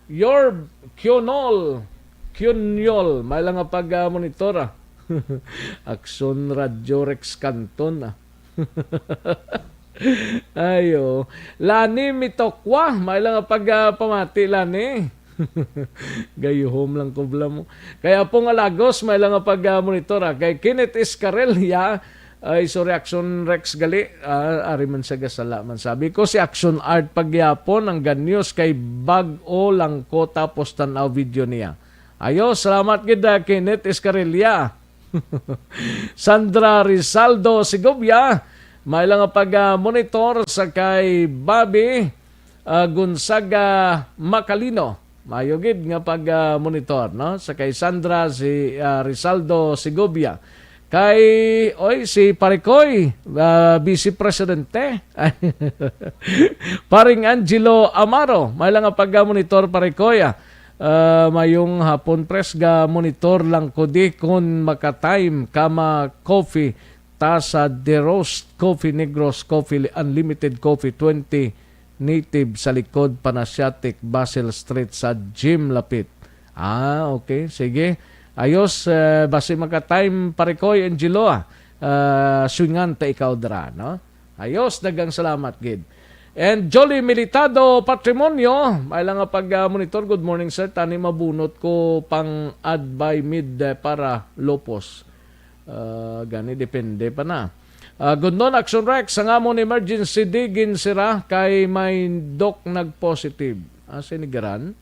Your Kyonol, Kyonyol, may lang nga pag-monitor, ah. Aksyon Radyo Rex Canton, ah. Ayo. Lani Mitokwa, may lang nga pag-, ah, pamati, Lani. Gayuhom lang ko bala mo. Kay Apong Alagos, may lang nga pag-, ah, monitor, ah. Kay Kenneth Escarella, ay, sorry, Action Rex gali. Ah, ari man sa gasala man. Sabi ko, si Action Art pagyapon, ang ganyos kay bag-o lang ko tapos tanaw video niya. Ayo, salamat gid, ah, Kenneth Escarella. Sandra Rizaldo Segovia, may lang nga pag-, ah, monitor sa kay Bobby, ah, Gonzaga Macalino. Mayo gid nga pag, ah, monitor, no? Sa kay Sandra si, ah, Rizaldo Segovia. Kay, oy, si Parikoy, ah, Vice Presidente. Paring Angelo Amaro, may lang nga pag-, ah, monitor, Parikoy, ah. Ah, mayong hapon, pres, ga monitor lang ko di kon maka-time kama coffee ta sa De Roast Coffee, Negros Coffee, Unlimited Coffee, twenty native sa likod Panasiatic, Basil Street sa Gym Lapit. Ah, okay. Sige. Ayos, eh, basi maka-time, Parikoy Angelo, ah. Ah, swingan ta ikaw dira, no? Ayos, daghang salamat gid. And Jolly Militado Patrimonio, may lang nga pag, ah, monitor. Good morning, sir. Tani mabunot ko pang ad by mid, eh, para lupos. Ah, gani depende pa na. Ah, good noon, Action Rex. Ang amon emergency digin sira kay may doc nag-positive. Ah, sinigaran.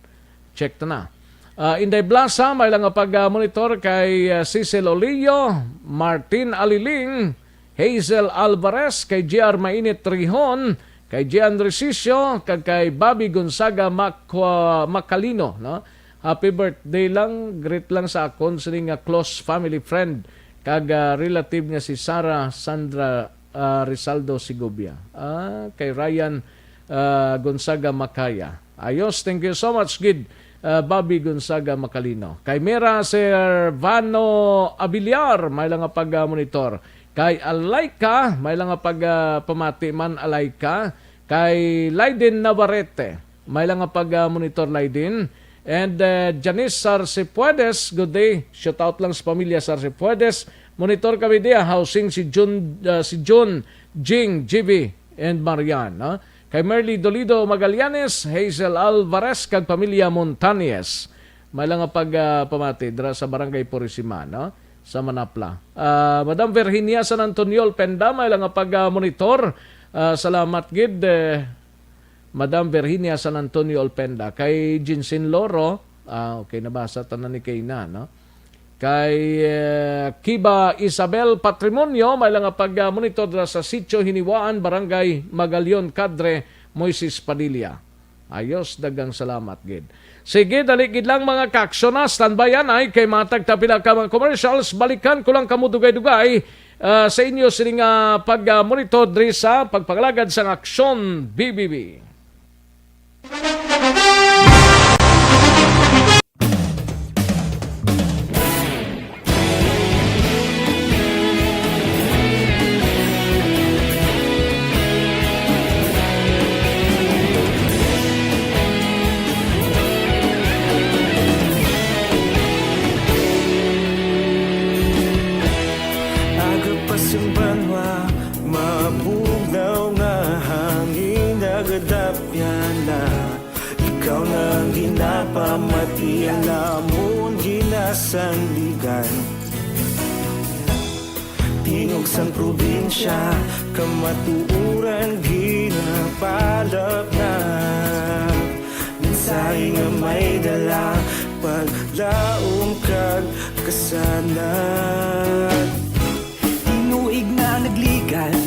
Check ta na. Ah, Inday Blasa, may lang nga pag, ah, monitor kay, ah, Cecil Olio, Martin Aliling, Hazel Alvarez, kay G R Mainit Trihon, kay Gian Resicio, kag kay Bobby Gonzaga Macua-, Macalino, no? Happy birthday lang, greet lang sa akon sini nga close family friend kag, ah, relative nga si Sarah Sandra, ah, Rizaldo Segovia. Ah, kay Ryan, ah, Gonzaga Macaya. Ayos, thank you so much, gid, ah, Bobby Gonzaga Macalino. Kay Mira Servano Abiliar, may lang nga pag-, ah, monitor. Kay Alaika, may lang nga pag-, ah, pamati man, Alaika. Kay Laiden Navarrete, may lang nga pag-, ah, monitor, Laiden. And, ah, Janice Sarcepuedes, good day. Shout out lang sa pamilya Sarcepuedes. Monitor kami diya, housing si Jun, ah, si Jun, Jing, G V, and Marian, no? Kay Merly Dolido Magallanes, Hazel Alvarez, kag pamilya Montañez. May lang nga pag, ah, pamati dira sa Barangay Purisima, no? Sa Manapla. Ah, Madam Virginia San Antonio Alpenda, may lang nga pag, ah, monitor. Ah, salamat gid, eh, Madam Virginia San Antonio Alpenda. Kay Jinsin Loro, ah, okay, nabasa tanan ni Kayna, no? Kay, eh, Kiba Isabel Patrimonio, may lang nga pag, ah, monitor dira sa Sitio Hiniwaan, Barangay Magalion, Kadre, Moises Padilla. Ayos, daghang salamat gid. Sige, dali gid lang, mga kaaksyon, ha. Standby anay kay matag ta pila ka mga commercials. Balikan ko lang kamo dugay-dugay ah, sa inyo sini nga pag-monitor diri sa pagpangalagad sang Aksyon B B B. Aga pa sing banwa, mabugnaw nga hangin, nagadapyan na. Ikaw na ang ginapamati, ang lamon ginasandigan. Tingog sang probinsya, kamatuoran ginapalapnap. Mensahe nga may dala, paglaom kag kasanag. Tinuig na nagligan,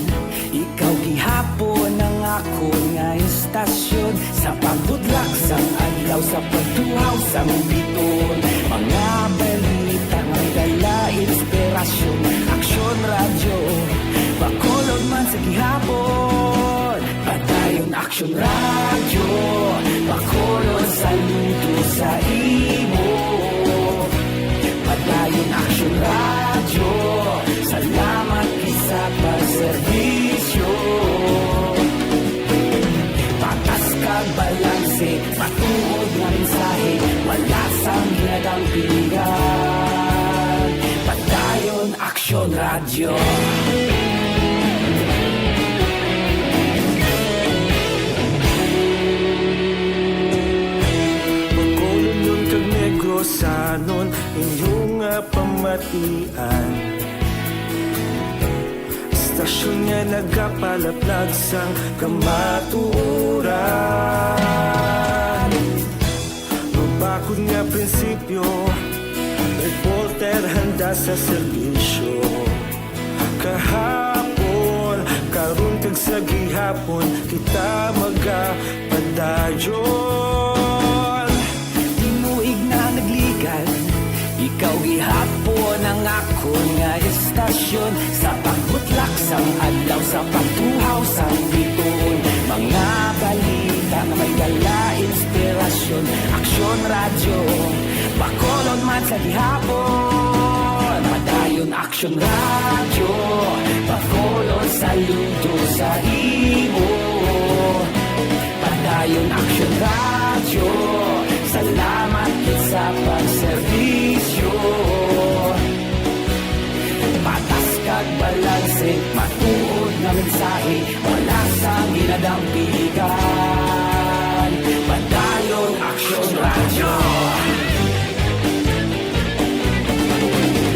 ikaw gihapon ang akon nga istasyon. Sa pagbutlak sang adlaw, sa pagtuhaw sang biton, mga balita nga may dala inspirasyon. Aksyon Radyo, Bacolod man sa gihapon. Padayon Aksyon Radyo, Bacolod, saludo sa imo. Padayon Aksyon Radyo, salamat gid sa pagserbisyo. Patas kag balanse, matuod nga mensahe, wala sang ginadampigan. Padayon Aksyon Radyo. Bacolodnon kag Negrosanon, inyo nga pamatian. Istasyon nga nagapalaplag sang kamatuoran. Mabakod nga prinsipyo, reporter handa sa serbisyo. Kahapon, karon kag sa gihapon, kita magapadayon. Tinuig na nagligan, ikaw gihapon ang akon nga istasyon. Sa pagbutlak sang adlaw, sa pagtuhaw sang biton, mga balita nga may dala inspirasyon. Aksyon Radyo, Bacolod man sa gihapon. Padayon Aksyon Radyo, Bacolod, saludo sa imo. Padayon Aksyon Radyo, salamat gid sa pagserbisyo. Patas kag balanse, matuod nga mensahe, wala sang ginadampigan. Padayon Aksyon Radyo.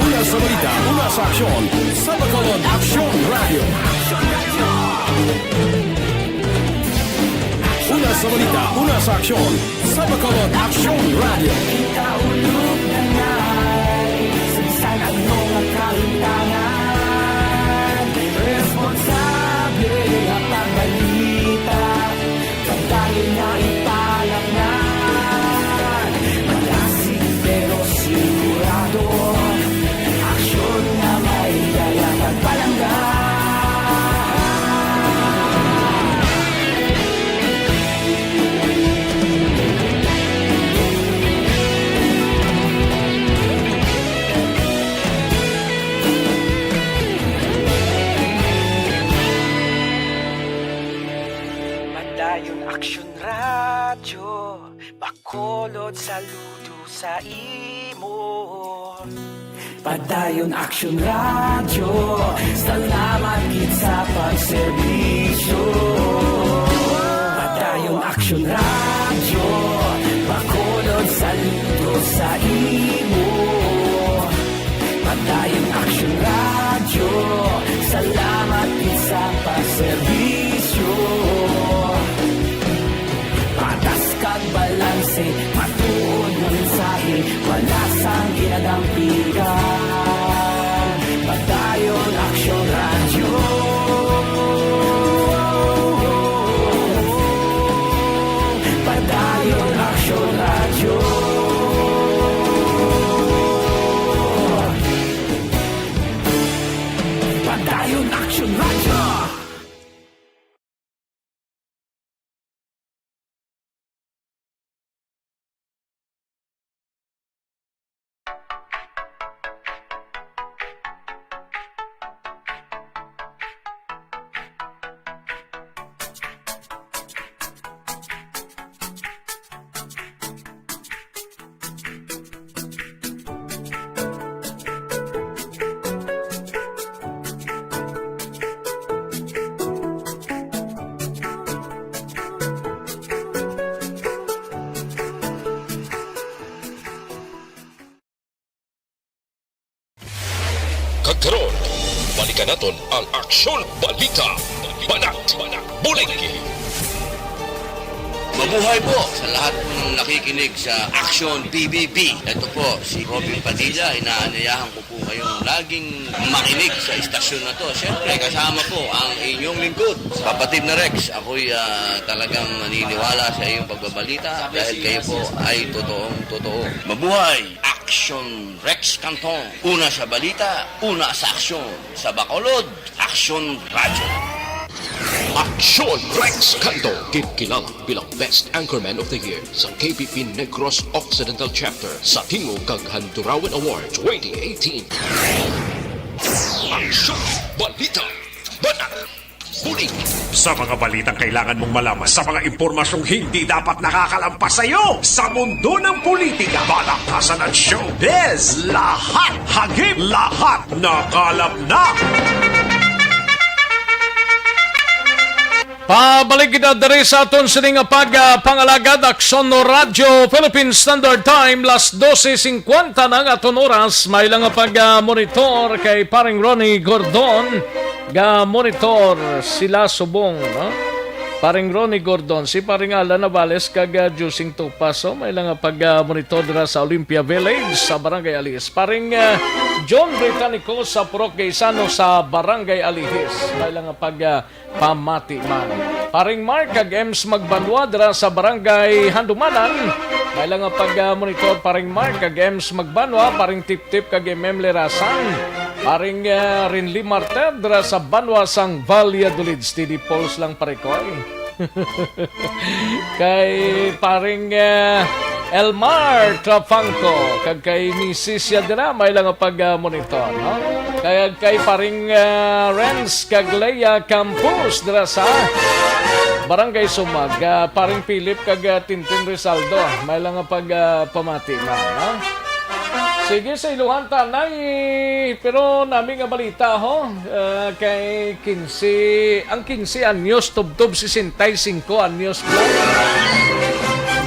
Una sa balita, una sa aksyon, sa Bacolod Aksyon Radyo. Una sa balita, una sa aksyon, sa Bacolod Aksyon Radyo. Kita ulog na nai, sa bisan ano nga kahintangan, responsable nga pagbalita, pagdali na ipalaknan. Malasig pero sigurado, aksyon nga may dala pagpalangga. Padayon Aksyon Radyo, Bacolod, saludo sa imo. Padayon Aksyon Radyo, salamat gid sa pagserbisyo. Padayon Aksyon Radyo, Bacolod, saludo sa imo. Padayon Aksyon Radyo, salamat gid sa pagserbisyo. Patas kag balanse, matuod nga mensahe, wala sang ginadampigan. Padayon Aksyon Radyo. Padayon Aksyon Radyo. Karon, balikan naton ang Aksyon Balita. Banat, Bulig. Mabuhay po sa lahat ng nakikinig sa Aksyon P B B. Ito po si Robin Padilla. Inaanyayahan ko po kayong laging makinig sa istasyon na to. Siyempre, kasama po ang inyong lingkod, kapatid na Rex. Ako'y ah, talagang naniniwala sa iyong pagbabalita dahil kayo po ay totoong totoo. Mabuhay! Action Rex Canton. Una sa balita, una sa aksyon. Sa Bacolod, Aksyon Radyo. Aksyon Rex Canto, gin kilala bilang Best Anchorman of the Year sa K P P Negros Occidental Chapter sa Tingog kag Handurawan Award twenty eighteen. Aksyon Balita, Banat, Bulig. Sa mga balitang kailangan mong malaman, sa mga impormasyong hindi dapat nakakalampas sa iyo, sa mundo ng politika, balaktasan at showbiz, lahat hagip, lahat nakalap na. Pabalik kita diri sa aton sini nga pag, ah, pangalagad, Aksyon Radyo Philippine Standard Time, las dose singkwenta na ang aton oras. May lang nga pag, ah, monitor kay paring Ronnie Gordon. Ga monitor sila subong, no? Paring Ronnie Gordon, si paring Alan Navales kag, ah, Jusing Tupas, oh, may lang nga pag, ah, monitor dira sa Olympia Village sa Barangay Alis. Paring, ah, John Britannico sa Purok Gaisano sa Barangay Alihis, may lang nga pag, ah, pamati man. Paring Mark kag Ems Magbanwa dira sa Barangay Handumanan, may lang nga pag, ah, monitor. Paring Mark kag Ems Magbanwa, paring Tiptip kag M M Lerasan, paring, ah, Rinli Martel dira sa Banwa sang Valladolid. Steady pulse lang, pare ko, eh. Kay paring, ah, Elmar Trapangco, kag kay Misis Yadira, may lang nga pag, ah, monitor, no? Kay, kay paring, ah, Renz kag Leia Campos dira sa Barangay Sumag, ah, paring Philip kag, ah, Tintin Rizaldo, may lang nga pag, ah, pamati man, no? Sige, sa iluhan tanay, pero nami nga balita, ho, ah, kay kinse, ang kinse anyos tubtob sesenta y cinco anyos pa.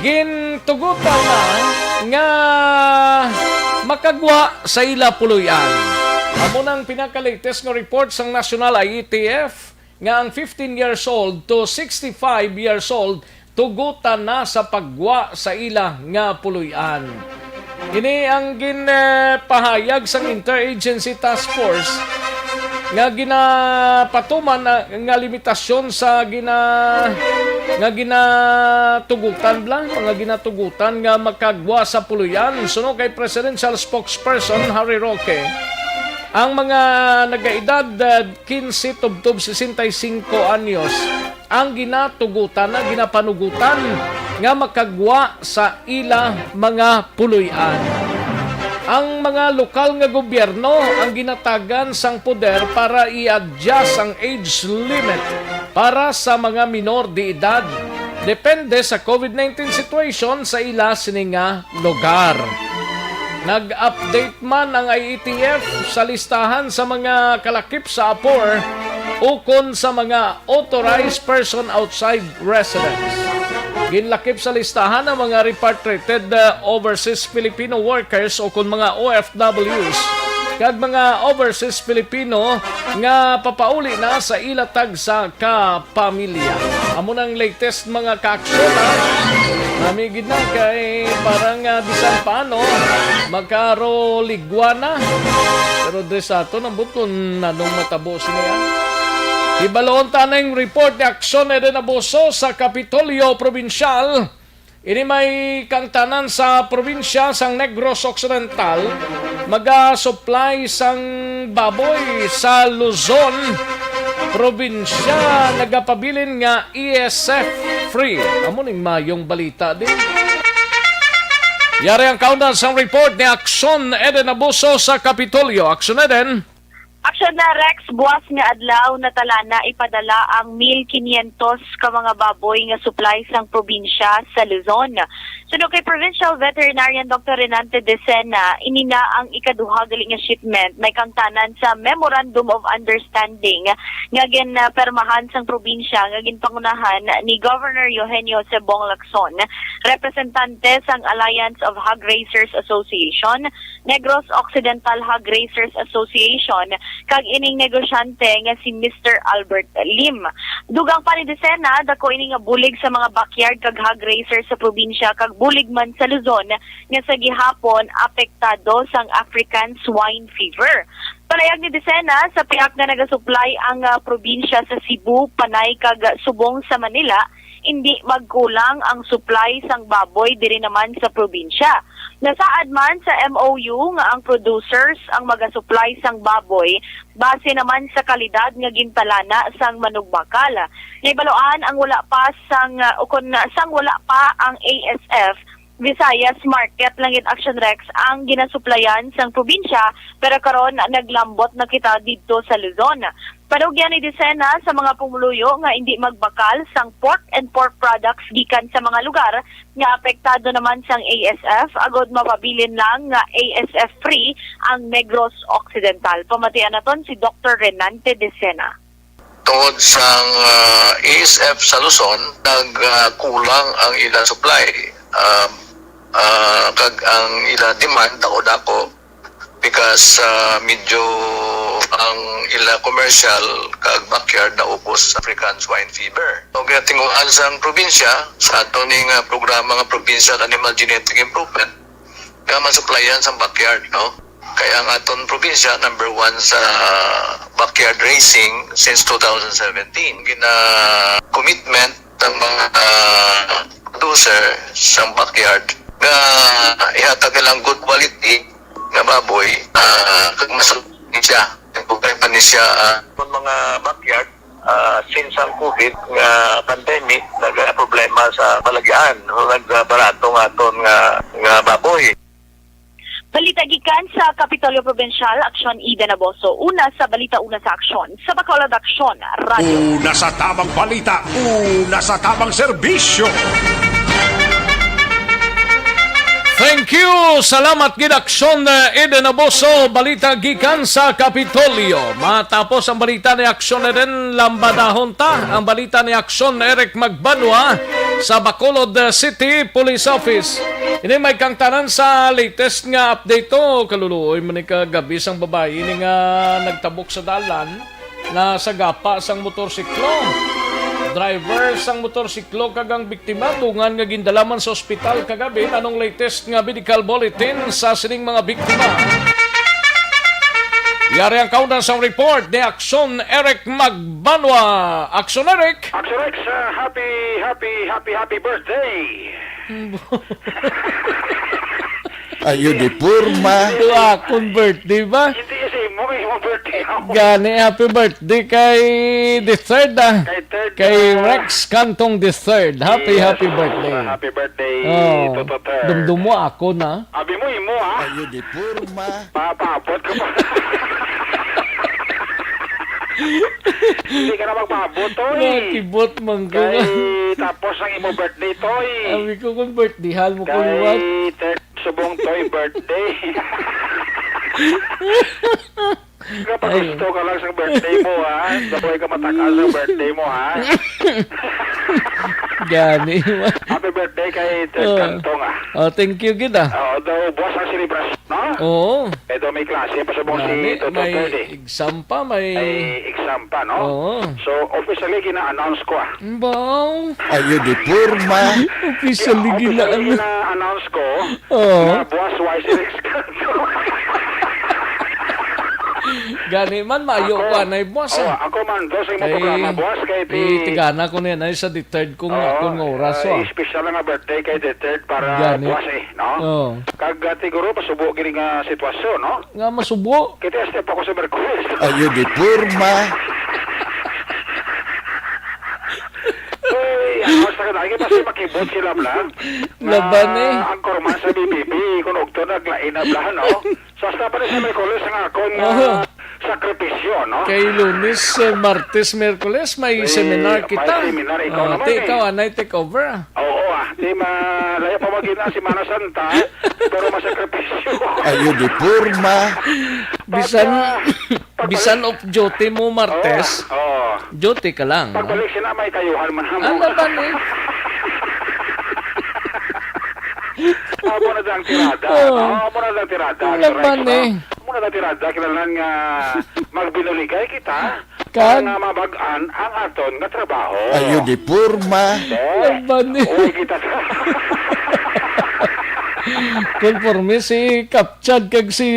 Gintugutan na nga makagwa sa ila puloy-an. Amo nang pinaka-latest nga report sang National I A T F nga ang fifteen years old to sixty-five years old tugutan na sa paggwa sa ila nga puloy-an. Ini ang ginpahayag sang Interagency Task Force nga ginapatuman na, nga limitasyon sa gina-, nga ginatugutan bla, mga ginatugutan nga makagwa sa puloy-an. Suno kay Presidential Spokesperson Harry Roque, ang mga nagaedad, ah, kinse tubtob sesenta y cinco anyos ang ginatugutan na ginapanugutan nga makagwa sa ila mga puloy-an. Ang mga lokal nga gobyerno ang ginatagan sang poder para i-adjust ang age limit para sa mga minor de edad, depende sa covid nineteen situation sa ila sini nga lugar. Nag-update man ang I A T F sa listahan sa mga kalakip sa apor ukon sa mga authorized person outside residence. Ginlakip sa listahan ang mga repatriated, uh, overseas Filipino workers ukon mga O F Ws kag mga overseas Filipino nga papauli na sa ila tagsa ka pamilya. Amo nang latest, mga kaaksyon, ha? Nami gid na kay parang, ah, bisan paano, makaroligwa na. Pero diri sa aton, ambot kung nanong matabo sini, ha? Hibaluon ta ning report ni Aksyon Eden Abuso sa Kapitolyo Probinsyal. Ini may kaangtanan sa probinsya sang Negros Occidental, maga-supply sang baboy sa Luzon probinsya, nagapabilin nga E S F free. Amo ning mayong balita din. Yari ang kaundan sang report ni Aksyon Eden Abuso sa Kapitolyo. Aksyon Eden. Aksyon na, Rex, buwas nga adlaw natalana ipadala ang mil quinientos ka mga baboy nga supply sang probinsya sa Luzon. Suno kay Provincial Veterinarian Doctor Renante Decena, ini na ang ikaduha gali nga shipment na ikangtanan sa Memorandum of Understanding nga ginpermahan sang probinsya nga ginpangunahan ni Governor Eugenio Cebong Lacson, representante sang Alliance of Hog Raisers Association, Negros Occidental Hog Raisers Association, kag ining negosyante nga si Mister Albert Lim. Dugang pa ni Decena, dako ini nga bulig sa mga backyard kag hog raiser sa probinsya kag bulig man sa Luzon nga sa gihapon apektado sang African Swine Fever. Palayag ni Decena, sa pihak nga nagasuplay ang, ah, probinsya sa Cebu, Panay kag subong sa Manila, indi magkulang ang supply sang baboy diri naman sa probinsya. Nasaad man sa M O U nga ang producers ang magasuplay sang baboy base naman sa kalidad nga gintalana sang manugbakal. Nahibaluan ang wala pa sang, ukon sang wala pa ang A S F, Visayas Market Langit Action Rex ang ginasuplayan sang probinsya, pero karon naglambot na kita didto sa Luzon. Panugyan ni Decena sa mga pumuluyo nga indi magbakal sang pork and pork products gikan sa mga lugar nga apektado naman sang A S F, agod mapabilin lang nga A S F free ang Negros Occidental. Pamatian naton si Doktor Renante Decena. Tungod sang, ah, A S F sa Luzon, nagkulang ang ila supply, um, ah, kag ang ila demand dako-dako because, ah, medyo ang ila commercial kag backyard naubos sa African Swine Fever. So, ginatinguhan sang probinsya sa ato ni nga programa nga Provincial Animal Genetic Improvement, nga masuplayan sang backyard, no? Kay ang aton probinsya, number one sa backyard raising since two thousand seventeen. Gina-commitment ng mga, ah, producer sa backyard nga ihatag nilang good quality nga baboy, ah, kag mas siya, kag pa ni siya, ah, kung mga backyard, ah, since ang COVID nga pandemic, nagproblema sa palagian, so nagbarato nga aton nga, nga baboy. Balita gikan sa Kapitolyo Probinsyal, Aksyon, Ida Naboso. Una sa balita, una sa aksyon. Sa Bacolod Aksyon, Radyo. Una sa tamang balita, una sa tamang serbisyo. Thank you. Salamat gid, Aksyon, eh, Eden Abuso. Balita gikan sa Kapitolyo. Matapos ang balita ni Aksyon Eden, lambadahon ta ang balita ni Aksyon Eric Magbanwa sa Bacolod, eh, City Police Office. Ini may kangtanan sa latest nga update to. Kaluluoy man ni kagabi sang babayi ni nga nagtabok sa dalan. Nasagapa sang motorsiklo. Driver sang motorsiklo kag ang biktima dungan nga gindala man sa ospital kagabi. Anong latest nga medical bulletin sa sining mga biktima? Yari ang kauna sang report ni Aksyon Eric Magbanwa. Aksyon Eric! Aksyon Eric, uh, happy, happy, happy, happy birthday! Ayo di porma. Ito akong birthday ba? Hindi kasi mo, may mo birthday ako. Gani, happy birthday kay the third, ah. Kay third, Kay ah. Rex Cantong the third. Happy, Yes. happy birthday. Ah, happy birthday Oh. to the third. Dumdumo ako na. Abi mo, imo, ah. Ayo di porma. Papaabot ka pa. Hindi ka na magpaabot, Toy. Nakibot man ko Kay nga. tapos ang imo birthday, Toy. Sabi ko kung birthdayhan mo ko liwat. Kay third Subong Toy birthday. Kapag Ay. gusto ka lang sa birthday mo, ha? Dapoy ka matakal sa birthday mo, ha? Gani. Happy birthday kay Ted Oh. Cantong, ah. Oh, thank you gid, ah. Oo, daw buwas ang selebrasyon, no? Oo. Kay daw may klase pa subong si Gani, Toto may Ted, eh. exam pa, may May exam pa, no? Oo. So, officially, gina-announce ko, ah. Baw. Ayo di porma. Officially Kaya, officially gina-ano. gina-announce ko Oo. na buwas wise Rex Cantong. Gani man, maayo Ako, ko anay, boss, oh, ah. ako man, boss, ang Kay, programa, boss, kay ti- itigana ko niya na sa the third kung Oo, akon nga oras, ah, ah. special nga birthday kay the third para Gani. buwas, eh, no? Oo. Kag, ah, siguro, pasubo gini nga sitwasyon, no? Nga masubo. Kay ti-step ako sa Merkulis. Ayo di porma. Uy, ano, sa kanay, kasi makibot sila, bla. Laban, Nga eh. ang korman sa B P P, kung ugto, naglain na, bla, no? So, hasta pa rin sa Merkulis nga akon nga Oho. sakripisyo, no? Kay Lunes, eh, Martes, Miyerkules, may May, seminar may kita. seminar, ikaw Ah, naman ti eh. ikaw, anay take over, ah. Oo, ah. Di malayo pa magina Semana Santa, pero masakripisyo. Ayo di porma. Bisan, Pagka, pag- bisan off duty mo Martes, Oo, oo. duty ka lang, no? Pagbalik sila, may kayuhan man mo. Ano ba ni? Amo na dang tirada, Oh. no? Amo na dang tirada, Ano ba correct, ni? no? Amo na dang tirada, kinahanglan nga magbinuligay kita Kan? para nga mabag-an ang aton nga trabaho. Ayo di porma. Eh, Ano ba ni? uy, kita Konforme si Kap Chad kag si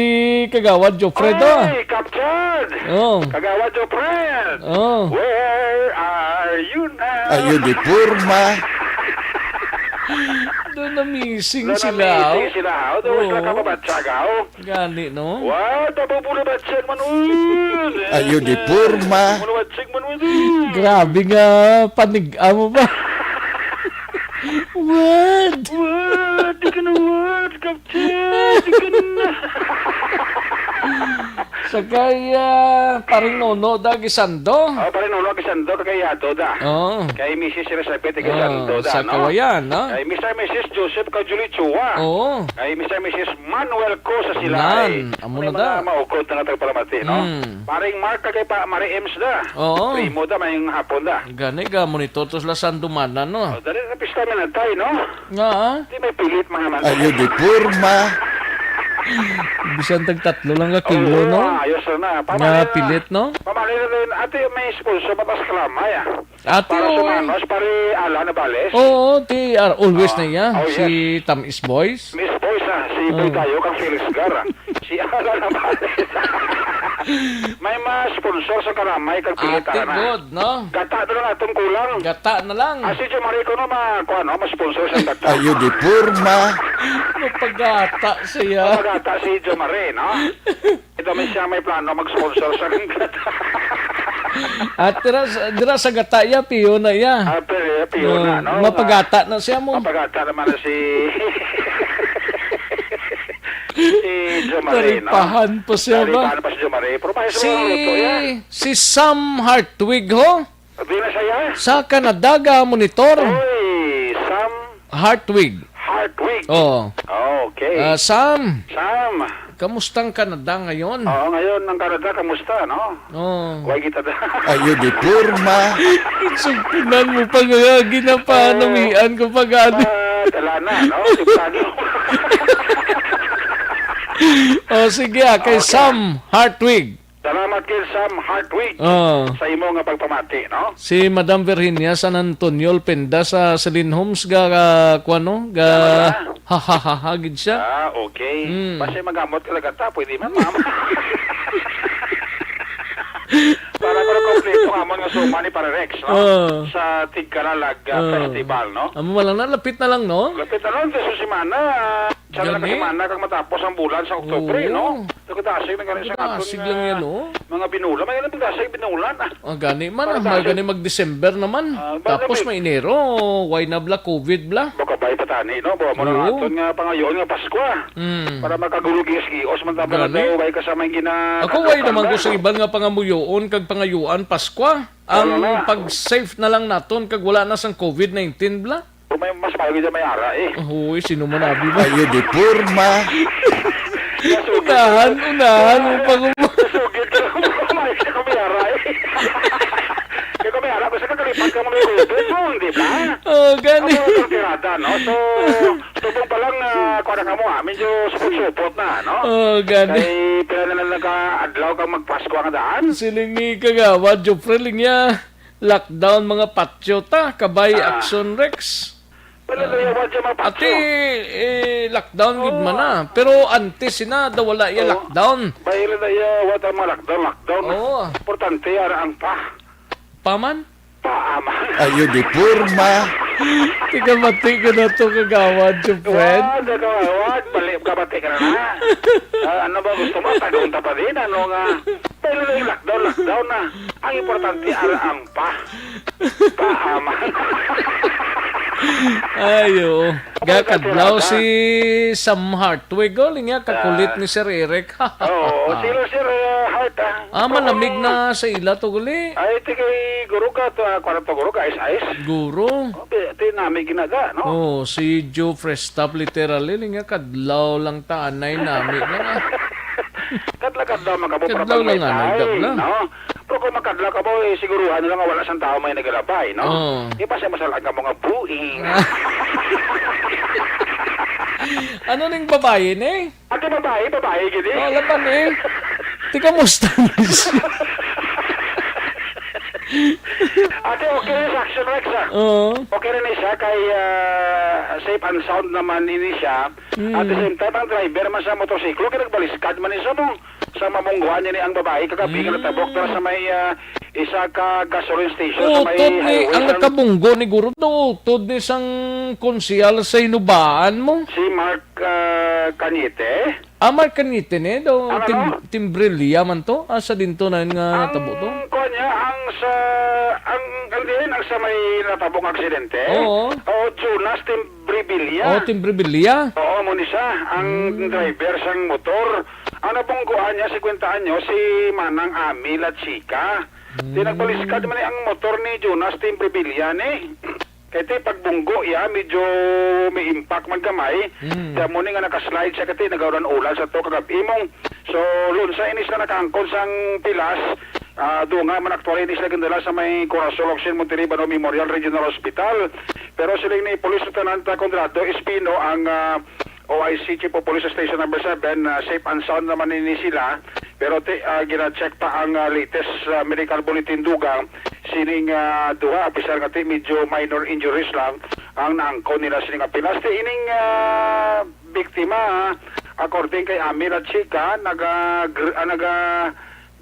Kagawad Jofred, ah. Ay, Kap Chad! Oh. Kagawad Jofred! Oh. Where are you now? Ayo di porma. Doon na missing Doon na sila, missing oh. sila, oh. Doon sila Oh. kababatsag, oh. Gani, no? What? Abo mo na batsag man, oh. Ayo di porma. Abo mo na batsag man, oh. Grabe nga panig-a mo ba? What? What? Di ka na what? Kap Chad, di ka na. Sa kay, ah, paring Nono da Gisando. Oh, paring Nono Gisando, kagayado da. Oo. Kay Missus Elizabeth Ah, Gisando da, sa no? Kawayan, no? Kay Mister Missus Joseph Cajuli Chua. Oo. Kay Mister Missus Manuel Cruz sa Silay. Nan, amo May na mga da. maukod na nga tagpalamati, no? Mm. Paring Mark kay pa, Mari Ems da. Oo. Primo da, may hapon da. Gani ka, monitor to sila sa Andumanan, no? Oh, dali na pista minatay, no? Nga, ah? Di may pilit, mga man. Ayo di porma. Bisan tag tatlo lang ka kilo, Oo, no? ayos na. Nga Pamali na. pilit, no? Pamali na rin. Ate, may sponsor, matas kalamay, ah. Ate, Para sa oy. manos, pare, ala na bales. Oo, ti, ah, always Ah, na iya. oh, Si yes. Tamis Boys. Miss Boys, ah, si Oh. Boy Tayo, kang Felix Gar, ah. Si Ala na bales. May mas sponsor sa kalamay, kag pilit, Ate, ah, na. good. No? Gata na lang atong kulang. Gata na lang. Ah, si Jomari ko na ma-, kuha, no? Ma-sponsor sa gata. Ayo di porma. Mapagata siya. Mapagata si Jomari, no? Ito may siya may plano mag-sponsor sa gata. At dira, dira sa gata iya, piyo na iya. Ah, pero piyo na, No, no? mapagata na siya mo. Mapagata naman na si, si Jomari, no? Taripahan pa siya ba? Taripahan pa si Jomari. Pero may Si, sa mga luto yan. si Sam Hartwig, ho? Di na siya? Sa Canada ga monitor. Uy, Sam Hartwig. Hartwig. Oo. Okay. Ah, Sam, Sam. kamustang Canada ngayon? Oo, ngayon ang Canada, kamusta, no? Oo. Why kita da? Ayo di porma. Sugpunan mo pa nga ginapanamian ko pa gani. Ah, dala na, no? Siptado. Oh, sige, ah, kay Okay. Sam Hartwig. Salamat kay Sam Hartwig Oh. sa imo nga pagpamati, no? Si Madam Virginia San Antonio Alpenda sa Celine Homes ga, ga, kuwan, no? Ga, Salamat, ha, ha, ha, ha, gid siya. Ah, okay. Mm. Basta magamot ka lang ta, pwede man, ma'am. Para ko kompleto ang amon nga suma ni Pare Rex, no? Oh. Sa Tigkalalag, ah, Oh. Festival, no? Amo man lang na, lapit na lang, no? Lapit na lang, sa semana. Sa Gani? Semana kang matapos ang bulan sa Oktubre, Oo. no? Nagkadasig na gani sa Nagkadasig aton lang nga yan, oh. mga binulan. May ilang pagdasig binulan, ah. Ah, gani man, Para ah, may dahil gani mag-December naman. Ah, ba, Tapos nabi- may Enero, why na bla, covid bla? Baka bay patani, no? Baka mo na Oo. aton nga pangayoon nga Paskwa. Mm. Para makagulog yung gios man tama na Gani. daw, way ka sa may gina-, Ako, ano, way naman ko kalma. sa iban nga pangamuyoon kag pangayuan Paskwa. Ang Wala na. pag-safe na lang naton kag wala na sang covid nineteen bla. Kung may mas maayo dyan, may ara eh. Uy, sino man abi ba? Ayo di porma. Unahan, unahan mo pa ko. Sugid ka lang mo, may sa kamayara eh. Kaya kamayara, basta kakalipat ka mo may gulpit mo, di ba? Oh, gani. Ang mga tirada, no? So, tubog pa lang, ah, kuha na ka mo, ah, medyo supot-supot na, no? Oh, gani. Kay pila na lang nagka-adlaw kang magpasko ang daan? Siling ni Kagawad Jofre Linya, lockdown mga patyo ta, kabay Ah. Action Rex. Wala na yawa dyan, mga patyo. Ati, eh, lockdown gid man na. Pero antes sina, daw wala iya Oo. lockdown. Bahira na iya, what ang mga lockdown, lockdown. Oo. Importante, ara ang pa. Paman? Pa, aman. Ayo di porma. Tiga mati ko na to, Kagawad, your friend. Wa, nagawad, balik ka, bati ka na na. Ah, ano ba gusto mo? Tanong ta pa din, ano nga? Pero yung lockdown, lockdown na. Ang importante, ara ang pa. Paaman. Ayo. Gakadlaw si Sam Hartwig. Oh, linya kakulit Ah. ni Sir Eric. Oo, si Sir, uh, Hart, Ah, malamig na sa ila to gali. Ay, ti kay guro ka to, ah, kwarto guro ka, ice-ice. Guro. Oh, ti nami ginaga, no? Oh, si Joe Fresh Stop literally, nga kadlaw lang ta, anay nami lang, ah. Kadlaw-kadlaw man kamo para Kadlaw lang, pagmaytay, anay, dab na. No? Pero kung makadlaw ka mo, eh, siguruhan nila nga wala sang tao may nagalabay, no? Oh. Di ba siya masalaan ka mga buing? Ano ning babae ni? Ate, babae, babae, gini. Oh, laban eh. Ti, kamusta na siya? Ate, okay rin sa action, Rex, ah. Oo. Okay rin siya kay, ah, safe and sound naman ini siya. Mm. At the same time, ang driver man sa motorsiklo, kay nagbaliskad man siya mo. Sa mabungguan niya ni ang babae, kagabi nga Mm. natabok dira sa may, ah, isa ka gasoline station sa may Utod ni, highway ang sa nakabunggo ni guro, do, utod ni sang konsehal sa Hinubaan mo? Si Mark, ah, Cañete. Ah, Mark Cañete ni, do, Ano, tim-, ano? Timbrilla man to? Ah, sa dinto na yun nga Ang natabo to? kuwan niya, ang sa, ang, ang diin, ang sa may natabong aksidente? Oo. O, Jonas Timbrevilla. Oh, Timbrevilla? Oo, mo ni siya, ang Hmm. driver sang motor. Ang nabungguan niya, singkwenta anyo, si Manang Ami La Chica. Di Hmm. nagbaliskad man ni ang motor ni Jonas Timbrevilla ni. Kay ti pagbunggo iya, medyo may impact man gamay. Hmm. Kaya mo ni nga nakaslide siya, kay ti nagaulan-ulan sa to kagab-i mong. So, lunsa ini sila nakaangkon sang pilas. Ah, dunga man aktually ini sila gindala sa may Corazon Locsin Monterrey Bano Memorial Regional Hospital. Pero siling ni Police Lieutenant Conrado Espino ang, ah, O I C Chief of Police sa Station Number Seven, ah, safe and sound naman ini sila. Pero ti, ah, gina-check pa ang, ah, latest, ah, medical bulletin dugang sining, ah, duha, bisan nga ti medyo minor injuries lang ang naangkon nila sining pilas. Ti ining, ah, biktima, ah, according kay Amir at Chica, naga, gr-, ah, naga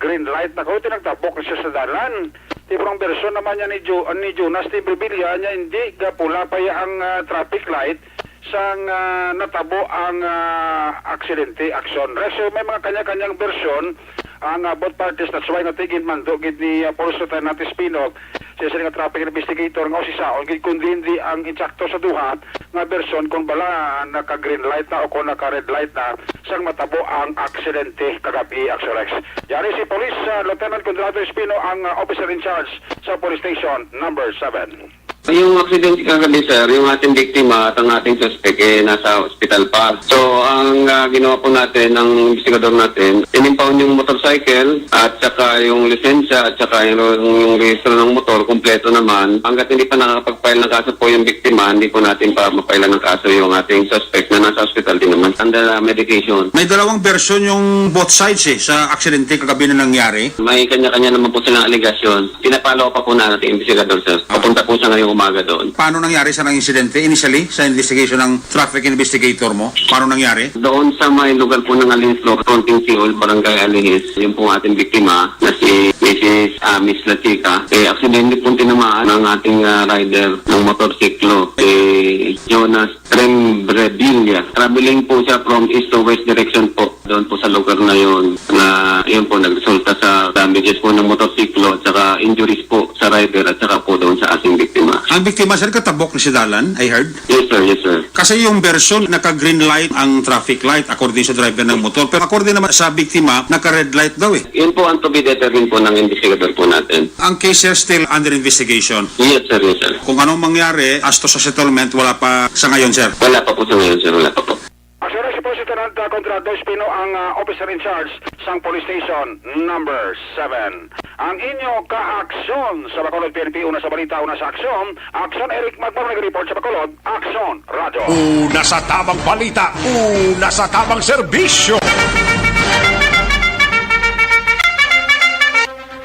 green light na ko, ti nagtabok na siya sa dalan. Ti, pero ang bersyon naman niya ni Jo-, ni Jonas Timbrevilla niya, hindi gapula pa iya ang, ah, traffic light sang, ah, natabo ang, ah, aksidente, aksyon. Rex, so may mga kanya-kanyang bersyon ang, ah, both parties. That's why nga ti ginmando gid ni, ah, Police Lieutenant Espino, siya sila nga traffic investigator, nga usisaon gid kundi hindi ang insakto sa duha nga bersyon kung bala naka-green light na o kung naka-red light na sang matabo ang aksidente kagabi, Action Rex. Yari si Police, ah, Lieutenant Conrado Espino ang, ah, officer in charge sa Police Station Number Seven. Yung aksidente kagabi, sir, yung ating biktima at ang ating suspect, eh, nasa hospital pa. So, ang, ah, ginawa po natin, ng investigador natin, inimpound yung motorcycle at saka yung lisensya at saka yung, yung rehistro ng motor, kompleto naman. Hanggat hindi pa nakakapag-file ng kaso po yung biktima, hindi po natin pa mapailan ng kaso yung ating suspect na nasa hospital din naman under, ah, medication. May dalawang version yung both sides, eh, sa aksidente kagabi na nangyari. May kanya-kanya naman po silang alegasyon. Pinapalo pa po natin, investigador, sir. Ah. Papunta po siya ngayong umaga doon. Paano nangyari sa nang insidente? Initially, sa investigation ng traffic investigator mo, paano nangyari? Doon sa may lugar po ng Alihis Norte, Konting Siol, Barangay Alihis, yung pong ating biktima na si Missus Amis Lachica, eh, aksidente pong tinamaan ng ating, ah, rider ng motorsiklo, si Jonas Trembrevilla. Traveling po siya from east to west direction po. Doon po sa lugar na yun, na yun po, nagresulta sa damages po ng motorsiklo at saka injuries po sa rider at saka po doon sa ating biktima. Ang biktima, sir, katabok na si dalan, I heard? Yes, sir. Yes, sir. Kasi yung version, naka-green light ang traffic light according sa driver ng motor. Pero according naman sa biktima, naka-red light daw eh. Yun po ang to be determined po ng investigador po natin. Ang case, sir, still under investigation. Yes, sir. Yes, sir. Kung anong mangyari, as to sa settlement, wala pa sa ngayon, sir? Wala pa po sa ngayon, sir. Wala pa po. Aksyon, si Police Lieutenant, ah, Conrado Espino ang, ah, officer in charge sang Police Station Number Seven. Ang inyo kaaksyon sa Bacolod P N P, una sa balita, una sa aksyon. Aksyon, Eric Magmar nag-report sa Bacolod. Aksyon, Radyo. Una sa tamang balita, una sa tamang serbisyo.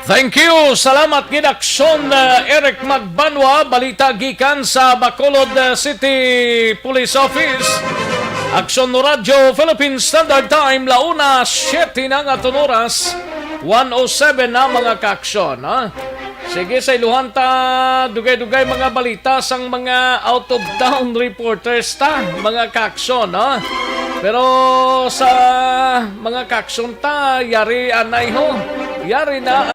Thank you. Salamat gid, Aksyon, uh, Eric Magbanwa. Balita gikan sa Bacolod, uh, City Police Office. Aksyon Radyo Philippine Standard Time, la una siete na nga aton oras, one oh seven na, mga kaaksyon, ha? Sige, sa iluhan ta, dugay-dugay mga balita sang mga out of town reporters ta, mga kaaksyon, ha? Pero sa mga kaaksyon ta, yari anay ho. Yari na.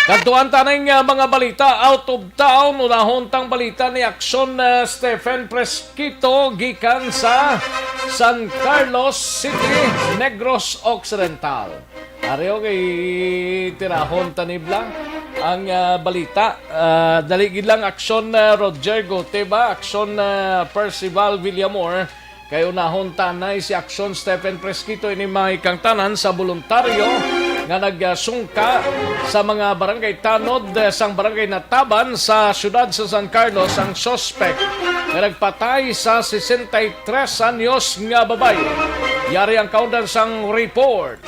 Kadtuan ta ning, ah, mga balita out of town. Unahon tang balita ni Aksyon, ah, Stephen Fresquito gikan sa San Carlos City, Negros Occidental. Ari, okay, tirahon ta ni Bla ang, ah, balita. Ah, dali gid lang, Aksyon, ah, Roger Goteba, Aksyon, ah, Percival Villamor. Kay unahon ta anay si Aksyon Stephen Fresquito, ini mga ikang tanan sa boluntaryo nga nagsungka sa mga barangay tanod, eh, sang barangay Nataban sa siyudad sa San Carlos ang suspek nga nagpatay sa sesenta y tres anyos nga babayi. Yari ang kaundan sang report.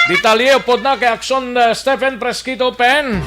Detalye pod na kay Aksyon, eh, Stephen Fresquito Pen.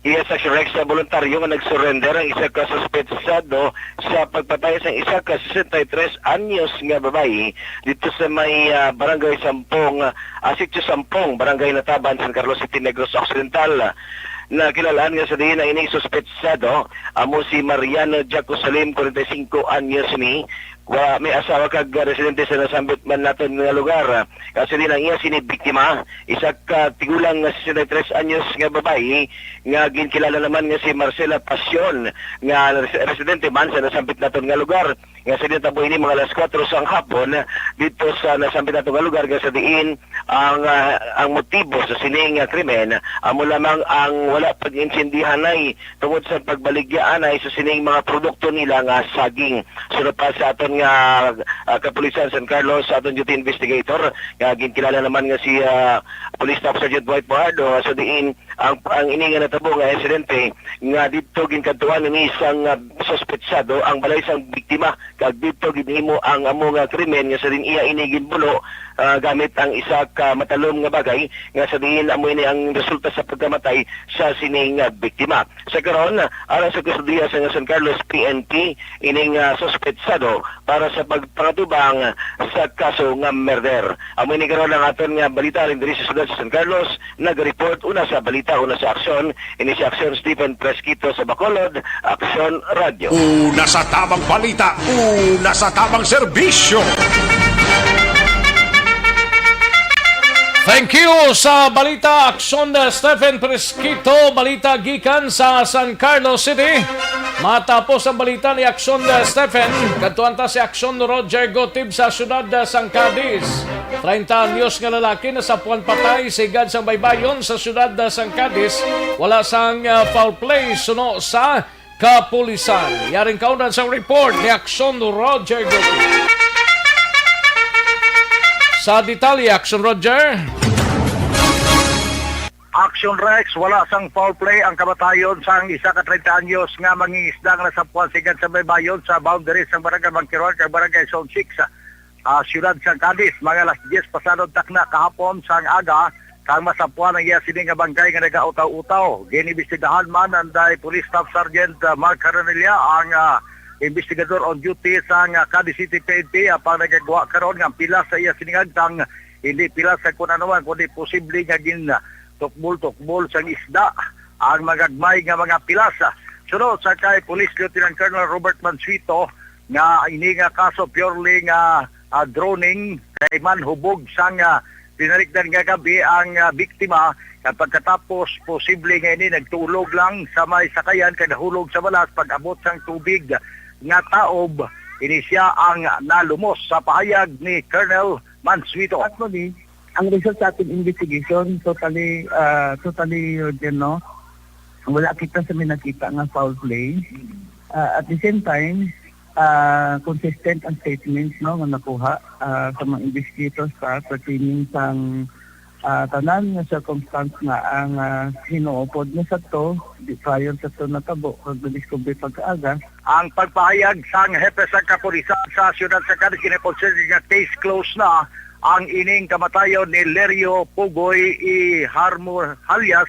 Yes, sa Rex, sa boluntaryo nga nag-surrender ang isa ka suspetsado sa pagpatay sa isa ka sesenta y tres anyos nga babayi dito sa may, ah, Barangay Sampong, ah, Sitio Sampong, Barangay Nataban, San Carlos City, Negros Occidental. Nakilalaan nga sa diin ang ining suspetsado amo si Mariano Jaco Salim, kwarenta y singko anyos ni, wa may asawa kag residente sa nasambit man naton nga lugar. Kasi din ang iya sini biktima, isa ka tigulang nga sesenta y tres anyos nga babayi nga ginkilala naman nga si Marcela Pasion, nga res-, residente man sa nasambit naton nga lugar. Nga sa ditabo ini mga alas kuwatro sang hapon dito sa nasambit naton nga lugar, nga sa diin ang, ah, ang motibo sa sining, ah, krimen amo lamang ang wala pag-intindihanay tungod sa pagbaligya anay sa sining mga produkto nila nga saging. Sunod pa sa aton nga, ah, kapulisan San Carlos, sa aton duty investigator nga ginkilala naman nga si, ah, Police Staff Sergeant Dwight Fajardo, nga sa diin ang, ang ini nga natabo nga insidente nga dito ginkadtuan ni isang, ah, suspetsado ang balay sang biktima, kag dito ginhimo ang amo nga krimen nga sa diin iya ini ginbulo, ah, gamit ang isa ka matalom nga bagay nga sa diin amo ini ang resulta sa pagkamatay sa sining, ah, biktima. Sa karon, alang sa kustodiya sa San Carlos P N P ining, ah, suspetsado para sa pagpangatubang sa kaso nga murder. Amo ini karon ang aton nga balita rin diri sa siyudad sa San Carlos. Nag-report una sa balita, una sa aksyon, ini si Aksyon Stephen Fresquito sa Bacolod, Aksyon Radyo. Una sa tamang balita, una sa tamang serbisyo. Thank you sa balita, Aksyon, uh, Stephen Fresquito. Balita gikan sa San Carlos City. Matapos ang balita ni Aksyon, uh, Stephen, kadtuan ta si Aksyon Roger Gotib sa siyudad, uh, sang Cadiz. Treinta anyos nga lalaki nasapuan patay sa higad sang baybayon sa siyudad, uh, sang Cadiz. Wala sang, uh, foul play suno sa kapulisan. Yaring kaundan sang report ni Aksyon Roger Gutierrez. Sa detalye, Aksyon Roger. Action Rex, wala sang foul play ang kamatayon sang isa ka treinta anyos nga mangingisda nga nasapuan sa higad sang baybayon sa boundary sang Barangay Bangkiruan kag Barangay Zone six, ah, siyudad sang Cadiz, mga alas diyes pasadong takna kahapon sang aga, kang masapuan ang iya sini nga bangkay nga nagautaw-utaw. Giniimbestigahan man anday Police Staff Sergeant, ah, Mark Caranilla ang, ah, investigador on duty sang, ah, Cadiz City P N P, apang nagagwa karon nga ang pilas sa iya sini nga agtang hindi pilas sa kun ano man, kundi posible nga gin, ah, tukbol-tukbol sang isda ang magagmay nga mga pilas. Sunod sa kay Police Lieutenant Colonel Robert Mansueto, nga ini nga kaso purely nga, ah, drowning, kay manhubog sang, ah, tinalikdan nga gab-i ang, ah, biktima, kag pagkatapos posible nga ini nagtulog lang sa may sakayan kag nahulog sa balas pag-abot sang tubig nga taob, ini siya ang nalumos, sa pahayag ni Colonel Mansueto. Actually, ang result sa ating investigation, totally, ah, totally, you know, wala kita sa may nakita nga foul play. Ah, at the same time, ah, consistent ang statements, no, nga nakuha, ah, sa mga investigators pa pertaining sang, ah, tanan nga circumstance nga ang, ah, hinuo pod nga sadto, di prior sa to natabo kag nadiskubre pagkaaga. Ang pagpahayag sang hepe sa kapulisan sa siyudad sa Cadiz, ginaponsige nga case closed na ang ining kamatayon ni Lerio Pugoy y Harmo, alias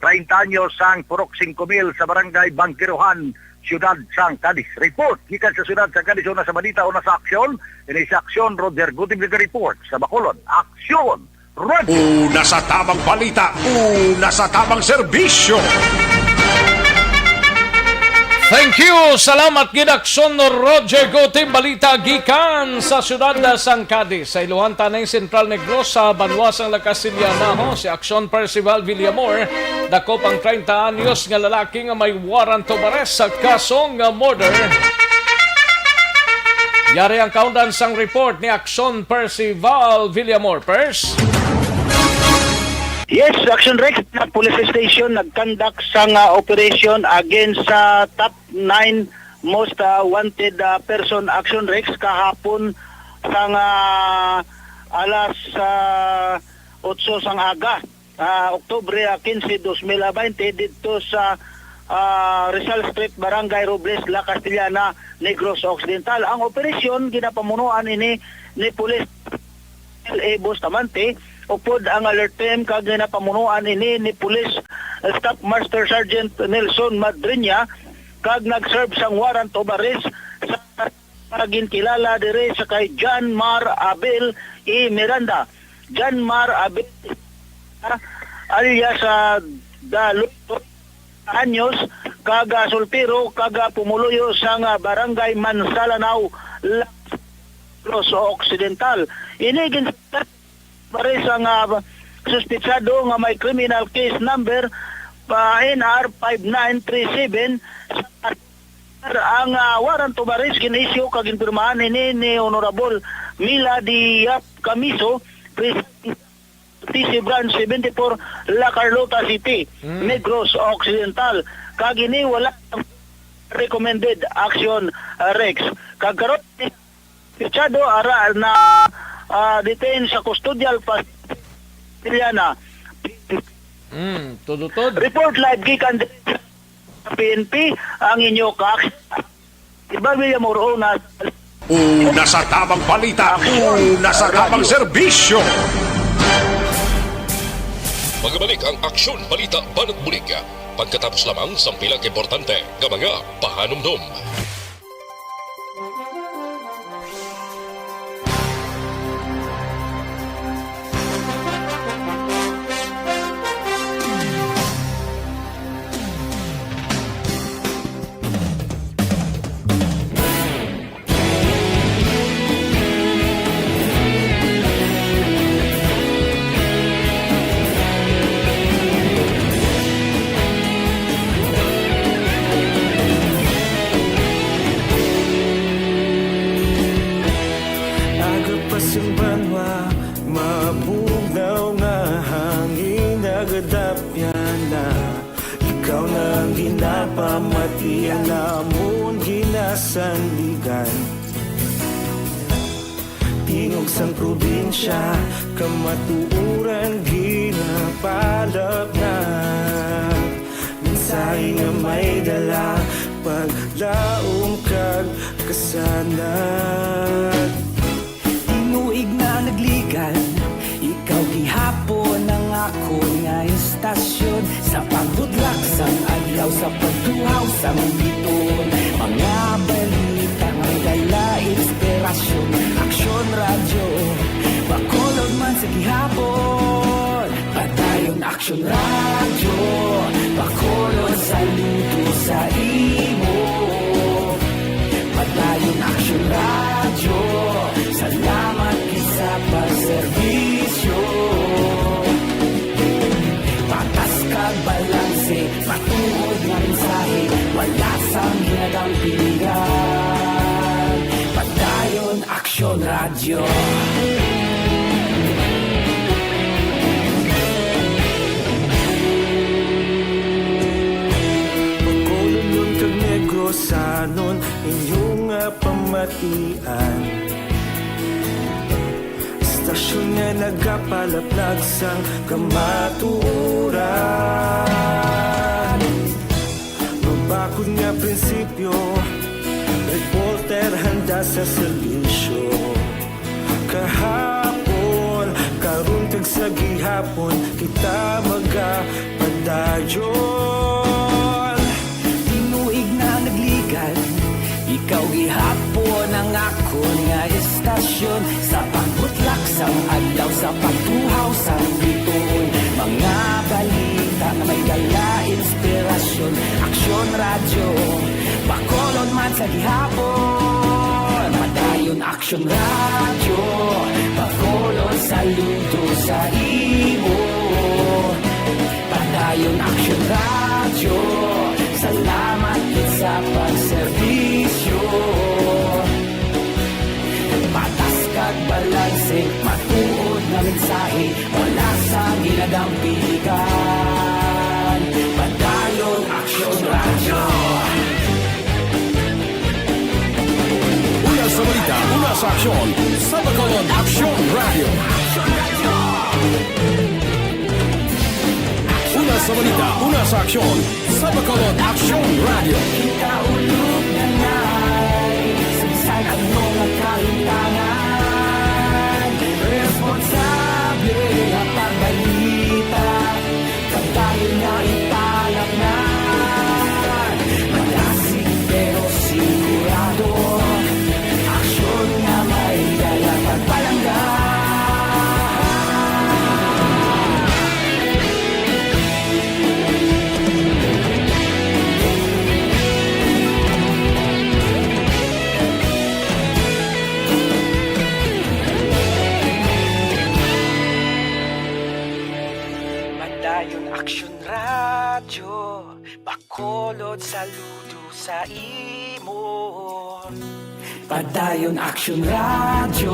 treinta anyos, sang Purok Singko Mil sa Barangay Bangkiruhan, siyudad sang Cadiz. Report gikan sa siyudad sa Cadiz, una sa balita, una sa aksyon. Ini sa aksyon, Roger Gutib nag-report sa Bacolod. Aksyon! Radyo. Una sa tamang balita, una sa tamang serbisyo. Thank you. Salamat gid, Aksyon Roger Gutim. Balita gikan sa siyudad sang Cadiz, sa Iloan, Tanay, Central Negros, sa banwa sang La Castellana, ho, si Aksyon Percival Villamor, dakop ang treinta anyos nga lalaki nga may warrant of arrest sa kasong murder. Yari ang kaundan sang report ni Aksyon Percival Villamor. Pers? Yes, Action Rex, na police station nagkandak sang, ah, operation against sa top nine most, ah, wanted, ah, person, Action Rex, kahapon sang, ah, alas, ah, otso sang aga, ah, Oktubre, ah, quince, dos mil bainte, didto sa, ah, Rizal Street, Barangay Robles, La Castellana, Negros Occidental. Ang operasyon ginapamunuan ini ni Police L A Bustamante, upod ang alert team, kag ginapamunuan ini ni Police Staff Master Sergeant Nelson Madriña, kag nag-serve sang warrant of arrest sa ginkilala diri sa kay John Mar Abel E. Miranda. John Mar Abel, alias, ah, Dalo, anyos, kag, ah, soltero, kag, ah, pumuluyo sang, ah, Barangay Mansalanao, Negros Occidental. Ini gin-, pare sang, ah, suspetsado nga may criminal case number pa N R five nine three seven. Ang, ah, warrant of arrest gin-issue kag ginpirmahan ini ni Honorable Mila Diaz Camiso, President T C Branch seventy-four, La Carlota City, Mm. Negros Occidental. Kag ini wala recommended action, ah, Rex. Kag karon, suspetsado ara na, ah, detain sa custodial facility na. Mm, tudutod. Report live gikan sa P N P, ang inyo ka-, Iba William Oronas. Una sa tabang balita, una sa tabang serbisyo. Magabalik ang Aksyon Balita Banat Bulig, pagkatapos lamang sang pila ka importante nga mga pahanumdom. Aga pa sing banwa, mabugnaw nga hangin, nagadapyan na. Ikaw na ang ginapamati, ang amon ginasandigan. Tingog sang probinsya, kamatuoran ginapalapnag. Mensahe nga may dala, paglaom kag kasanag. Tinuig na nagligan, ikaw gihapon ang akon nga istasyon. Sa pagbudlak sang adlaw, sa pagtuhaw sang bituon, mga balita nga may dala inspirasyon. Aksyon Radyo, Bacolod man sa gihapon. Padayon Aksyon Radyo, Bacolod saludo sa imo. Padayon Aksyon Radyo, salamat gid sa pagserbisyo. Patas kag balanse, matuod nga mensahe, wala sang ginadampingan. Padayon Aksyon Radyo. Bacolodnon kag Negrosanon, inyo nga pamatian. Istasyon nga nagapalaplag sang kamatuoran. Mabakod nga prinsipyo, reporter handa sa serbisyo. Kahapon, karon kag sa gihapon, kita magapadayon. Tinuig na nagligan, ikaw gihapon ang akon nga istasyon. Sa pagbutlak sang adlaw, sa pagtuhaw sang bituon, mga balita nga may dala inspirasyon. Aksyon Radyo, Gihapon, Padayon Aksyon Radyo, Bacolod, saludo sa imo. Padayon Aksyon Radyo, salamat gid sa pagserbisyo. Patas kag balanse, matuod nga mensahe, wala sang ginadampigan. Padayon Aksyon Radyo. Una sa balita, una sa aksyon, sa Bacolod Aksyon Radyo. Una sa balita, una sa aksyon, sa Bacolod Aksyon Radyo. Kita ulog na nai, sa bisan ano nga kahintangan, responsable nga pagbalita, kag dayon nga ipalatnan. Malasig pero sigurado, aksyon nga may dala kag palangga. Padayon Aksyon Radyo, Bacolod, saludo sa imo. Padayon Aksyon Radyo,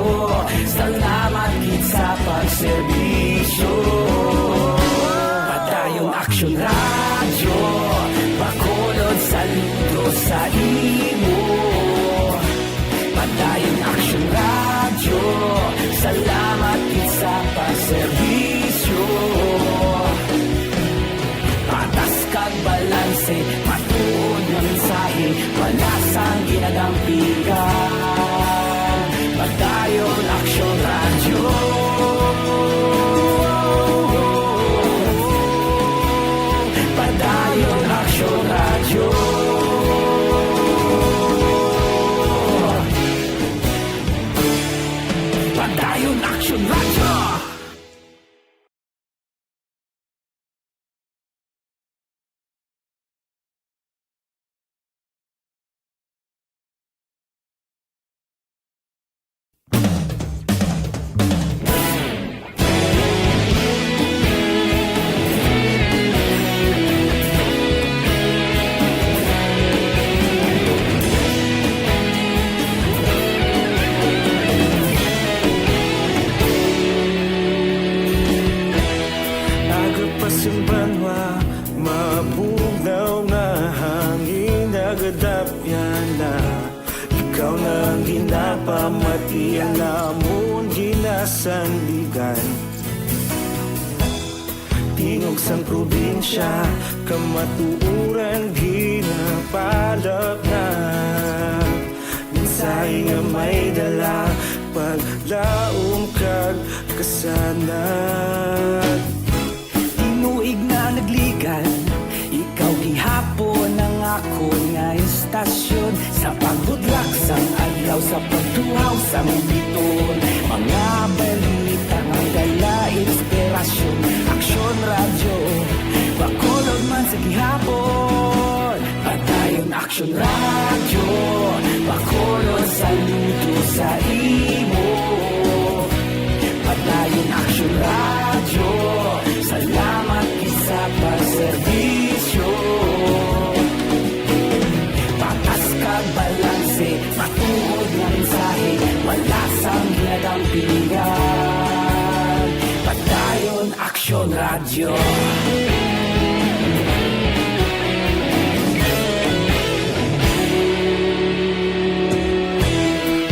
salamat gid sa pagserbisyo. Padayon Aksyon Radyo, Bacolod, saludo sa imo. Padayon Aksyon Radyo, salamat gid sa pagserbisyo. Patas kag balanse, matuod nga mensahe, wala sang ginadampigan. Padayon Aksyon Radyo. Padayon Aksyon Radyo. Padayon Aksyon Radyo. Aga pa sing banwa, mabugnaw nga hangin nagadapyan na. Ikaw na ang ginapamati, ang amon ginasandigan. Tingog sang probinsya, kamatuoran ginapalapnag. Mensahe nga may dala, paglaom kag kasanag. Tinuig na nagligan, ikaw gihapon ang akon nga istasyon. Sa pagbudlak sang adlaw, sa pagtuhaw sang biton, mga balita nga dala inspirasyon. Aksyon Radyo, Bacolod man sa gihapon. Padayon Aksyon Radyo, Bacolod, saludo sa imo. Padayon Aksyon Radyo, salamat gid sa pagserbisyo. Patas kag balanse, matuod nga mensahe, wala sang ginadampigan. Padayon Aksyon Radyo.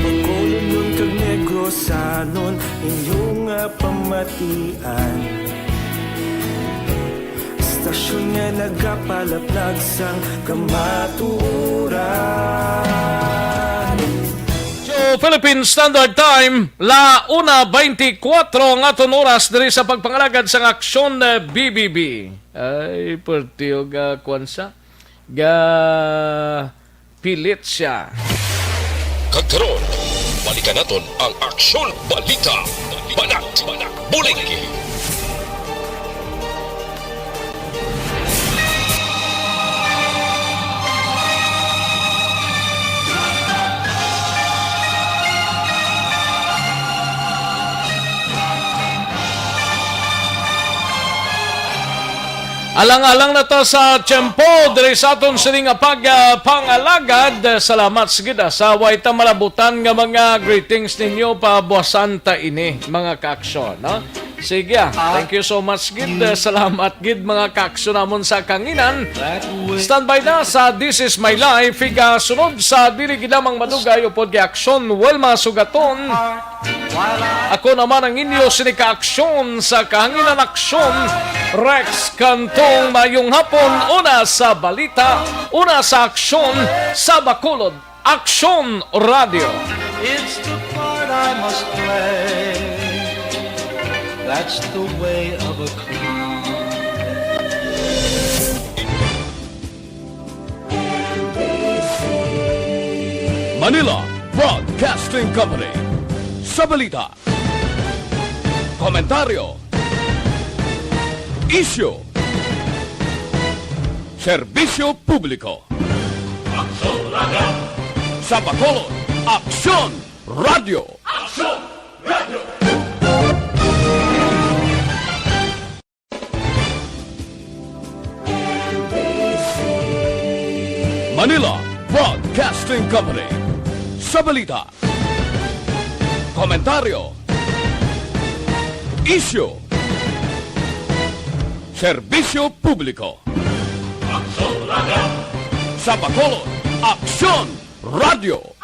Bacolodnon kag Negrosanon, inyo nga pamatian. Istasyon nga nagapalaplag sang kamatuoran. So, Philippine Standard Time, la una veinticuatro ang aton oras diri sa pagpangalagad sang Aksyon, eh, B B B. Ay, pertiyo ga, kwan sa, ga pilit siya. Kag karon, balikan naton ang Aksyon Balita. Banat, bulig. Alang-alang na ta sa tiyempo diri sa aton sini nga pag, ah, pangalagad. Salamat sa gid, ah, sa way ta malabutan nga mga greetings ninyo, pabuasan ta ini, mga kaaksyon, no? Sige, ah. Thank you so much gid. Ah, salamat gid, mga kaaksyon namon sa kanginan. Standby na sa This Is My Life. Iga sunod sa dili gid lamang madugay upod kay aksyon, Wilma Sugaton. Ako naman ang inyo sini kaaksyon sa kahanginan aksyon, Rex Cantong. Mayong hapon, una sa balita, una sa aksyon, sa Bacolod Aksyon Radio. It's the part I must play. That's the way of a clown. Manila Broadcasting Company. Sa balita, komentaryo, isyu, serbisyo publiko. Aksyon Radio. Sa Bacolod, Aksyon Radio. Aksyon Radio. Manila Broadcasting Company. Sa balita, komentaryo, isyu, serbisyo publiko. Aksyon Radio. Sa Bacolod, Aksyon Radio.